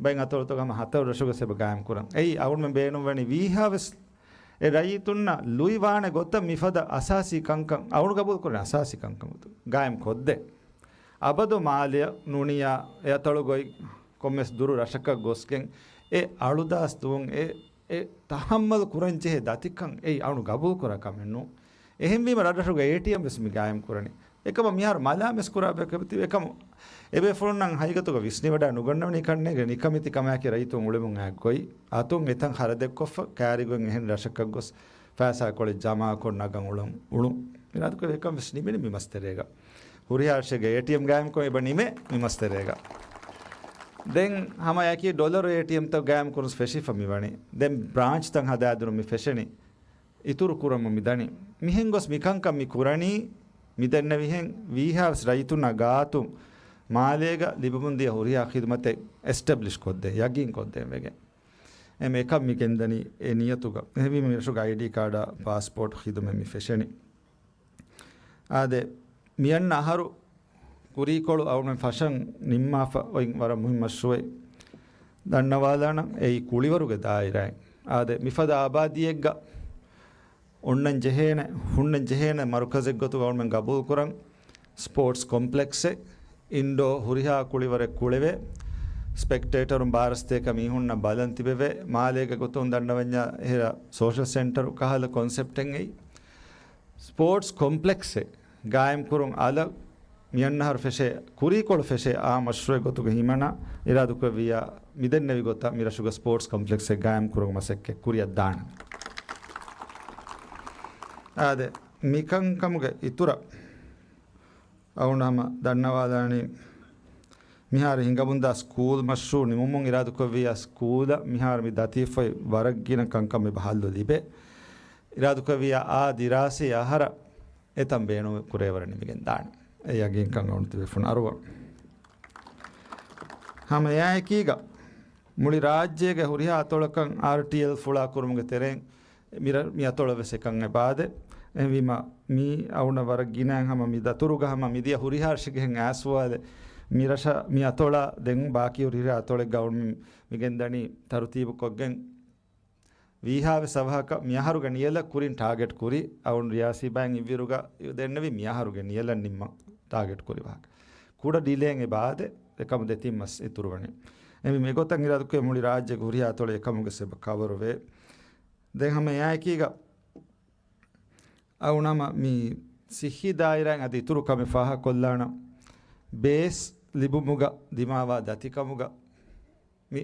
ބައިން އަތޮޅުތަކުގަ ހަމަ ހަތަރު ރަށުގަ އެބަ ގާއިމް ކުރަން. އެއީ އަޅުގަނޑުމެން ބޭނުންވަނީ ވީހާވެސް އެ ރައްޔިތުންނަށް ލުއިވާނެ ގޮތަށް މިފަދަ އަސާސީ ކަންކަން، އަޅުގަނޑު ގަބޫލުކުރަން އަސާސީ ކަންކަން ގާއިމް ކޮށްދޭ. އަބަދު މާލެއަށް ނޫނިއްޔާ އެ އަތޮޅުގައި ކޮންމެސް ދުރު ރަށަކަށް ގޮސްގެން އެ އަޅުދާސް ދުވަހު އެ، އެ ތަހައްމަލު ކުރަން ޖެހޭ ދަތިކަން އެއީ އަޅުގަނޑު ގަބޫލުކުރާ ކަމެއް ނޫން. އެހެންވީމަ ރަށްރަށުގެ އޭޓީއެމް ވެސް މި ގާއިމް ކުރަނީ. އެކަމަށް މިހާރު މަލާމެސް ކުރާ ބަޔަކަށް ތިބެ. އެކަމު އެބޭފުޅުންނަށް ހަގީގަތުގަ ވިސްނިވަޑައި ނުގަންނަވަނީ ކަންނޭނގެ ނިކަމެތި ކަމާއެކީ ރައްޔިތުން އުޅެމުން އައި ގޮތް. އަތުން އެތަން ޚަރަދެއްކޮށްފަ ކާރިގޮތް އެހެން ރަށަކަށް ގޮސް ފައިސާކޮޅެއް ޖަމާކޮށް ނަގަން އުޅުން، އުޅުން. އިރާދަކުރެއްވި އެކަން ވެސް ނިމެނީ މި މަސްތެރޭގަ. ހުރިހާ ރަށެއްގެ އޭޓީއެމް ގާއިމްކޮށް އެބަ ނިމޭ މި މަސްތެރޭގަ. ދެން ހަމައެކީ ޑޮލަރު އޭޓީއެމްތައް ގާއިމް ކުރުން ފެށިފަ މި ވަނީ. ދެން ބްރާންޗްތައް ހަދާދިނުން މި ފެށެނީ. އިތުރު ކުރަމުން މި ދަނީ. މިހެން ގޮސް މިކަންކަން މި ކުރަނީ، މި ދެންނެވިހެން ވީހާވެސް ރައްޔިތުންނާ ގާތުން މާލޭގަ ލިބެމުންދިޔަ ހުރިހާ ޚިދުމަތެއް އެސްޓެބްލިޝް ކޮށްދޭ، ޔަގީން ކޮށްދޭން ވެގެން. އެމެ އެކަން މި ގެންދަނީ އެ ނިޔަތުގަ. އެހެންވީމަ މި ރަށުގެ އައިޑީ ކާޑާ ޕާސްޕޯޓް ޚިދުމަތް މި ފެށެނީ. އާދެ، މިއަންނަ އަހަރު ކުރީކޮޅު އަޅުގަނޑުމެން ފަށަން ނިންމާފަ އޮތް ވަރަށް މުހިންމު މަޝްރޫއެއް ދަންނަވާލާނަން. އެއީ ކުޅިވަރުގެ ދާއިރާއިން. އާދެ، މިފަދަ އާބާދީއެއްގަ އޮންނަން ޖެހޭނެ، ހުންނަން ޖެހޭނެ މަރުކަޒެއް ގޮތުގަ އަޅުގަނޑުމެން ގަބޫލުކުރަން ސްޕޯޓްސް ކޮމްޕްލެކްސެއް، އިންޑޯ ހުރިހާ ކުޅިވަރެއް ކުޅެވޭ، ސްޕެކްޓޭޓަރުން ބާރަ ސަތޭކަ މީހުންނަށް ބަލަން ތިބެވޭ، މާލޭގެ ގޮތުން ދަންނަވަންޏާ އެހެރަ ސޯޝަލް ސެންޓަރު ކަހަލަ ކޮންސެޕްޓެއް އެއީ. ސްޕޯޓްސް ކޮމްޕްލެކްސެއް ގާއިމްކުރުން އަލަށް މިއަންނަހަރު ފެށޭ، ކުރީކޮޅު ފެށޭ އާ މަޝްރޫއެއް ގޮތުގަ ހިމަނާ އިރާދަކުރެއްވިއްޔާ، މިދެންނެވި ގޮތަށް މި ރަށުގަ ސްޕޯޓްސް ކޮމްޕްލެކްސެއް ގާއިމްކުރުމުގެ މަސައްކަތް ކުރިއަށް ދާނެ. އާދެ، މިކަންކަމުގެ އިތުރަށް އަޅުގަނޑު ހަމަ ދަންނަވާލާނީ، މިހާރު ހިނގަމުންދާ ސްކޫލް މަޝްރޫއު ނިމުމުން އިރާދަކުރެއްވިއްޔާ ސްކޫލަށް މިހާރު މި ދަތިފައި ވަރަށް ގިނަ ކަންކަން މި ބަހައްލު ލިބޭ. އިރާދަކުރެއްވިއްޔާ އާ ދިރާސީ އަހަރަށް އެތަން ބޭނުން ކުރޭވަރަށް ނިމިގެން ދާނެ. އެ ޔަގީންކަން އަޅުގަނޑު ތިބޭފުޅުން އަރުވަން. ހަމަ އެއާއެކީގަ މުޅި ރާއްޖޭގެ ހުރިހާ އަތޮޅަކަށް އާރްޓީއެލް ފުޅާ ކުރުމުގެ ތެރެއިން މި ރަ-، މި އަތޮޅަށް ވެސް އެކަން އެބައާދޭ. އެހެންވީމަ މީ އަޅުގަނޑަށް ވަރަށް ގިނައިން ހަމަ މި ދަތުރުގަ ހަމަ މިދިޔަ ހުރިހާ ރަށެއްގެ ހެން އައިސްފަވާލެ، މި ރަށަށް މި އަތޮޅަށް ދެން ބާކީ ހުރިހާ އަތޮޅެއްގަ އަޅުގަނޑު މި ގެންދަނީ ތަރުތީބުކޮށްގެން ވީހާވެސް އަވަހަކަށް މިއަހަރުގެ ނިޔަލަށް ކުރިން ޓާގެޓް ކުރި، އަޅުގަނޑު ރިޔާސީ ބައިން އިއްވިއިރުގަ ދެންނެވި މިއަހަރުގެ ނިޔަލަށް ނިންމަން ޓާގެޓް ކުރި ވާހަކަ. ކުޑަ ޑިލޭއެއް އެބައާދޭ، އެކަމު ދެތިން މަސް އިތުރުވަނީ. އެމީ މިގޮތަށް އިރާދަކުރެ މުޅި ރާއްޖޭގެ ހުރިހާ އަތޮޅެއް އެކަމުގެ ސަބަބަށް ކަވަރުވޭ. ދެން ހަމަ އެއާއެކީގަ އަޅުގަނޑު ހަމަ މި ސިއްހީ ދާއިރާއިން އަދި އިތުރު ކަމެއް ފާހަގަކޮށްލާނަން. ބޭސް ލިބުމުގަ ދިމާވާ ދަތިކަމުގަ މި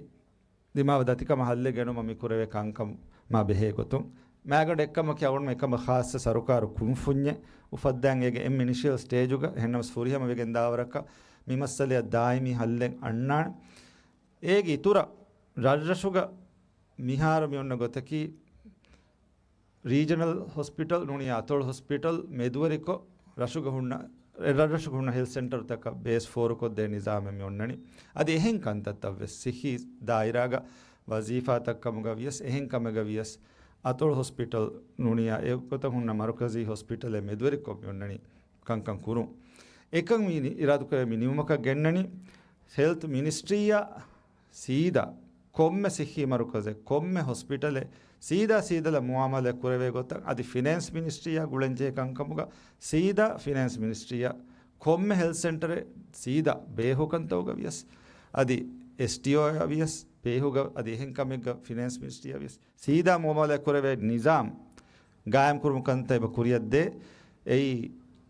ދިމާވާ ދަތިކަމަށް ހައްލެއް ގެނުމަށް މި ކުރެވޭ ކަންކަމާ ބެހޭ ގޮތުން، މާގަނޑު އެއްކަމަކީ އަޅުގަނޑު އެކަމަށް ޚާއްޞަ ސަރުކާރު ކުންފުންޏެއް އުފައްދާން އޭގެ އެންމެ އިނިޝިއަލް ސްޓޭޖުގަ. އެހެންނަމަސް ފުރިހަމަ ވެގެން ދާވަރަކަށް މި މައްސަލަޔަށް ދާއިމީ ހައްލެއް އަންނާނެ. އޭގެ އިތުރަށް ރަށްރަށުގަ މިހާރު މި އޮންނަ ގޮތަކީ، ރީޖަނަލް ހޮސްޕިޓަލް ނޫނީ އަތޮޅު ހޮސްޕިޓަލް މެދުވެރިކޮށް، ރަށުގަ ހުންނަ، ރަށްރަށުގަ ހުންނަ ހެލްތު ސެންޓަރުތަކަށް ބޭސް ފޯރުކޮށްދޭ ނިޒާމެއް މި އޮންނަނީ. އަދި އެހެން ކަންތައްތައް ވެސް ސިއްހީ ދާއިރާގަ ވަޒީފާތައް ކަމުގަ ވިޔަސް، އެހެން ކަމެއްގަ ވިޔަސް، އަތޮޅު ހޮސްޕިޓަލް ނޫނީ އެގޮތަށް ހުންނަ މަރުކަޒީ ހޮސްޕިޓަލެއް މެދުވެރިކޮށް މި އޮންނަނީ ކަންކަން ކުރުން. އެކަން މި އިރާދަކުރެ މި ނިމުމަކަށް ގެންނަނީ، ހެލްތު މިނިސްޓްރީއާ ސީދާ ކޮންމެ ސިއްހީ މަރުކަޒެއް، ކޮންމެ ހޮސްޕިޓަލެއް ސީދާ ސީދަލަށް މުއާމަލާތް ކުރެވޭ ގޮތަށް އަދި ފިނޭންސް މިނިސްޓްރީއާ ގުޅެންޖެހޭ ކަންކަމުގަ ސީދާ ފިނޭންސް މިނިސްޓްރީއާ ކޮންމެ ހެލްތު ސެންޓަރެއް ސީދާ ބޭހުގަންތައުގަ ވިޔަސް އަދި އެސްޓީއޯއާ ވިޔަސް ބޭހުގަ އަދި އެހެން ކަމެއްގަ ފިނޭންސް މިނިސްޓްރީއާ ވިޔަސް ސީދާ މުއާމަލާތް ކުރެވޭ ނިޒާމް ގާއިމްކުރުމުގެ ކަންތައް އެބަ ކުރިއަށްދޭ. އެއީ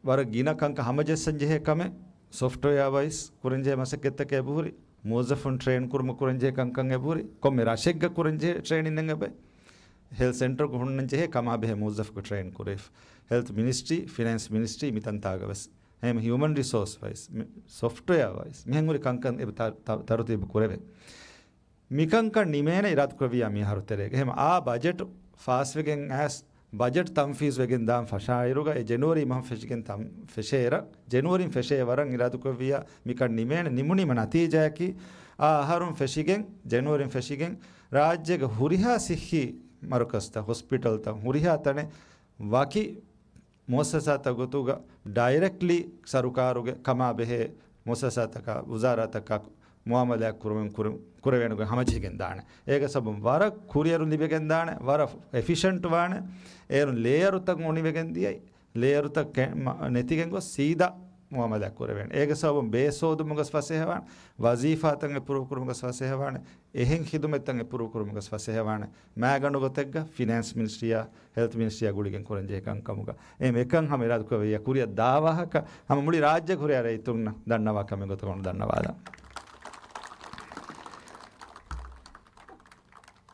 ވަރަށް ގިނަ ކަންކަން ހަމަޖައްސަން ޖެހޭ ކަމެއް. ސޮފްޓްވެއާ ވައިސް ކުރަންޖެހޭ މަސައްކަތްތަކެއް އެބަހުރި. މުވައްޒަފުން ޓްރޭން ކުރުމަށް ކުރަންޖެހޭ ކަންކަން އެބަހުރި. ކޮންމެ ރަށެއްގަ ކުރަންޖެހޭ ޓްރޭނިންއެއް އެބަ ހެލްތު ސެންޓަރުގަ ހުންނަންޖެހޭ ކަމާބެހޭ މުވައްޒަފަކު ޓްރޭން ކުރެވިފަ. ހެލްތު މިނިސްޓްރީ، ފިނޭންސް މިނިސްޓްރީ މިތަންތާގަ ވެސް. އެހެން ހިއުމަން ރިސޯސް ވައިސް، މި-، ސޮފްޓްވެއާ ވައިސް މިހެން ހުރި ކަންކަން އެބަ ތަ-، ތަ-، ތަރުތީބު ކުރެވޭ. މިކަންކަން ނިމޭނެ އިރާދަކުރެއްވިއްޔާ މިއަހަރު ތެރޭގަ. އެހެން އާ ބަޖެޓް ފާސްވެގެން އައިސް، ބަޖެޓް ތަންފީޒުވެގެން ދާން ފަށާއިރުގަ، އެ ޖެނުއަރީ މަހު ފެށިގެން ތަން-، ފެށޭއިރަށް، ޖެނުއަރީން ފެށޭ ވަރަށް އިރާދަކުރެއްވިއްޔާ މިކަން ނިމޭނެ. ނިމުނީމަ ނަތީޖާއަކީ، އާ އަހަރުން ފެށިގެން، ޖެނުއަރީން ފެށިގެން، ރާއްޖޭގެ ހުރިހާ ސިއްހީ މަރުކަޒުތައް، ހޮސްޕިޓަލްތައް، ހުރިހާ ތަނެއް ވަކި މުއައްސަސާތައް ގޮތުގަ ޑައިރެކްޓްލީ ސަރުކާރުގެ ކަމާ ބެހޭ މުއައްސަސާތަކާ، ވުޒާރާތަކާ މުއާމަލާތް ކުރުމުން ކުރު-، ކުރެވޭނެ ގޮތް ހަމަޖެހިގެން ދާނެ. އޭގެ ސަބަބުން ވަރަށް ކުރިއެރުން ލިބިގެން ދާނެ، ވަރަށް އެފިޝަންޓް ވާނެ. އޭރުން ލޭއަރުތައް އޮނިވެގެން ދިޔައީ، ލޭއަރުތައް ކެ-، މަ-، ނެތިގެން ގޮސް ސީދާ މުއާމަލާތް ކުރެވޭނެ. އޭގެ ސަބަބުން ބޭސް ހޯދުމުގަސް ފަސޭހަވާނެ، ވަޒީފާތައް އެޕްރޫވް ކުރުމުގަސް ފަސޭހަވާނެ، އެހެން ޚިދުމަތްތައް އެޕްރޫވް ކުރުމުގަސް ފަސޭހަވާނެ. މާގަނޑު ގޮތެއްގަ ފިނޭންސް މިނިސްޓްރީއާ، ހެލްތް މިނިސްޓްރީއާ ގުޅިގެން ކުރަންޖެހޭ ކަންކަމުގަ އެ އެކަން ހަމަ އިރާދަކުރެއްވިއްޔާ ކުރިއަށް ދާ ވާހަކަ ހަމަ މުޅި ރާއްޖެ ހުރިހާ ރައްޔިތުންނަށް ދަންނަވާ ކަމެއް ގޮތަކަށް ދަންނަވާލަން.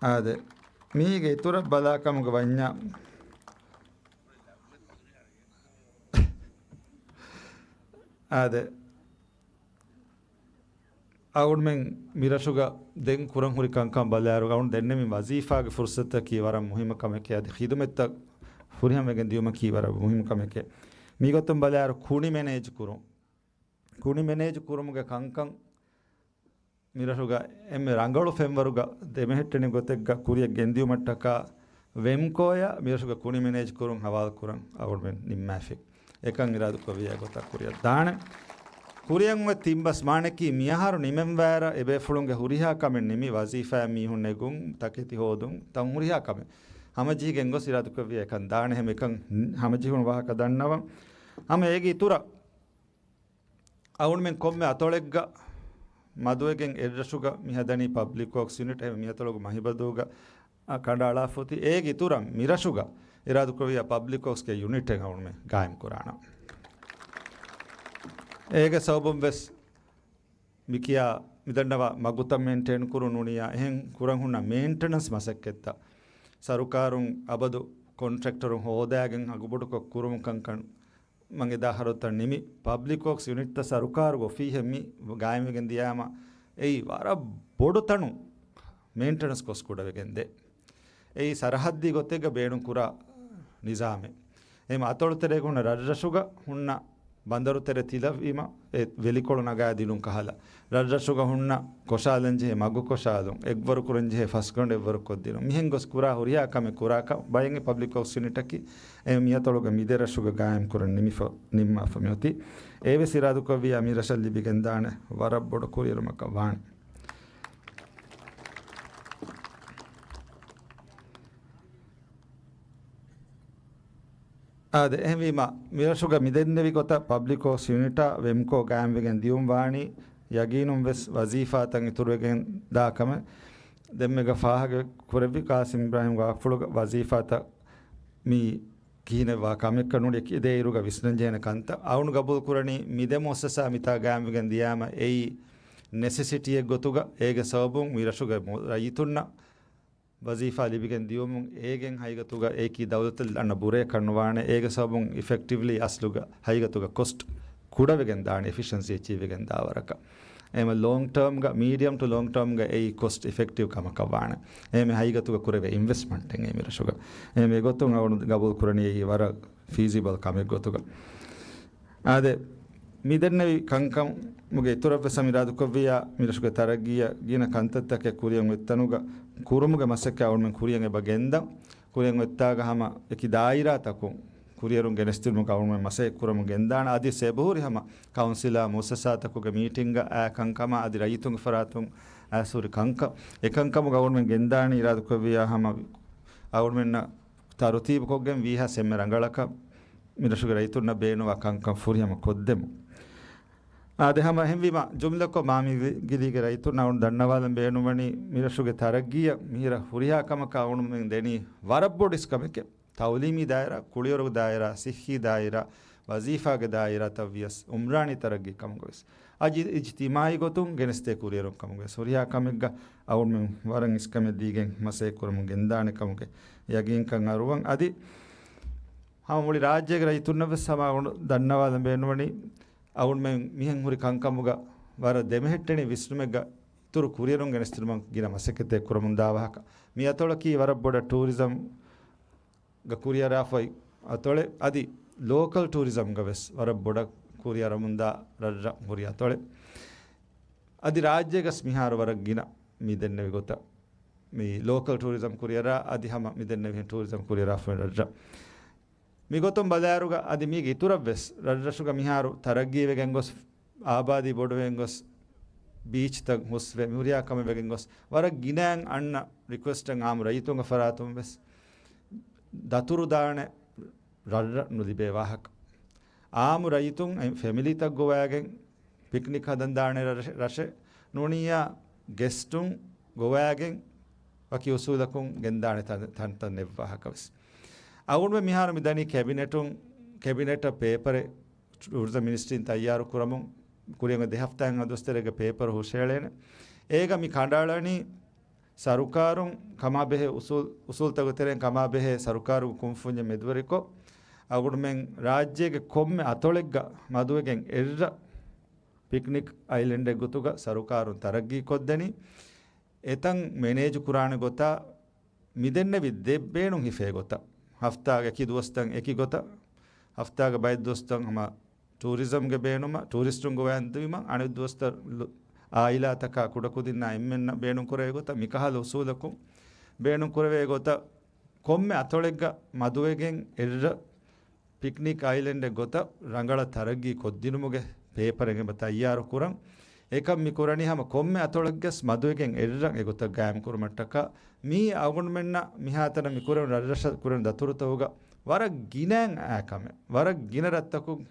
އާދެ، މީގެ އިތުރަށް ބަލާކަމުގަ ވަންޏާ، އާދެ، އަޅުގަނޑުމެން މިރަށުގަ ދެން ކުރަން ހުރި ކަންކަން ބަލާއިރު، އަޅުގަނޑު ދެންނެވި ވަޒީފާގެ ފުރުސަތަކީ ވަރަށް މުހިއްމު ކަމެކޭ. އަދި ޚިދުމަތްތައް ފުރިހަމަވެގެން ދިޔުމަކީ ވަރަށް މުހިއްމު ކަމެކޭ. މިގޮތުން ބަލާއިރު، ކުނި މެނޭޖް ކުރުން، ކުނި މެނޭޖް ކުރުމުގެ ކަންކަން މިރަށުގަ އެންމެ ރަނގަޅު ފެންވަރުގަ ދެމެހެއްޓެނި ގޮތެއްގަ ކުރިއަށް ގެންދިޔުމަށްޓަކާ ވެމްކޯއާ މިރަށުގަ ކުނި މެނޭޖް ކުރުން ހަވާލުކުރަން އަޅުގަނޑުމެން ނިންމާފި. އެކަން އިރާދަކުރެއްވިއްޔާ ގޮތަށް ކުރިއަށް ދާނެ. ކުރިއަށް އޮތް ތިން ބަސް މާނައަކީ މިއަހަރު ނިމެންވާއިރަށް އެބޭފުޅުންގެ ހުރިހާ ކަމެއް ނިމި، ވަޒީފާއަށް މީހުން ނެގުން، ތަކެތި ހޯދުން، ތަން ހުރިހާ ކަމެއް ހަމަޖެހިގެން ގޮސް އިރާދަކުރެއްވިއްޔާ އެކަން ދާނެ. އެހެން އެކަން ހަމަޖެހުނު ވާހަކަ ދަންނަވަން. ހަމަ އޭގެ އިތުރަށް އަޅުގަނޑުމެން ކޮންމެ އަތޮޅެއްގަ މަދުވެގެން އެއްރަށުގަ މި ހަދަނީ ޕަބްލިކް ވޯކްސް ޔުނިޓް، އެހެން މި އަތޮޅުގަ މަހިބަދޫގަ އަ، ކަނޑައަޅާފަ އޮތީ. އޭގެ އިތުރަށް މިރަށުގަ އިރާދަކުރެއްވިއްޔާ ޕަބްލިކް ވޯކްސްގެ ޔުނިޓެއް އަޅުގަނޑުމެން ގާއިމް ކުރާނަން. އޭގެ ސަބަބުން ވެސް މިކިޔާ މިދަންނަވާ މަގުތައް މެއިންޓެއިން ކުރުން ނޫނިއްޔާ އެހެން ކުރަން ހުންނަ މެއިންޓެނަންސް މަސައްކަތްތައް ސަރުކާރުން އަބަދު ކޮންޓްރެކްޓަރުން ހޯދާގެން އަގުބޮޑުކޮށް ކުރުމުގެ ކަންކަން މަން އެދާ ހަރަދުތައް ނިމި، ޕަބްލިކް ވޯކްސް ޔުނިޓްތައް ސަރުކާރުގެ އޮފީހެއް މި ގާއިމްވެގެން ދިޔާމަ، އެއީ ވަރަށް ބޮޑު ތަނުން މެއިންޓެނަންސް ކޮސްޓް ކުޑަވެގެން ދޭ. އެއީ ސަރަހައްދީ ގޮތެއްގަ ބޭނުން ކުރާ ނިޒާމެއް. އެހެން އަތޮޅު ތެރޭގަ ހުންނަ ރަށްރަށުގަ ހުންނަ ބަނދަރު ތެރެ ތިލަވީމަ، އެ ވެލިކޮޅު ނަގާ ދިނުން ކަހަލަ، ރަށްރަށުގަ ހުންނަ ކޮށާލަން ޖެހޭ މަގު ކޮށާލުން، އެއްވަރު ކުރަން ޖެހޭ ފަސްގަނޑު އެއްވަރު ކޮށްދިނުން، މިހެން ގޮސް ކުރާ ހުރިހާ ކަމެއް ކުރާކަށް ބައެއް ޕަބްލިކް ވޯކްސް ޔުނިޓަކީ އެ މިއަތޮޅުގެ މިދެރަށުގަ ގާއިމް ކުރަން ނިމިފަ، ނިންމާފަ މިއޮތީ. އެވެސް އިރާދަކުރެއްވިއްޔާ މި ރަށަށް ލިބިގެންދާނެ ވަރަށް ބޮޑު ކުރިއެރުމަކަށް ވާނެ. އާދެ، އެހެންވީމަ، މިރަށުގަ މިދެންނެވި ގޮތަށް ޕަބްލިކް ވޯކްސް ޔުނިޓާ ވެމްކޯ ގާއިމްވެގެން ދިޔުން ވާނީ، ޔަގީނުން ވެސް ވަޒީފާތައް އިތުރުވެގެން ދާ ކަމެއް. ދެންމެގަ ފާހަގަ ކުރެއްވި ޤާސިމް އިބްރާހިމްގެ ވާހަކަފުޅުގަ ވަޒީފާތައް މީ ކިހިނެއްވާ ކަމެއްކަން ނޫނީ އެކި ދޭއިރުގަ ވިސްނަންޖެހޭނެ ކަންތައް. އަޅުގަނޑު ގަބޫލު ކުރަނީ މި ދެ މުއައްސަސާ މިތާ ގާއިމްވެގެން ދިޔާމަ އެއީ ނެސެސިޓީއެއް ގޮތުގަ، އޭގެ ސަބަބުން މި ރަށުގެ މު-، ރައްޔިތުންނަށް ވަޒީފާ ލިބިގެން ދިޔުމުން އޭގެން ހަގީގަތުގަ އެކި ދައުލަތަށް އަންނަ ބުރަޔަކަށް ނުވާނެ. އޭގެ ސަބަބުން އިފެކްޓިވްލީ އަސްލުގަ ހަގީގަތުގަ ކޮސްޓް ކުޑަވެގެން ދާނެ، އެފިޝަންސީ އެޗީވްވެގެން ދާ ވަރަކަށް. އެހެންވެ ލޯންގް ޓާމްގަ، މީޑިއަމް ޓު ލޯންގް ޓާމްގަ އެއީ ކޮސްޓް އިފެކްޓިވް ކަމަކަށް ވާނެ. އެހެންވެ ހަގީގަތުގަ ކުރެވޭ އިންވެސްޓްމަންޓެއް އެ މިރަށުގަ. އެހެންވެ އެގޮތުން އަޅުގަނޑު ގަބޫލު ކުރަނީ އެއީ ވަރަށް ފީޒިބަލް ކަމެއް ގޮތުގަ. އާދެ، މި ދެންނެވި ކަންކަމުގެ އިތުރަށްވެސް އިރާދަކުރެއްވިއްޔާ، މިރަށުގެ ތަރައްގީއަށް ގިނަ ކަންތައްތަކެއް ކުރިއަށް އޮތްތަނުގަ ކުރުމުގެ މަސައްކަތް އަޅުގަނޑުމެން ކުރިއަށް އެބަ ގެންދަން. ކުރިއަށް އޮތްތާގަ ހަމަ އެކި ދާއިރާތަކުން ކުރިއެރުން ގެނެސްދިނުމަށް އަޅުގަނޑުމެން މަސައްކަތް ކުރަމުން ގެންދާނެ. އަދި އެބަހުރި ހަމަ ކައުންސިލާ މުއައްސަސާތަކުގެ މީޓިންގ އާ ކަންކަމާ އަދި ރައްޔިތުންގެ ފަރާތުން އައިސް ހުރި ކަންކަން، އެ ކަންކަމުގަ އަޅުގަނޑުމެން ގެންދާނީ އިރާދަކުރެއްވިއްޔާ ހަމަ އަޅުގަނޑުމެންނަށް ތަރުތީބުކޮށްގެން ވީހާ އެންމެ ރަނގަޅަކަށް މިރަށުގެ ރައްޔިތުންނަށް ބޭނުންވާ ކަންކަން ފުރިހަމަ ކޮށްދެމުން. އާދެ، ހަމަ އެހެންވީމަ، ޖުމްލަކޮށް މާމީގިލީގެ ރައްޔިތުންނަށް އަޅުގަނޑު ދަންނަވާލަން ބޭނުންވަނީ، މިރަށުގެ ތަރައްގީއަށް މިހިރަ ހުރިހާ ކަމަކަށް އަޅުގަނޑުމެން ދެނީ ވަރަށް ބޮޑު އިސްކަމެކޭ. ތައުލީމީ ދާއިރާ، ކުޅިވަރުގެ ދާއިރާ، ސިއްހީ ދާއިރާ، ވަޒީފާގެ ދާއިރާތައް ވިޔަސް އުމްރާނީ ތަރައްގީ ކަމުގަ ވެސް، އަދި އިޖްތިމާއީ ގޮތުން ގެނެސްދޭ ކުރިއެރުން ކަމުގަ ވެސް، ހުރިހާ ކަމެއްގަ އަޅުގަނޑުމެން ވަރަށް އިސްކަމެއް ދީގެން މަސައްކަތް ކުރަމުން ގެންދާނެ ކަމުގެ ޔަގީންކަން އަރުވަން. އަދި ހަމަ މުޅި ރާއްޖޭގެ ރައްޔިތުންނަށް ވެސް ހަމަ އަޅުގަނޑު ދަންނަވާލަން ބޭނުންވަނީ، އަޅުގަނޑުމެން މިހެން ހުރި ކަންކަމުގަ ވަރަށް ދެމެހެއްޓެނި ވިސްނުމެއްގަ އިތުރު ކުރިއެރުން ގެނެސްދިނުމަށް ގިނަ މަސައްކަތެއް ކުރަމުން ދާ ވާހަކަ. މި އަތޮޅަކީ ވަރަށް ބޮޑަށް ޓޫރިޒަމް ގަ ކުރިއަރާފައި އަތޮޅެއް، އަދި ލޯކަލް ޓޫރިޒަމްގަ ވެސް ވަރަށް ބޮޑަށް ކުރިއަރަމުންދާ ރަށްރަށް ހުރި އަތޮޅެއް. އަދި ރާއްޖޭގަސް މިހާރު ވަރަށް ގިނަ މި ދެންނެވި ގޮތަށް މި ލޯކަލް ޓޫރިޒަމް ކުރިއަރާ، އަދި ހަމަ މި ދެންނެވިހެން ޓޫރިޒަމް ކުރިއަރާފައި ރަށްރަށް. މިގޮތުން ބަލާއިރުގަ އަދި މީގެ އިތުރަށްވެސް ރަށްރަށުގަ މިހާރު ތަރައްގީވެގެން ގޮސް، އާބާދީ ބޮޑުވެގެން ގޮސް، ބީޗްތައް ހުސްވެ، މިހުރިހާ ކަމެއް ވެގެން ގޮސް، ވަރަށް ގިނައިން އަންނަ ރިކުއެސްޓެއް އާއްމު ރައްޔިތުންގެ ފަރާތުން ވެސް ދަތުރު ދާނެ ރަށްރަށް ނުލިބޭ ވާހަކަ. އާއްމު ރައްޔިތުން އެ ފެމިލީތައް ގޮވާގެން ޕިކްނިކް ހަދަން ދާނެ ރަށެ-، ރަށެއް ނޫނިއްޔާ ގެސްޓުން ގޮވާގެން ވަކި އުސޫލަކުން ގެންދާނެ ތަން-، ތަންތަން ނެއްވާހަކަ ވެސް. އަޅުގަނޑުމެން މިހާރު މި ދަނީ ކެބިނެޓުން، ކެބިނެޓަށް ޕޭޕަރެއް ޓޫރިޒަމް މިނިސްޓްރީން ތައްޔާރު ކުރަމުން ކުރިއަށް ދެ ހަފްތާއިން އަދުވަސް ތެރޭގަ ޕޭޕަރު ހުށައެޅޭނެ. އޭގަ މި ކަނޑައަޅަނީ ސަރުކާރުން ކަމާބެހޭ އުސޫލް، އުސޫލްތަކުގެ ތެރެއިން ކަމާބެހޭ ސަރުކާރުގެ ކުންފުންޏެއް މެދުވެރިކޮށް، އަޅުގަނޑުމެން ރާއްޖޭގެ ކޮންމެ އަތޮޅެއްގަ މަދުވެގެން އެއްރަށް ޕިކްނިކް އައިލެންޑެއް ގޮތުގަ ސަރުކާރުން ތަރައްގީ ކޮށްދެނީ. އެތަން މެނޭޖު ކުރާނެ ގޮތާ މިދެންނެވި ދެ ބޭނުން ހިފޭ ގޮތަށް، ހަފްތާގެ އެކި ދުވަސްތައް އެކި ގޮތަށް، ހަފްތާގެ ބައެއް ދުވަސްތައް ހަމަ ޓޫރިޒަމްގެ ބޭނުމަށް، ޓޫރިސްޓުން ގޮވައިދިނުމަށް، އަނެއް ދުވަސްތައް ލު-، އާއިލާތަކާ ކުޑަކުދިންނާ އެންމެންނަށް ބޭނުންކުރެވޭ ގޮތަށް، މިކަހަލަ އުސޫލަކުން ބޭނުންކުރެވޭ ގޮތަށް، ކޮންމެ އަތޮޅެއްގަ މަދުވެގެން އެއްރަށް ޕިކްނިކް އައިލެންޑެއް ގޮތަށް ރަނގަޅަށް ތަރައްގީ ކޮށްދިނުމުގެ ޕޭޕަރެއް އެބަ ތައްޔާރު ކުރަން. އެކަން މި ކުރަނީ ހަމަ ކޮންމެ އަތޮޅެއްގަސް މަދުވެގެން އެއްރަށް އެގޮތަށް ގާއިމް ކުރުމަށްޓަކާ، މީ އަޅުގަނޑުމެންނަށް މިހާތަނަށް މި ކުރެވުނު ރަށްރަށަށް ކުރެވުނު ދަތުރުތަކުގަ ވަރަށް ގިނައިން އާ ކަމެއް، ވަރަށް ގިނަ ރަށްތަކުން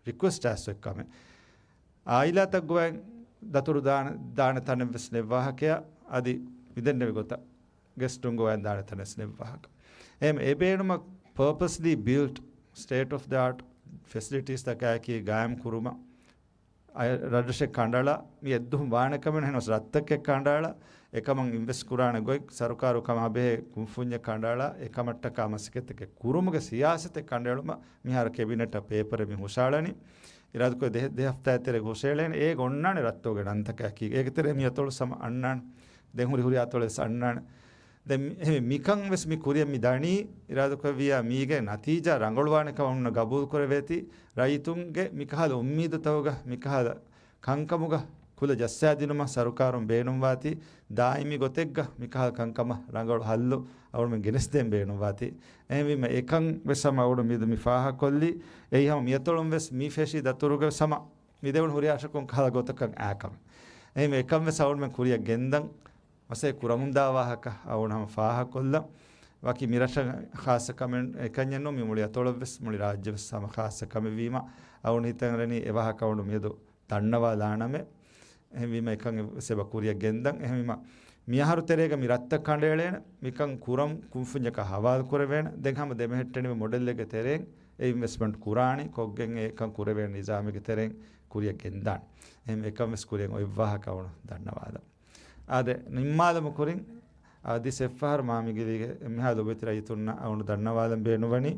ރިކުއެސްޓް އައިސް އޮތް ކަމެއް. އާއިލާތައް ގޮވައި ދަތުރު ދާނެ، ދާނެ ތަނެއް ވެސް ނެއްވާހަކަޔާ، އަދި މިދެންނެވި ގޮތަށް ގެސްޓުން ގޮވައި ދާނެ ތަނެއް ވެސް ނެއްވާހަކަ. އެހެން އެ ބޭނުމަށް ޕާޕަސްލީ ބިލްޑް ސްޓޭޓް އޮފް ދަ އާޓް ފެސިލިޓީސް ތަކާއެކީ ގާއިމް ކުރުމަށް އަ-، ރަށްރަށެއް ކަނޑައަޅާ، މި އެއްދުހުން ވާނެ ކަމެއް ނޫން، ރަށްތަކެއް ކަނޑައަޅާ، އެކަމަށް އިންވެސްޓް ކުރާނެ ގޮތް ސަރުކާރު ކަމާ ބެހޭ ކުންފުންޏެއް ކަނޑައަޅާ، އެކަމަށްޓަކާ މަސައްކަތްތަކެއް ކުރުމުގެ ސިޔާސަތެއް ކަނޑައެޅުމަށް މިހާރު ކެބިނެޓަށް ޕޭޕަރެއް މި ހުށައަޅަނީ. އިރާދަކުރެ ދެ، ދެ ހަފްތާއެއް ތެރޭގަ ހުށައެޅޭނެ. އޭގަ އޮންނާނެ ރަށްތަކުގެ ނަންތަކާއެކީ. އޭގެ ތެރޭ މި އަތޮޅު ސަމަ އަންނާނެ. ދެން ހުރި ހުރި އަތޮޅެއް ސަ އަންނާނެ. ދެން މި-، އެހެން މިކަން ވެސް މި ކުރިއަށް މި ދަނީ، އިރާދަކުރެއްވިއްޔާ މީގެ ނަތީޖާ ރަނގަޅުވާނެ ކަމަށް އޮންނަ ގަބޫލު ކުރެވޭތީ، ރައްޔިތުންގެ މިކަހަލަ އުއްމީދުތަކުގަ މިކަހަލަ ކަންކަމުގަ ކުލަ ޖައްސާދިނުމަށް ސަރުކާރުން ބޭނުންވާތީ، ދާއިމީ ގޮތެއްގަ މިކަހަލަ ކަންކަމަށް ރަނގަޅު ހައްލު އަޅުމެން ގެނެސްދޭން ބޭނުންވާތީ. އެހެންވީމަ އެކަން ވެސް ހަމަ އަޅު މިދު މި ފާހަގަކޮށްލީ. އެއީ ހަމަ މިއަތޮޅުން ވެސް މި ފެށި ދަތުރުގަ ވެސް ހަމަ މިދެވުނު ހުރިހާ ރަށަކުން ކަހަލަ ގޮތަކަށް އާކަމެއް. އެހެންވެ އެކަން ވެސް އަޅުމެން ކުރިއަށް ގެންދަން މަސައްކަތް ކުރަމުންދާ ވާހަކަ އަޅުގަނޑު ހަމަ ފާހަގަކޮށްލަން. ވަކި މިރަށަށް ޚާއްޞަ ކަމެއް އެކަންޏެއް ނޫން، މި މުޅި އަތޮޅަށް ވެސް މުޅި ރާއްޖެ ވެސް ހަމަ ޚާއްޞަ ކަމެއް ވީމަ، އަޅުގަނޑު ހިތަށް އަރަނީ އެ ވާހަކަ އަޅުގަނޑު މިއަދު ދަންނަވާލާނަމޭ. އެހެންވީމަ އެކަން އެ-، ވެސް އެބަ ކުރިއަށް ގެންދަން. އެހެންވީމަ މިއަހަރު ތެރޭގަ މި ރަށްތައް ކަނޑައެޅޭނެ، މިކަން ކުރަން ކުންފުންޏަކަށް ހަވާލު ކުރެވޭނެ. ދެން ހަމަ ދެމެހެއްޓެނިވި މޮޑެލްއެއްގެ ތެރެއިން އެ އިންވެސްޓްމަންޓް ކުރާނީ ކޮށްގެން އެ އެކަން ކުރެވޭނެ ނިޒާމެއްގެ ތެރެއިން ކުރިއަށް ގެންދާނެ. އެހެން އެކަން ވެސް ކުރިއަށް އޮތް ވާހަކަ އަޅުގަނޑު ދަންނަވާލަން. އާދެ، ނިންމާލުމުގެ ކުރިން އަދި އެއްފަހަރު މާމިގެލީގެ އެންމެހާ ލޮބުވެތި ރައްޔިތުންނަށް އަޅުގަނޑު ދަންނަވާލަން ބޭނުންވަނީ،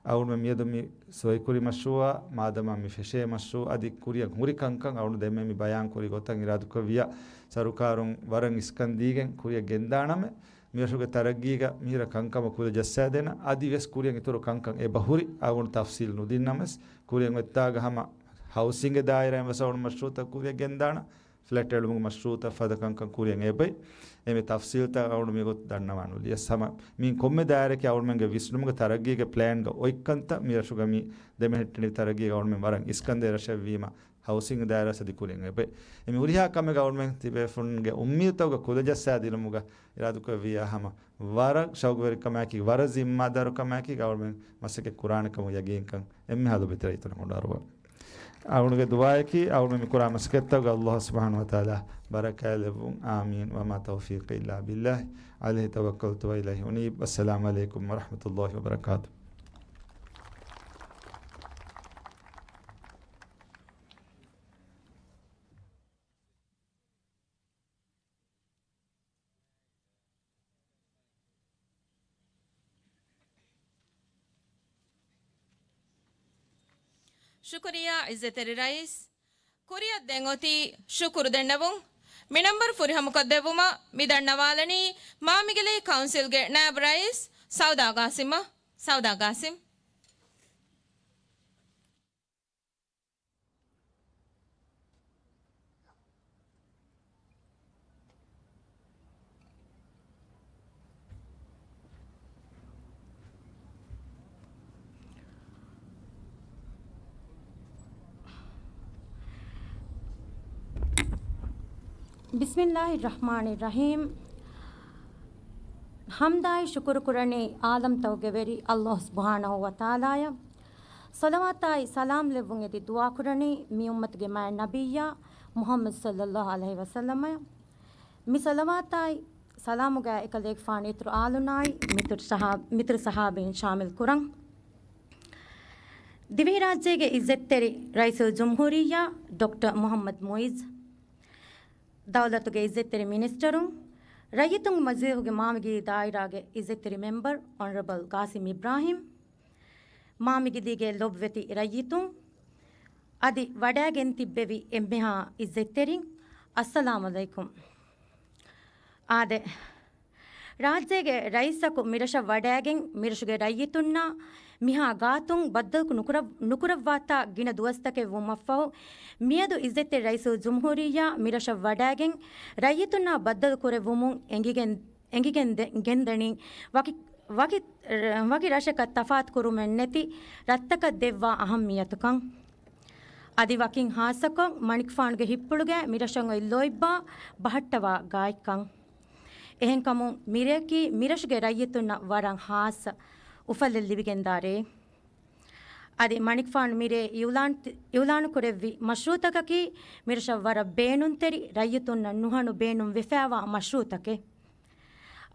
އަޅުގަނޑު މިއަދު މި ސޮއިކުރި މަޝްރޫއާ މާދަމާ މި ފެށޭ މަޝްރޫއާ އަދި ކުރިއަށް ހުރި ކަންކަން އަޅުގަނޑު ދެންމެ މި ބަޔާން ކުރި ގޮތަށް އިރާދަކުރެއްވިއްޔާ، ސަރުކާރުން ވަރަށް އިސްކަން ދީގެން ކުރިއަށް ގެންދާނަމޭ، މިރަށުގެ ތަރައްގީގަ މިހިރަ ކަންކަމަށް ކުލަ ޖައްސާދޭނަން. އަދި ވެސް ކުރިއަށް އިތުރު ކަންކަން އެބަހުރި އަޅުގަނޑު ތަފްސީލް ނުދިންނަމަވެސް، ކުރިއަށް އޮތްތާގަ ހަމަ ހައުސިންގެ ދާއިރާއިން ވެސް އަޅުގަނޑު މަޝްރޫއުތައް ކުރިއަށް ގެންދާނަން. ފްލެޓް އެޅުމުގެ މަޝްރޫއުތައް ފަދަ ކަންކަން ކުރިއަށް އެބައި. އެމެ ތަފްސީލްތައް އަޅުގަނޑު މިގޮތަށް ދަންނަވާނުލިޔަސް ހަމަ މި ކޮންމެ ދާއިރަކީ އަޅުގަނޑުމެންގެ ވިސްނުމުގެ ތަރައްގީގެ ޕްލޭންގަ އޮތްކަންތައް މި ރަށުގަ މި ދެމެހެއްޓެނިވި ތަރައްގީގަ އަޅުގަނޑުމެން ވަރަށް އިސްކަންދޭ ރަށެއްވީމަ، ހައުސިންގ ދާއިރާ ސަދި ކުރިން އެބައި. އެމި ހުރިހާ ކަމެއްގަ އަޅުގަނޑުމެން ތިބޭފުންގެ އުއްމީދުތަކުގަ ކުލަޖައްސާ ދިނުމުގަ އިރާދަކުރެއްވިއްޔާ ހަމަ ވަރަށް ޝައުގުވެރިކަމާއެކީ، ވަރަށް ޒިންމާދާރުކަމާއެކީ އަޅުގަނޑުމެން މަސައްކަތް ކުރާނެ ކަމުގެ ޔަގީންކަން އެންމެހާ ލޮބުވެތި ރައްޔިތުންނަށް އޮންނާރުވަން. އަޅުގަނޑުގެ ދުޢާއަކީ، އަޅުގަނޑު މި ކުރާ މަސައްކަތްތަކުގަ ﷲ ސުބްޙާނަހޫ ވަތަޢާލާ ބަރަކާތްލެއްވުން. އާމީން. وما توفيقي إلا بالله عليه توكلت وإليه أنيب. والسلام عليكم ورحمة الله وبركاته. ޝުކުރިއްޔާ އިއްޒަތްތެރި ރައީސް. ކުރިއަށް ދެން އޮތީ ޝުކުރު ދެންނެވުން. މި ނަންބަރު ފުރިހަމަކޮށްދެއްވުމަށް މި ދަންނަވާލަނީ މާމިގެލީ ކައުންސިލްގެ ނާއިބު ރައީސް ސައުދާ ގާސިމްއަށް. ސައުދާ ގާސިމް. بسم الله الرحمن الرحيم. ޙަމްދާއި ޝުކުރު ކުރަނީ ޢާލަމްތަކުގެ ވެރި ﷲ ސުބްޙާނަހޫ ވަތަޢާލާއަށް. ޞަލަވާތާއި ސަލާމް ލެއްވުން އެދި ދުޢާ ކުރަނީ މި އުއްމަތުގެ މާތް ނަބިއްޔާ މުޙައްމަދު ޞައްލައްލާހު ޢަލައިހި ވަސައްލަމައަށް. މި ޞަލަވާތާއި ސަލާމުގައި އެކަލޭގެފާނު އިތުރު އާލުންނާއި މިތުރު ޞަޙާ-، މިތުރު ޞަޙާބީން ޝާމިލް ކުރަން. ދިވެހިރާއްޖޭގެ ޢިއްޒަތްތެރި ރައީސުލްޖުމްހޫރިއްޔާ ޑޮކްޓަރ މުޙައްމަދު މުޢިއްޒު، ދައުލަތުގެ ޢިއްޒަތްތެރި މިނިސްޓަރުން، ރައްޔިތުންގެ މަޖިލީހުގެ މާމިގިލީ ދާއިރާގެ ޢިއްޒަތްތެރި މެމްބަރު އޮނަރަބަލް ގާސިމް އިބްރާހިމް، މާމިގިލީގެ ލޮބުވެތި ރައްޔިތުން، އަދި ވަޑައިގެން ތިއްބެވި އެންމެހާ ޢިއްޒަތްތެރިން، އައްސަލާމު ޢަލައިކުމް. އާދެ، ރާއްޖޭގެ ރައީސަކު މިރަށަށް ވަޑައިގެން، މިރަށުގެ ރައްޔިތުންނާ މިހާ ގާތުން ބައްދަލު ނުކުރަ-، ނުކުރައްވާތާ ގިނަ ދުވަސްތަކެއް ވުމަށްފަހު، މިއަދު ޢިއްޒަތްތެރި ރައީސުލްޖުމްހޫރިއްޔާ މިރަށަށް ވަޑައިގެން، ރައްޔިތުންނާ ބައްދަލު ކުރެއްވުމުން އެނގިގެން، އެނގިގެން ދެ-، ގެންދަނީ ވަކި، ވަކި، ވަކި ރަށަކަށް ތަފާތު ކުރުމެއް ނެތި ރަށްތަކަށް ދެއްވާ އަހައްމިއްޔަތުކަން. އަދި ވަކިން ހާއްސަކޮށް، މަނިކުފާނުގެ ހިތްޕުޅުގައި މިރަށަށް އޮތް ލޯތްބާ ބަހައްޓަވާ ގާތްކަން. އެހެންކަމުން، މިރެއަކީ މިރަށުގެ ރައްޔިތުންނަށް ވަރަށް ހާއްސަ އުފަލެއް ލިބިގެންދާ ރެއެއް. އަދި މަނިކުފާނު މިރޭ އިއުލާން-، އިއުލާނުކުރެއްވި މަޝްރޫޢުތަކަކީ މިރަށަށް ވަރަށް ބޭނުންތެރި، ރައްޔިތުންނަށް ނުހަނު ބޭނުން ވެފައިވާ މަޝްރޫޢުތަކެއް.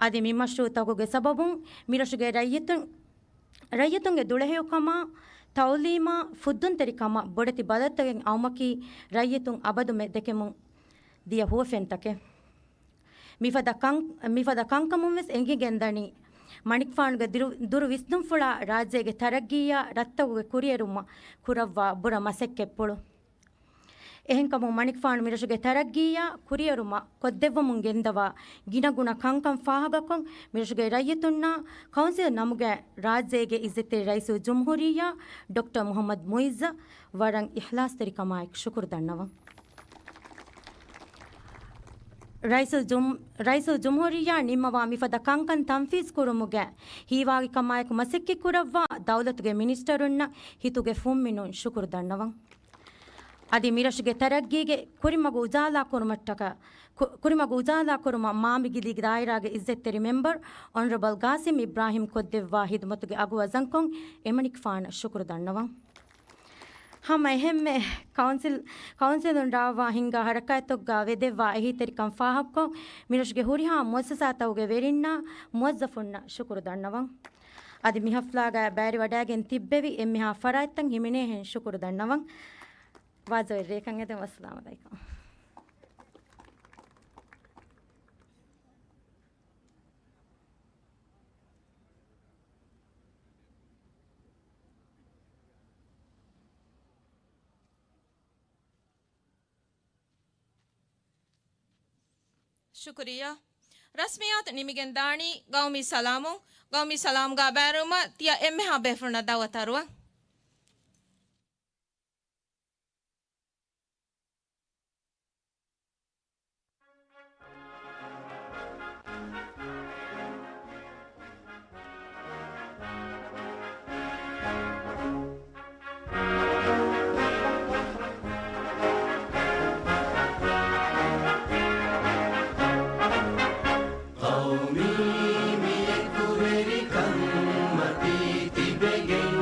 އަދި މި މަޝްރޫޢުތަކުގެ ސަބަބުން މިރަށުގެ ރައްޔިތުން، ރައްޔިތުންގެ ދުޅަހެޔޮކަމާ، ތައުލީމާ، ފުއްދުންތެރިކަމަށް ބޮޑެތި ބަދަލުތަކެއް އައުމަކީ ރައްޔިތުން އަބަދުމެ ދެކެމުން ދިޔަ ހުވަފެންތަކެއް. މިފަދަ ކަން-، މިފަދަ ކަންކަމުން ވެސް އެނގިގެންދަނީ، މަނިކުފާނުގެ ދިރު-، ދުރު ވިސްނުންފުޅާ ރާއްޖޭގެ ތަރައްގީއާ ރަށްތަކުގެ ކުރިއެރުމަށް ކުރައްވާ ބުރަ މަސައްކަތްޕުޅު. އެހެންކަމުން މަނިކުފާނު މިރަށުގެ ތަރައްގީއާ ކުރިއެރުމަށް ކޮށްދެއްވަމުން ގެންދަވާ ގިނަގުނަ ކަންކަން ފާހަގަކޮށް، މިރަށުގެ ރައްޔިތުންނާ ކައުންސިލް ނަމުގައި ރާއްޖޭގެ ޢިއްޒަތްތެރި ރައީސުލްޖުމްހޫރިއްޔާ ޑޮކްޓަރ މުޙައްމަދު މުޢިއްޒަށް ވަރަށް އިޚްލާޞްތެރިކަމާއެކު ޝުކުރު ދަންނަވަން. ރައީސުލްޖުމް-، ރައީސުލްޖުމްހޫރިއްޔާ ނިންމަވާ މިފަދަ ކަންކަން ތަންފީޒު ކުރުމުގައި ހީވާގިކަމާއެކު މަސައްކަތްކުރައްވާ ދައުލަތުގެ މިނިސްޓަރުންނަށް ހިތުގެ ފުންމިނުން ޝުކުރު ދަންނަވަން. އަދި މިރަށުގެ ތަރައްގީގެ ކުރިމަގު އުޖާލާ ކުރުމަށްޓަކަ-، ކު-، ކުރިމަގު އުޖާލާ ކުރުމަށް މާމިގިލީގެ ދާއިރާގެ ޢިއްޒަތްތެރި މެމްބަރު އޮނަރަބަލް ގާސިމް އިބްރާހިމް ކޮށްދެއްވާ ހިދުމަތުގެ އަގު ވަޒަންކޮށް އެމަނިކުފާނަށް ޝުކުރު ދަންނަވަން. ހަމަ އެހެންމެ ކައުންސިލް، ކައުންސިލުން ރާވާ ހިންގާ ޙަރަކާތްތަކުގަ ވެދެއްވާ އެހީތެރިކަން ފާހަގަކޮށް، މިރަށުގެ ހުރިހާ މުއައްސަސާތަކުގެ ވެރިންނާ މުވައްޒަފުންނަށް ޝުކުރު ދަންނަވަން. އަދި މި ޙަފްލާގައި ބައިވެރިވަޑައިގެން ތިއްބެވި އެންމެހާ ފަރާތްތައް ހިމެނޭހެން ޝުކުރު ދަންނަވަން. ވާޒަވެރި ރޭކަން އެދެން. ވައްސަލާމް ޢަލައިކުމް. ޝުކުރިއްޔާ. ރަސްމިއްޔާތު ނިމިގެން ދާނީ ގައުމީ ސަލާމުން. ގައުމީ ސަލާމްގަ ބައިވެރިވުމަށް ތިޔަ އެންމެހާ ބޭފުޅުންނަށް ދަޢުވަތު އަރުވަން. ޤައުމީ މިއެކުވެރިކަންމަތީ ތިބެގެން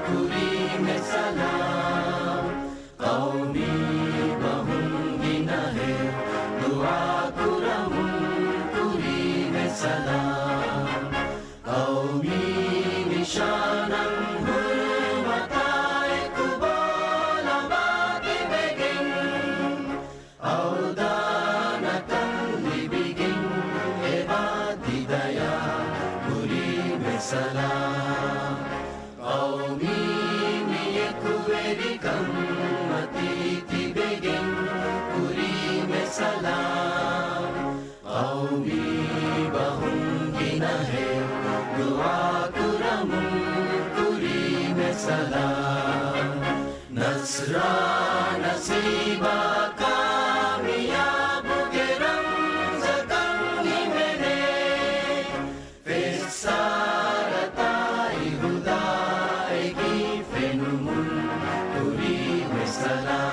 ކުރީމެ ސަލާމް. ޤައުމީ ބަހުން ގިނަހެއް ދުޢާކުރަމުން ކުރީމެ ސަލާމް. ޤައުމީ ނިޝާނަށް ހުރުމަތާއެކު ބޯލަމާ ތިބެގެން އަވަދާނަކަން ލިބިގެން އެބާ ތިދަޔާ ކުރީމެ ސަލާމް. ޤައުމީ މިއެކުވެރިކަންމަތީ ތިބެގެން ކުރީމެ ސަލާމް. ޤައުމީ ބަހުން ގިނަހެއް ދުޢާކުރަމުން ކުރީމެ ސަލާމް. ނަޞްރާ ނަސީބާ ކާމިޔާބުގެ ރަމްޒަކަށް ހިމެނޭ. ފެއްސާރަތާއި ހުދާއެކީ ފެނުމުން ކުރީމެ ސަލާމް.